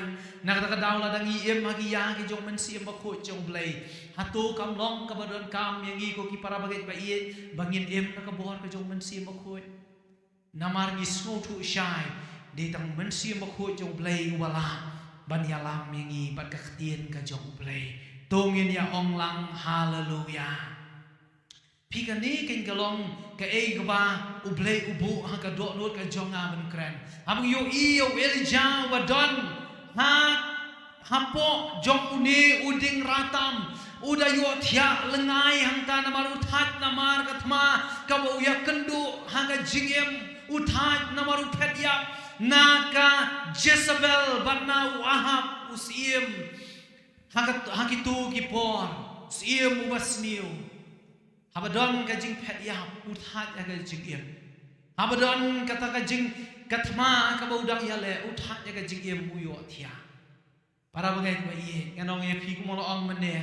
Na kata ka daw, lada ngi im ha ki ïa ki jong U Mynsiem Bakhuid jong U Blei, hato kam long kaba donkam ïa ngi, ko ki para bangeit ba ïeit, ba ngin im na ka bor ka jong U Mynsiem Bakhuid? Namar ngi sngewthuh shai, dei tang U Mynsiem Bakhuid jong U Blei uba lah ban ïalam ïa ngi bad ka ktien ka jong U Blei. To ngin ïa ong lang, haleluya. Phi, kane keiñ ka long kaei kaba U Blei u buh ha ka dohnud ka jong nga ban kren. Haba ngi ïohi ïa u Elijah uba don ha hapoh jong une u dieng ratam, u da ïohthiah lyngngai hangta namar u thait namar ka thma kaba u ïakynduh ha ka jingim, u thait namar u phet ïap na ka Jezebel bad na u Ahab u syiem. Ha ka, ha kito ki por, syiem uba sniew. Haba don ka jingphet ïap, u thait ha ka jingim. Haba don kata ka jing, ka thma kaba u dang ïaleh, u thait ha ka jingim, u ïohthiah. Para bangeit ba ïeit, ngan ong ïa phi kumba la ong mynne,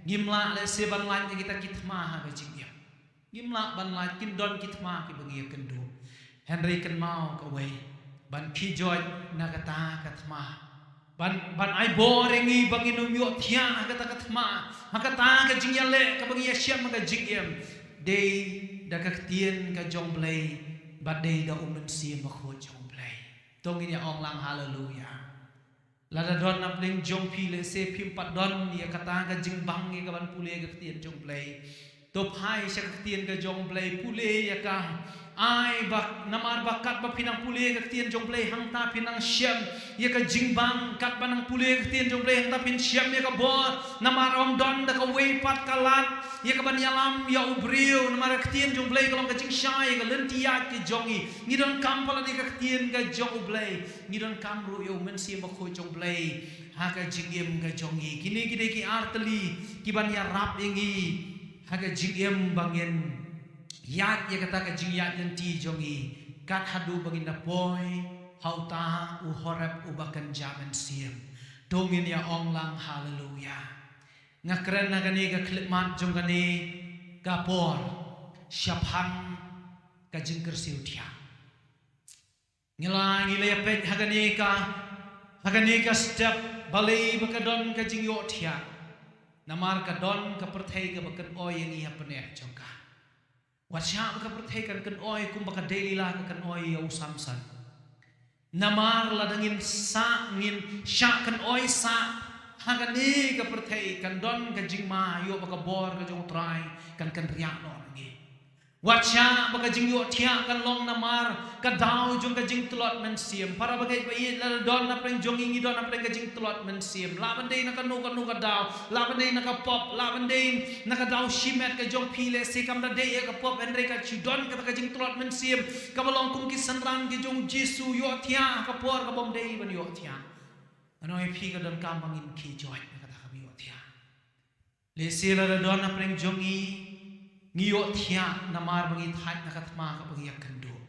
ngim lah lehse ban lait ïa kita ki thma ha ka jingim. Ngim lah ban lait, kin don ki thma kiba ngi ïakynduh. Hynrei kynmaw kawei, ban khie joit na kata ka thma, ban, ban ai bor ïa ngi ba ngin ym ïohthiah ha kata ka thma, ha kata ka jingïaleh kaba ngi ïashem ha ka jingim, dei da ka ktien ka jong U Blei, bad dei da U Mynsiem Bakhuid jong U Blei. To ngin ïa ong lang, haleluya. Lada don na pdeng jong phi, lehse phim pat don ïa kata ka jingbang ïa ka ban pule ka ktien jong U Blei, to phai sha ka ktien ka jong U Blei, pule ïa ka. Ai ba, namar ba katba phi nang pule ka ktien jong U Blei, hangta phi nang shem ïa ka jingbang, katba nang pule ka ktien jong U Blei, hangta phin shem ïa ka bor. Namar ym don da kawei pat ka lad ïa ka ban ïalam ïa u briew, namar ka ktien jong U Blei ka long ka jingshai ïa ka lynti ïaid ka jong ngi. Ngi donkam palat ïa ka ktien ka jong U Blei. Ngi donkam ruh ïa U Mynsiem Bakhuid jong U Blei ha ka jingim ka jong ngi. Kine ki dei ki artylli ki ban ïarap ïa ngi ha ka jingim ba ngin ïaid ïa kata ka jingïaid lynti jong ngi, kat haduh ba ngin da poi ha uta u Horeb uba kynja mynsiem. To ngin ïa ong lang, haleluya. Nga kren ha kane ka khyllipmat jong kane ka por shaphang ka jingkyrsiew thiah. Ngi la, ngi la ïa peit ha kane ka, ha kane ka step, balei ba ka don ka jingïohthiah. Namar ka don ka pyrthei kaba kynoi ïa ngi ha pdeng jong ka. Wat shah ba ka pyrthei kan kynoi kumba ka Delila ka kynoi ïa u Samson. Namar lada ngin sah, ngin shah kynoi sah ha kane ka pyrthei, kan don ka jingma, ïoh ba ka bor ka jong U Trai kan kynriah noh na ngi. Wat shah ba ka jingïohthiah kan long namar ka daw jong ka jingtlot mynsiem. Para bangeit ba ïeit, lada don na pdeng jong ngi, ngi don na pdeng ka jingtlot mynsiem, lah ban dei na kano kano ka daw, lah ban dei na ka pop, lah ban dei na ka daw shimet ka jong phi, lehse kam da dei ïa ka pop, hynrei ka shu don kata ka jingtlot mynsiem kaba long kum ki synran ki jong U Jisu, ïohthiah ha ka por kaba ym dei ban ïohthiah. Ngan ong ïa phi, ka donkam ba ngin khie joit na kata kaba ïohthiah. Lehse lada don na pdeng jong ngi, Ngi ïohthiah namar ba ngi thait na ka thma kaba ngi ïakynduh.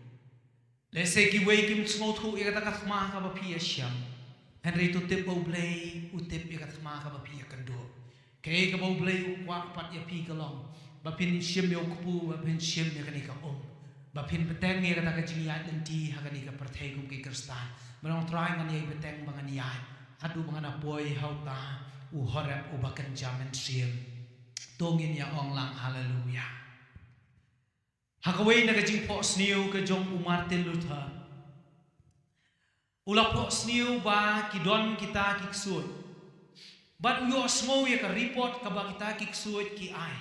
Lehse kiwei kim sngewthuh ïa kata ka thma kaba phi ïashem. Hynrei to tip ba U Blei u tip ïa ka thma kaba phi ïakynduh. Kaei kaba U Blei u kwah pat ïa phi ka long ba phin shim ïa u kpu, ba phin shim ïa kane ka um, ba phin bteng ïa kata ka jingïaid lynti ha kane ka pyrthei kum ki Khristan. Ba long Trai ngan ïai bteng ba ngan ïaid haduh ba ngan ïa poi ha uta u Horeb uba kynja mynsiem. To ngin ïa ong lang haleluya. Ha kawei na ka jingphohsniew ka jong u Martin Luther, u la phohsniew ba ki don kita ki ksuid, bad u ïohsngew ïa ka report kaba kita ki ksuid ki ai.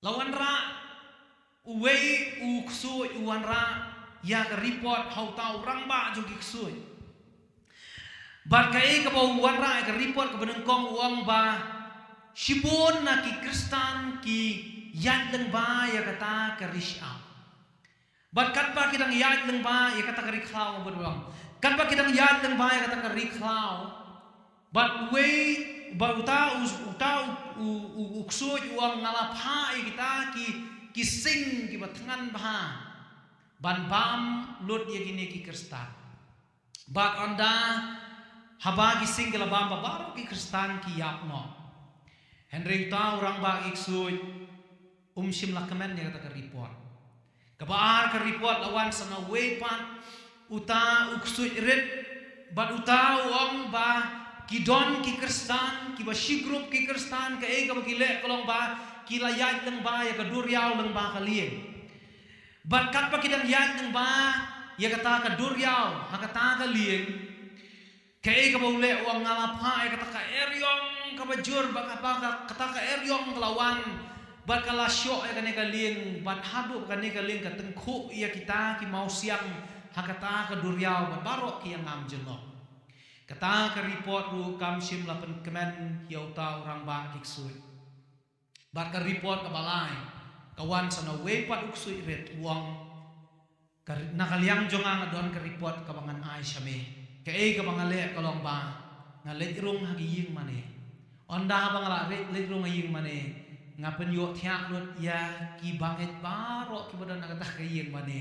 La wanrah uwei u ksuid, u wanrah ïa ka report ha uta u rangbah jong ki ksuid. Bad kaei kaba u wanrah ïa ka report kaba nyngkong, u ong ba shibun na ki Khristan ki ïaid lyngba ïa kata ka ri shyiap. Bad katba ki dang ïaid lyngba ïa kata ka ri khlaw, bad u ong, katba ki dang ïaid lyngba ïa kata ka ri khlaw, bad uwei, bad uta u, uta u, u, u, u ksuid u ong, nga la phah ïa kita ki, ki sing kiba thngan bha ban bam lut ïa kine ki Khristan. Bad ynda haba ki sing ki la bam, ba baroh ki Khristan ki ïap noh. Hynrei uta u rangbah ki ksuid um shym la kmen ïa kata ka report. Kaba ar, ka report la wan sa na uwei pat uta u ksuid rit, bad uta u ong ba ki don ki Khristan kiba shi group ki Khristan, kaei kaba ki leh ka long ba ki la ïaid lyngba ïa ka duriaw lyngba ka lieng. Bad katba ki dang ïaid lyngba ïa kata ka duriaw ha kata ka lieng, kaei kaba u leh, u ong, nga la phah ïa kata ka eriong kaba jur, bad kaba ka, kata ka eriong ka la wan, bad ka la shoh ïa kane ka lieng, bad haduh kane ka lieng ka tyngkhuh ïa kita ki mawsiang ha kata ka duriaw, bad baroh ki ïa ngam jyllop. Kata ka report ruh kam shym la pynkmen ïa uta u rangbah ki ksuid. Bad ka report kaba lai ka wan sa na uwei pat u ksuid rit, u ong, ka, na ka liang jong nga nga don ka report kaba ngan ai sha me. Kaei kaba nga leh ka long ba nga leit rung ha ki ïing mane. Ynda haba nga la leit, leit rung ha ïing mane, nga pynïohthiah lut ïa ki bangeit baroh kiba don ha kata ka ïing mane.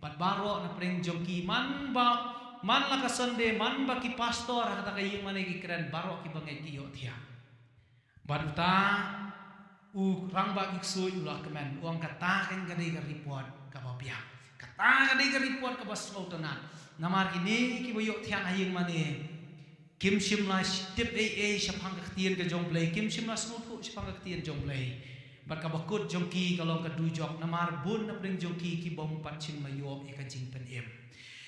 Bad baroh na pdeng jong ki, man ba, man la ka Sunday, man ba ki pastor ha kata ka ïing mane ki kren, baroh ki bangeit ki ïohthiah. Bad uta u rangbah ki ksuid u la kmen, u ong, kata kan ka dei ka report kaba biang. Kata ka dei ka report kaba sngewtynnat. Namar kine kiba ïohthiah ha ïing mane kim shym la tip ei ei shaphang ka ktien ka jong U Blei, kim shym la sngewthuh shaphang ka ktien jong U Blei. Bad kaba kut jong ki ka long ka dujok, namar bun na pdeng jong ki ki bym pat shym la ïoh ïa ka jingpynim.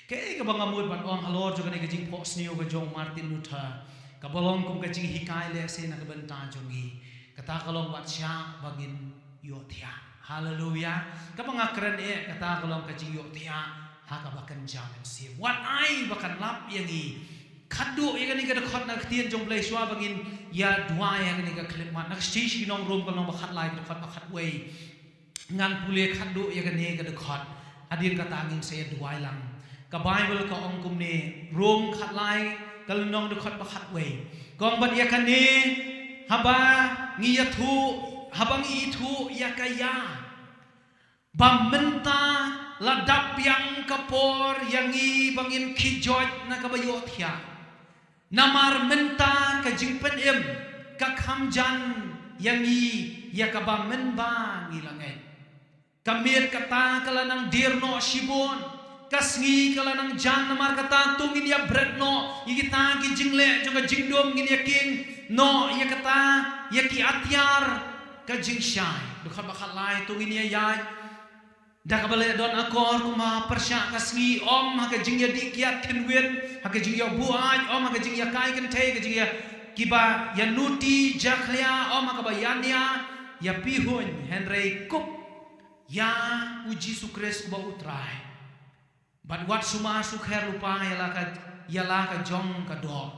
Kaei kaba nga mut ban ong halor jong kane ka jingphohsniew ka jong u Martin Luther, kaba long kum ka jinghikai lehse na ka bynta jong ngi, kata ka long, wat shah ba ngin ïohthiah. Haleluya. Kaba nga kren eh, kata ka long ka jingïohthiah ha kaba kynja mynsiem. Wat ai ba kan lap ïa ngi. Khadduh ïa kane ka dkhot na ka ktien jong U Blei, shuwa ba ngin ïa duwai ha kane ka khyllipmat, na ka shithi sha ki nong Rom ka lynnong ba khatlai, ka dkhot ba khatwei. Ngan pule khadduh ïa kane ka dkhot, hadien kata ngin sa ïa duwai lang. Ka Baibl ka ong kumne, Rom khatlai, ka lynnong, dkhot ba khatwei. Ka ong, bad ïa kane, haba ngi ïathuh, haba ngi ithuh ïa ka ïa, ba mynta la dap biang ka por ïa ngi ba ngin khie joit na kaba ïohthiah. Namar mynta ka jingpynim ka kham jan ïa ngi ïa kaba mynba ngi la ngeit. Ka miet kata ka la nang dier noh shibun, ka sngi ka la nang jan, namar kata to ngin ïa bret noh ïa kita ki jingleh jong ka jingdum, ngin ïa kieng noh ïa kata, ïa ki atiar ka jingshai. Dkhot ba khatlai, to ngin ïa ïaid da kaba leh don akor kum ha pyrshah ka sngi, ym ha ka jingïadih kiad tynwit, ha ka jingïabuaid, ym ha ka jingïakai kynthei, ka jingïa, kiba ïanuti jakhlia, ym ha kaba ïania ïapihuiñ, hynrei kup ïa U Jisu Khrist uba U Trai. Bad wat sumar sukher lypa ïa la ka, ïa la ka jong ka doh,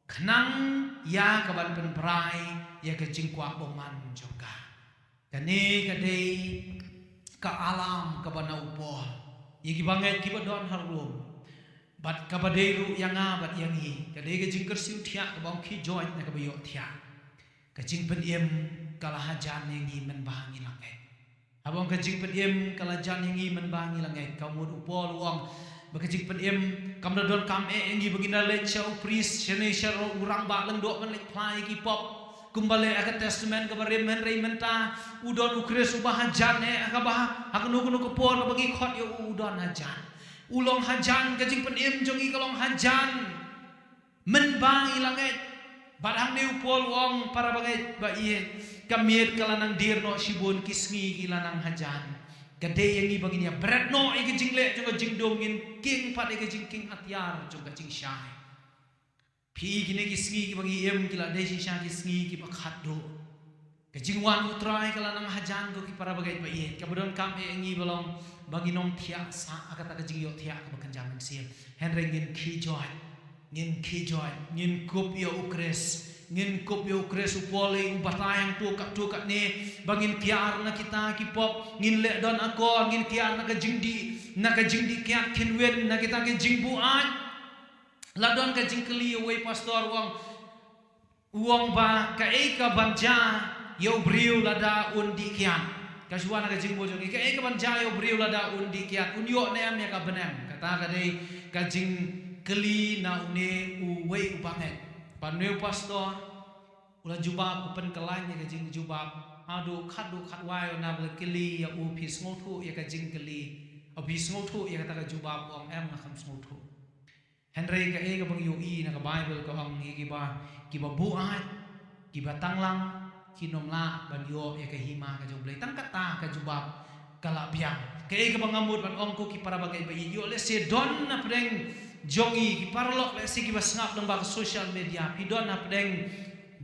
khnang ïa kaban pynbrai ïa ka jingkwah bymman jong ka. Kane ka dei ka alam kaba na u Paul ïa kiba ngeit kiba don ha Rom. Bad kaba dei ruh ïa nga bad ïa ngi, ka dei ka jingkyrsiew thiah kaba ong khie joit na kaba ïohthiah. Ka jingpynim ka la hajan ïa ngi mynba ngi la ngeit. Haba ong ka jingpynim ka la jan ïa ngi mynba ngi la ngeit, ka mut u Paul u ong ba ka jingpynim kam da donkam eh ïa ngi ba ngin da leit sha u priest, shane sha u rangbah lyngdoh ban leit phla ïa ki pop. Kumba leh ha ka Testament kaba rim, hynrei mynta u don u Khrist uba hajan eh ha kaba, ha kano kano ka por kaba ngi khot ïa u, u don hajan. U long hajan, ka jingpynim jong ngi ka long hajan mynba ngi la ngeit. Bad hangne u Paul u ong, para bangeit ba ïeit, ka miet ka la nang dier noh shibun, ki sngi ki la nang hajan. Ka dei ïa ngi ba ngin ïa bret noh ïa ka jingleh jong ka jingdum, ngin king pat ïa ka jingking atiar jong ka jingshai. Phi i, kine ki sngi kiba ngi im ki la dei shisha ki sngi kiba khatduh. Ka jingwan u Trai ka la nang hajan, ko ki para bangeit ba ïeit, kaba donkam eh ïa ngi ba long ba ngin ym thiah sah ha kata ka jingïohthiah kaba kynja mynsiem. Hynrei ngin khie joit, ngin khie joit, ngin kup ïa u Khrist, ngin kup ïa u Khrist. U Paul u batai hangto katto katne ba ngin kiar na kita ki pop, ngin leh don akor, ngin kiar na ka jingdih, na ka jingdih kiad khynwin, na kita ki jingbuaid. La don ka jingkylli ïa uwei pastor, u ong, u ong ba kaei kaban jia ïa u briew lada un dih kiad. Ka shuwa na ka jingbud jong ngi, kaei kaban jia ïa u briew lada un dih kiad, un ïoh ne em ïa ka bneng? Kata ka dei ka jingkylli na une uwei u bangeit. Bad une u pastor u la jubab, u pynkylla ïa ka jingjubab haduh khatduh khatwai, u nang ba la kylli ïa u, phi sngewthuh ïa ka jingkylli, phi sngewthuh ïa kata ka jubab? U ong, em, nga kham sngewthuh. Hynrei kaei kaba ngi ïohi na ka Baibl ka ong, ïa kiba, kiba buaid, kiba tanglang, kin ym lah ban ïoh ïa ka hima ka jong U Blei. Tang kata ka jubab ka la biang. Kaei kaba nga mut ban ong, ko ki para bangeit ba ïeit, ïoh lehse don na pdeng jong ngi ki paralok, lehse kiba sngap lyngba ka social media, phi don na pdeng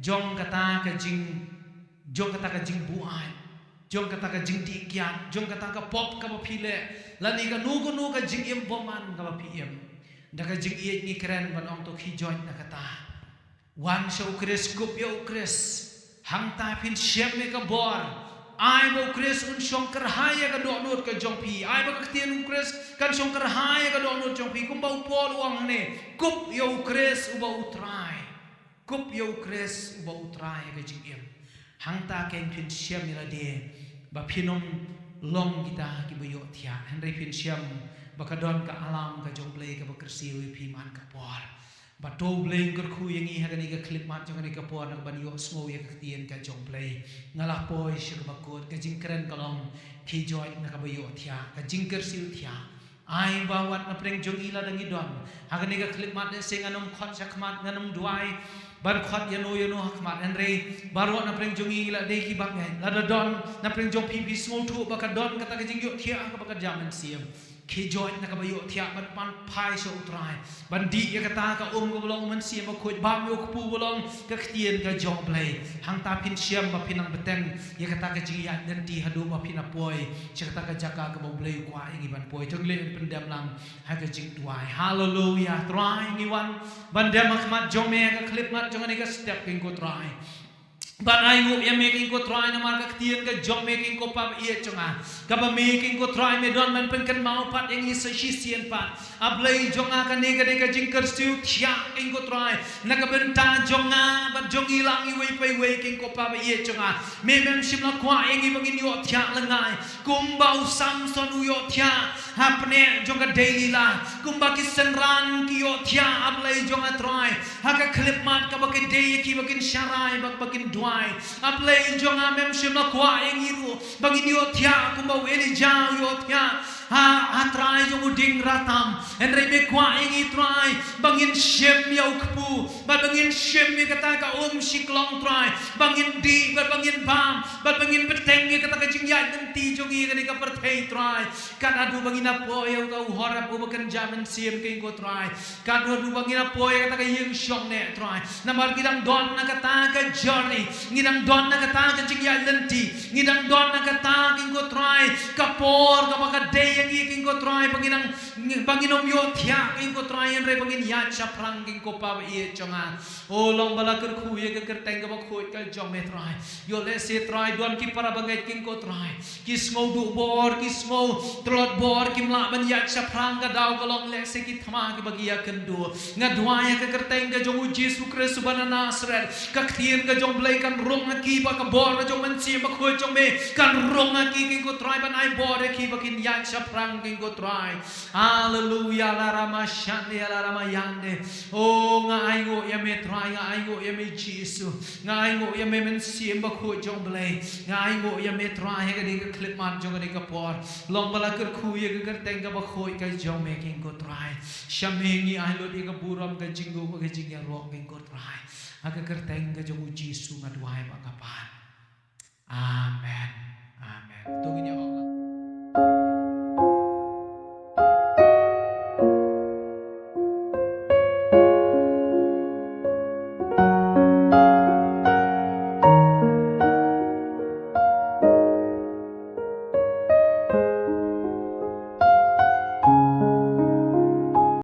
jong kata ka jing jong kata ka jingbuaid, jong kata ka jingdih kiad, jong kata ka pop kaba phi leh, lane kano kano ka jingim bymman kaba phi im. Da ka jingïeit ngi kren ban ong, to khie joit na kata. Wan sha u Khrist, kup ïa u Khrist. Hangta phin shem ïa ka bor. Ai ba u Khrist un shong kyrhai ïa ka dohnud ka jong phi. Ai ba ka ktien u Khrist kan shong kyrhai ïa ka dohnud jong phi. Kumba u Paul u ong hangne, kup ïa u Khrist uba u Trai. Kup ïa u Khrist uba u Trai ha ka jingim. Hangta keiñ phin shem ïa lade ba phin ym long kita kiba ïohthiah, hynrei phin shem ba ka don ka alam ka jong U Blei kaba kyrsiew ïa phi man ka por. Bad to U Blei un kyrkhu ïa ngi ha kane ka khyllipmat jong kane ka por, na kaban ïohsngew ïa ka ktien ka jong U Blei. Nga la poi sha kaba kut, ka jingkren ka long, khie joit na kaba ïohthiah, ka jingkyrsiew thiah. Ai ba wat na pdeng jong ngi lada ngi don ha kane ka khyllipmat, lehse ngan ym khot sha khmat, ngan ym duwai ban khot ïano ïano ha khmat, hynrei baroh na pdeng jong ngi la dei kiba ngeit. Lada don na pdeng jong phi, phi sngewthuh ba ka don kata ka jingïohthiah kaba kynja mynsiem, khie joit na kaba ïohthiah ban pan phai sha u Trai, ban dih ïa kata ka um kaba long u Mynsiem Bakhuid, bam ïa u kpu ba long ka ktien ka jong U Blei. Hangta phin shem ba phin nang bteng ïa kata ka jingïaid lynti haduh ba phin ïa poi sha kata ka jaka kaba U Blei u kwah ïa ngi ban poi. To ngin leit ban pyndem lang ha ka jingduwai. Haleluia. Trai, ngi wan ban dem ha khmat jong me ha ka khyllipmat jong kane ka step, ko Trai. Ban ainguh ïa me, ko Trai, namar ka ktien ka jong me, ko Pa ba ïeit jong nga, kaba me, ko Trai, me don ban pynkynmaw pat ïa ngi sa shisien pat. A Blei jong nga, kane ka dei ka jingkyrsiew thiah, ko Trai, na ka bynta jong nga bad jong ngi lang iwei pa iwei, ko Pa ba ïeit jong nga. Me mem shym la kwah ïa ngi ba ngin ïohthiah lyngngai kumba u Samson u ïohthiah hapdeng jong ka Delila, kumba ki synran ki ïohthiah, A Blei jong nga Trai, ha ka khyllipmat kaba ki dei ïa ki ba kin sharai bad ba kin duwai. A Blei jong nga, mem shym la kwah ïa ngi ruh ba ngin ïohthiah kumba u Elijah u ïohthiah ha, ha trai jong u dieng ratam. Hynrei me kwah ïa ngi Trai ba ngin shim ïa u kpu bad ba ngin shim ïa kata ka um shiklong Trai, ba ngin dih bad ba ngin bam bad ba ngin bteng ïa kata ka jingïaid lynti jong ngi ha kane ka pyrthei Trai. Kat haduh ba ngin ïa poi ïa uta u Horeb uba kynja mynsiem, ko Trai. Kat haduh ba ngin ïa poi ïa kata ka ïing shong neh Trai. Namar ngi dang don na kata ka journey, ngi dang don na kata ka jingïaid lynti, ngi dang don na kata, ko Trai, ka por kaba ka dei ïa ngi, ko Trai, ba ngin dang, ba ngin ym ïohthiah, ko Trai, hynrei ba ngin ïaid shaphrang, ko Pa ba ïeit jong nga. O long ba la kyrkhu ïa ka kyrteng kaba khuid ka jong me Trai. Ïoh lehse Trai don ki para bangeit kin ko Trai, ki sngew duh bor, ki sngew tlot bor, kim lah ban ïaid shaphrang ka daw ka long lehse ki thma kiba ki ïakynduh. Nga duwai ïa ka kyrteng ka jong u Jisu Khrist uba na Nasareth, ka ktien ka jong Blei kan rung ha ki, ba ka bor ka jong Mynsiem Bakhuid jong me kan rung ha ki kin ko Trai, ban ai bor ïa ki ba kin ïaid shaphrang kin ko Trai. Haleluya, la rama shande, la rama yande. O nga ainguh ïa me Trai, nga ainguh ïa me Jisu. Nga ainguh ïa me Mynsiem Bakhuid jong Blei. Nga ainguh ïa me Trai ha kane ka khyllipmat jong kane ka por. Long ba la kyrkhu ïa ka kyrteng kaba khuid ka jong me kin ko Trai. Sha me ngi ai lut ïa ka burom, ka jingduh, ka jingïaroh kin ko Trai. Ha ka kyrteng ka jong u Jisu nga duwai bad nga pan. Amen. Amen. To ngin ïa ong.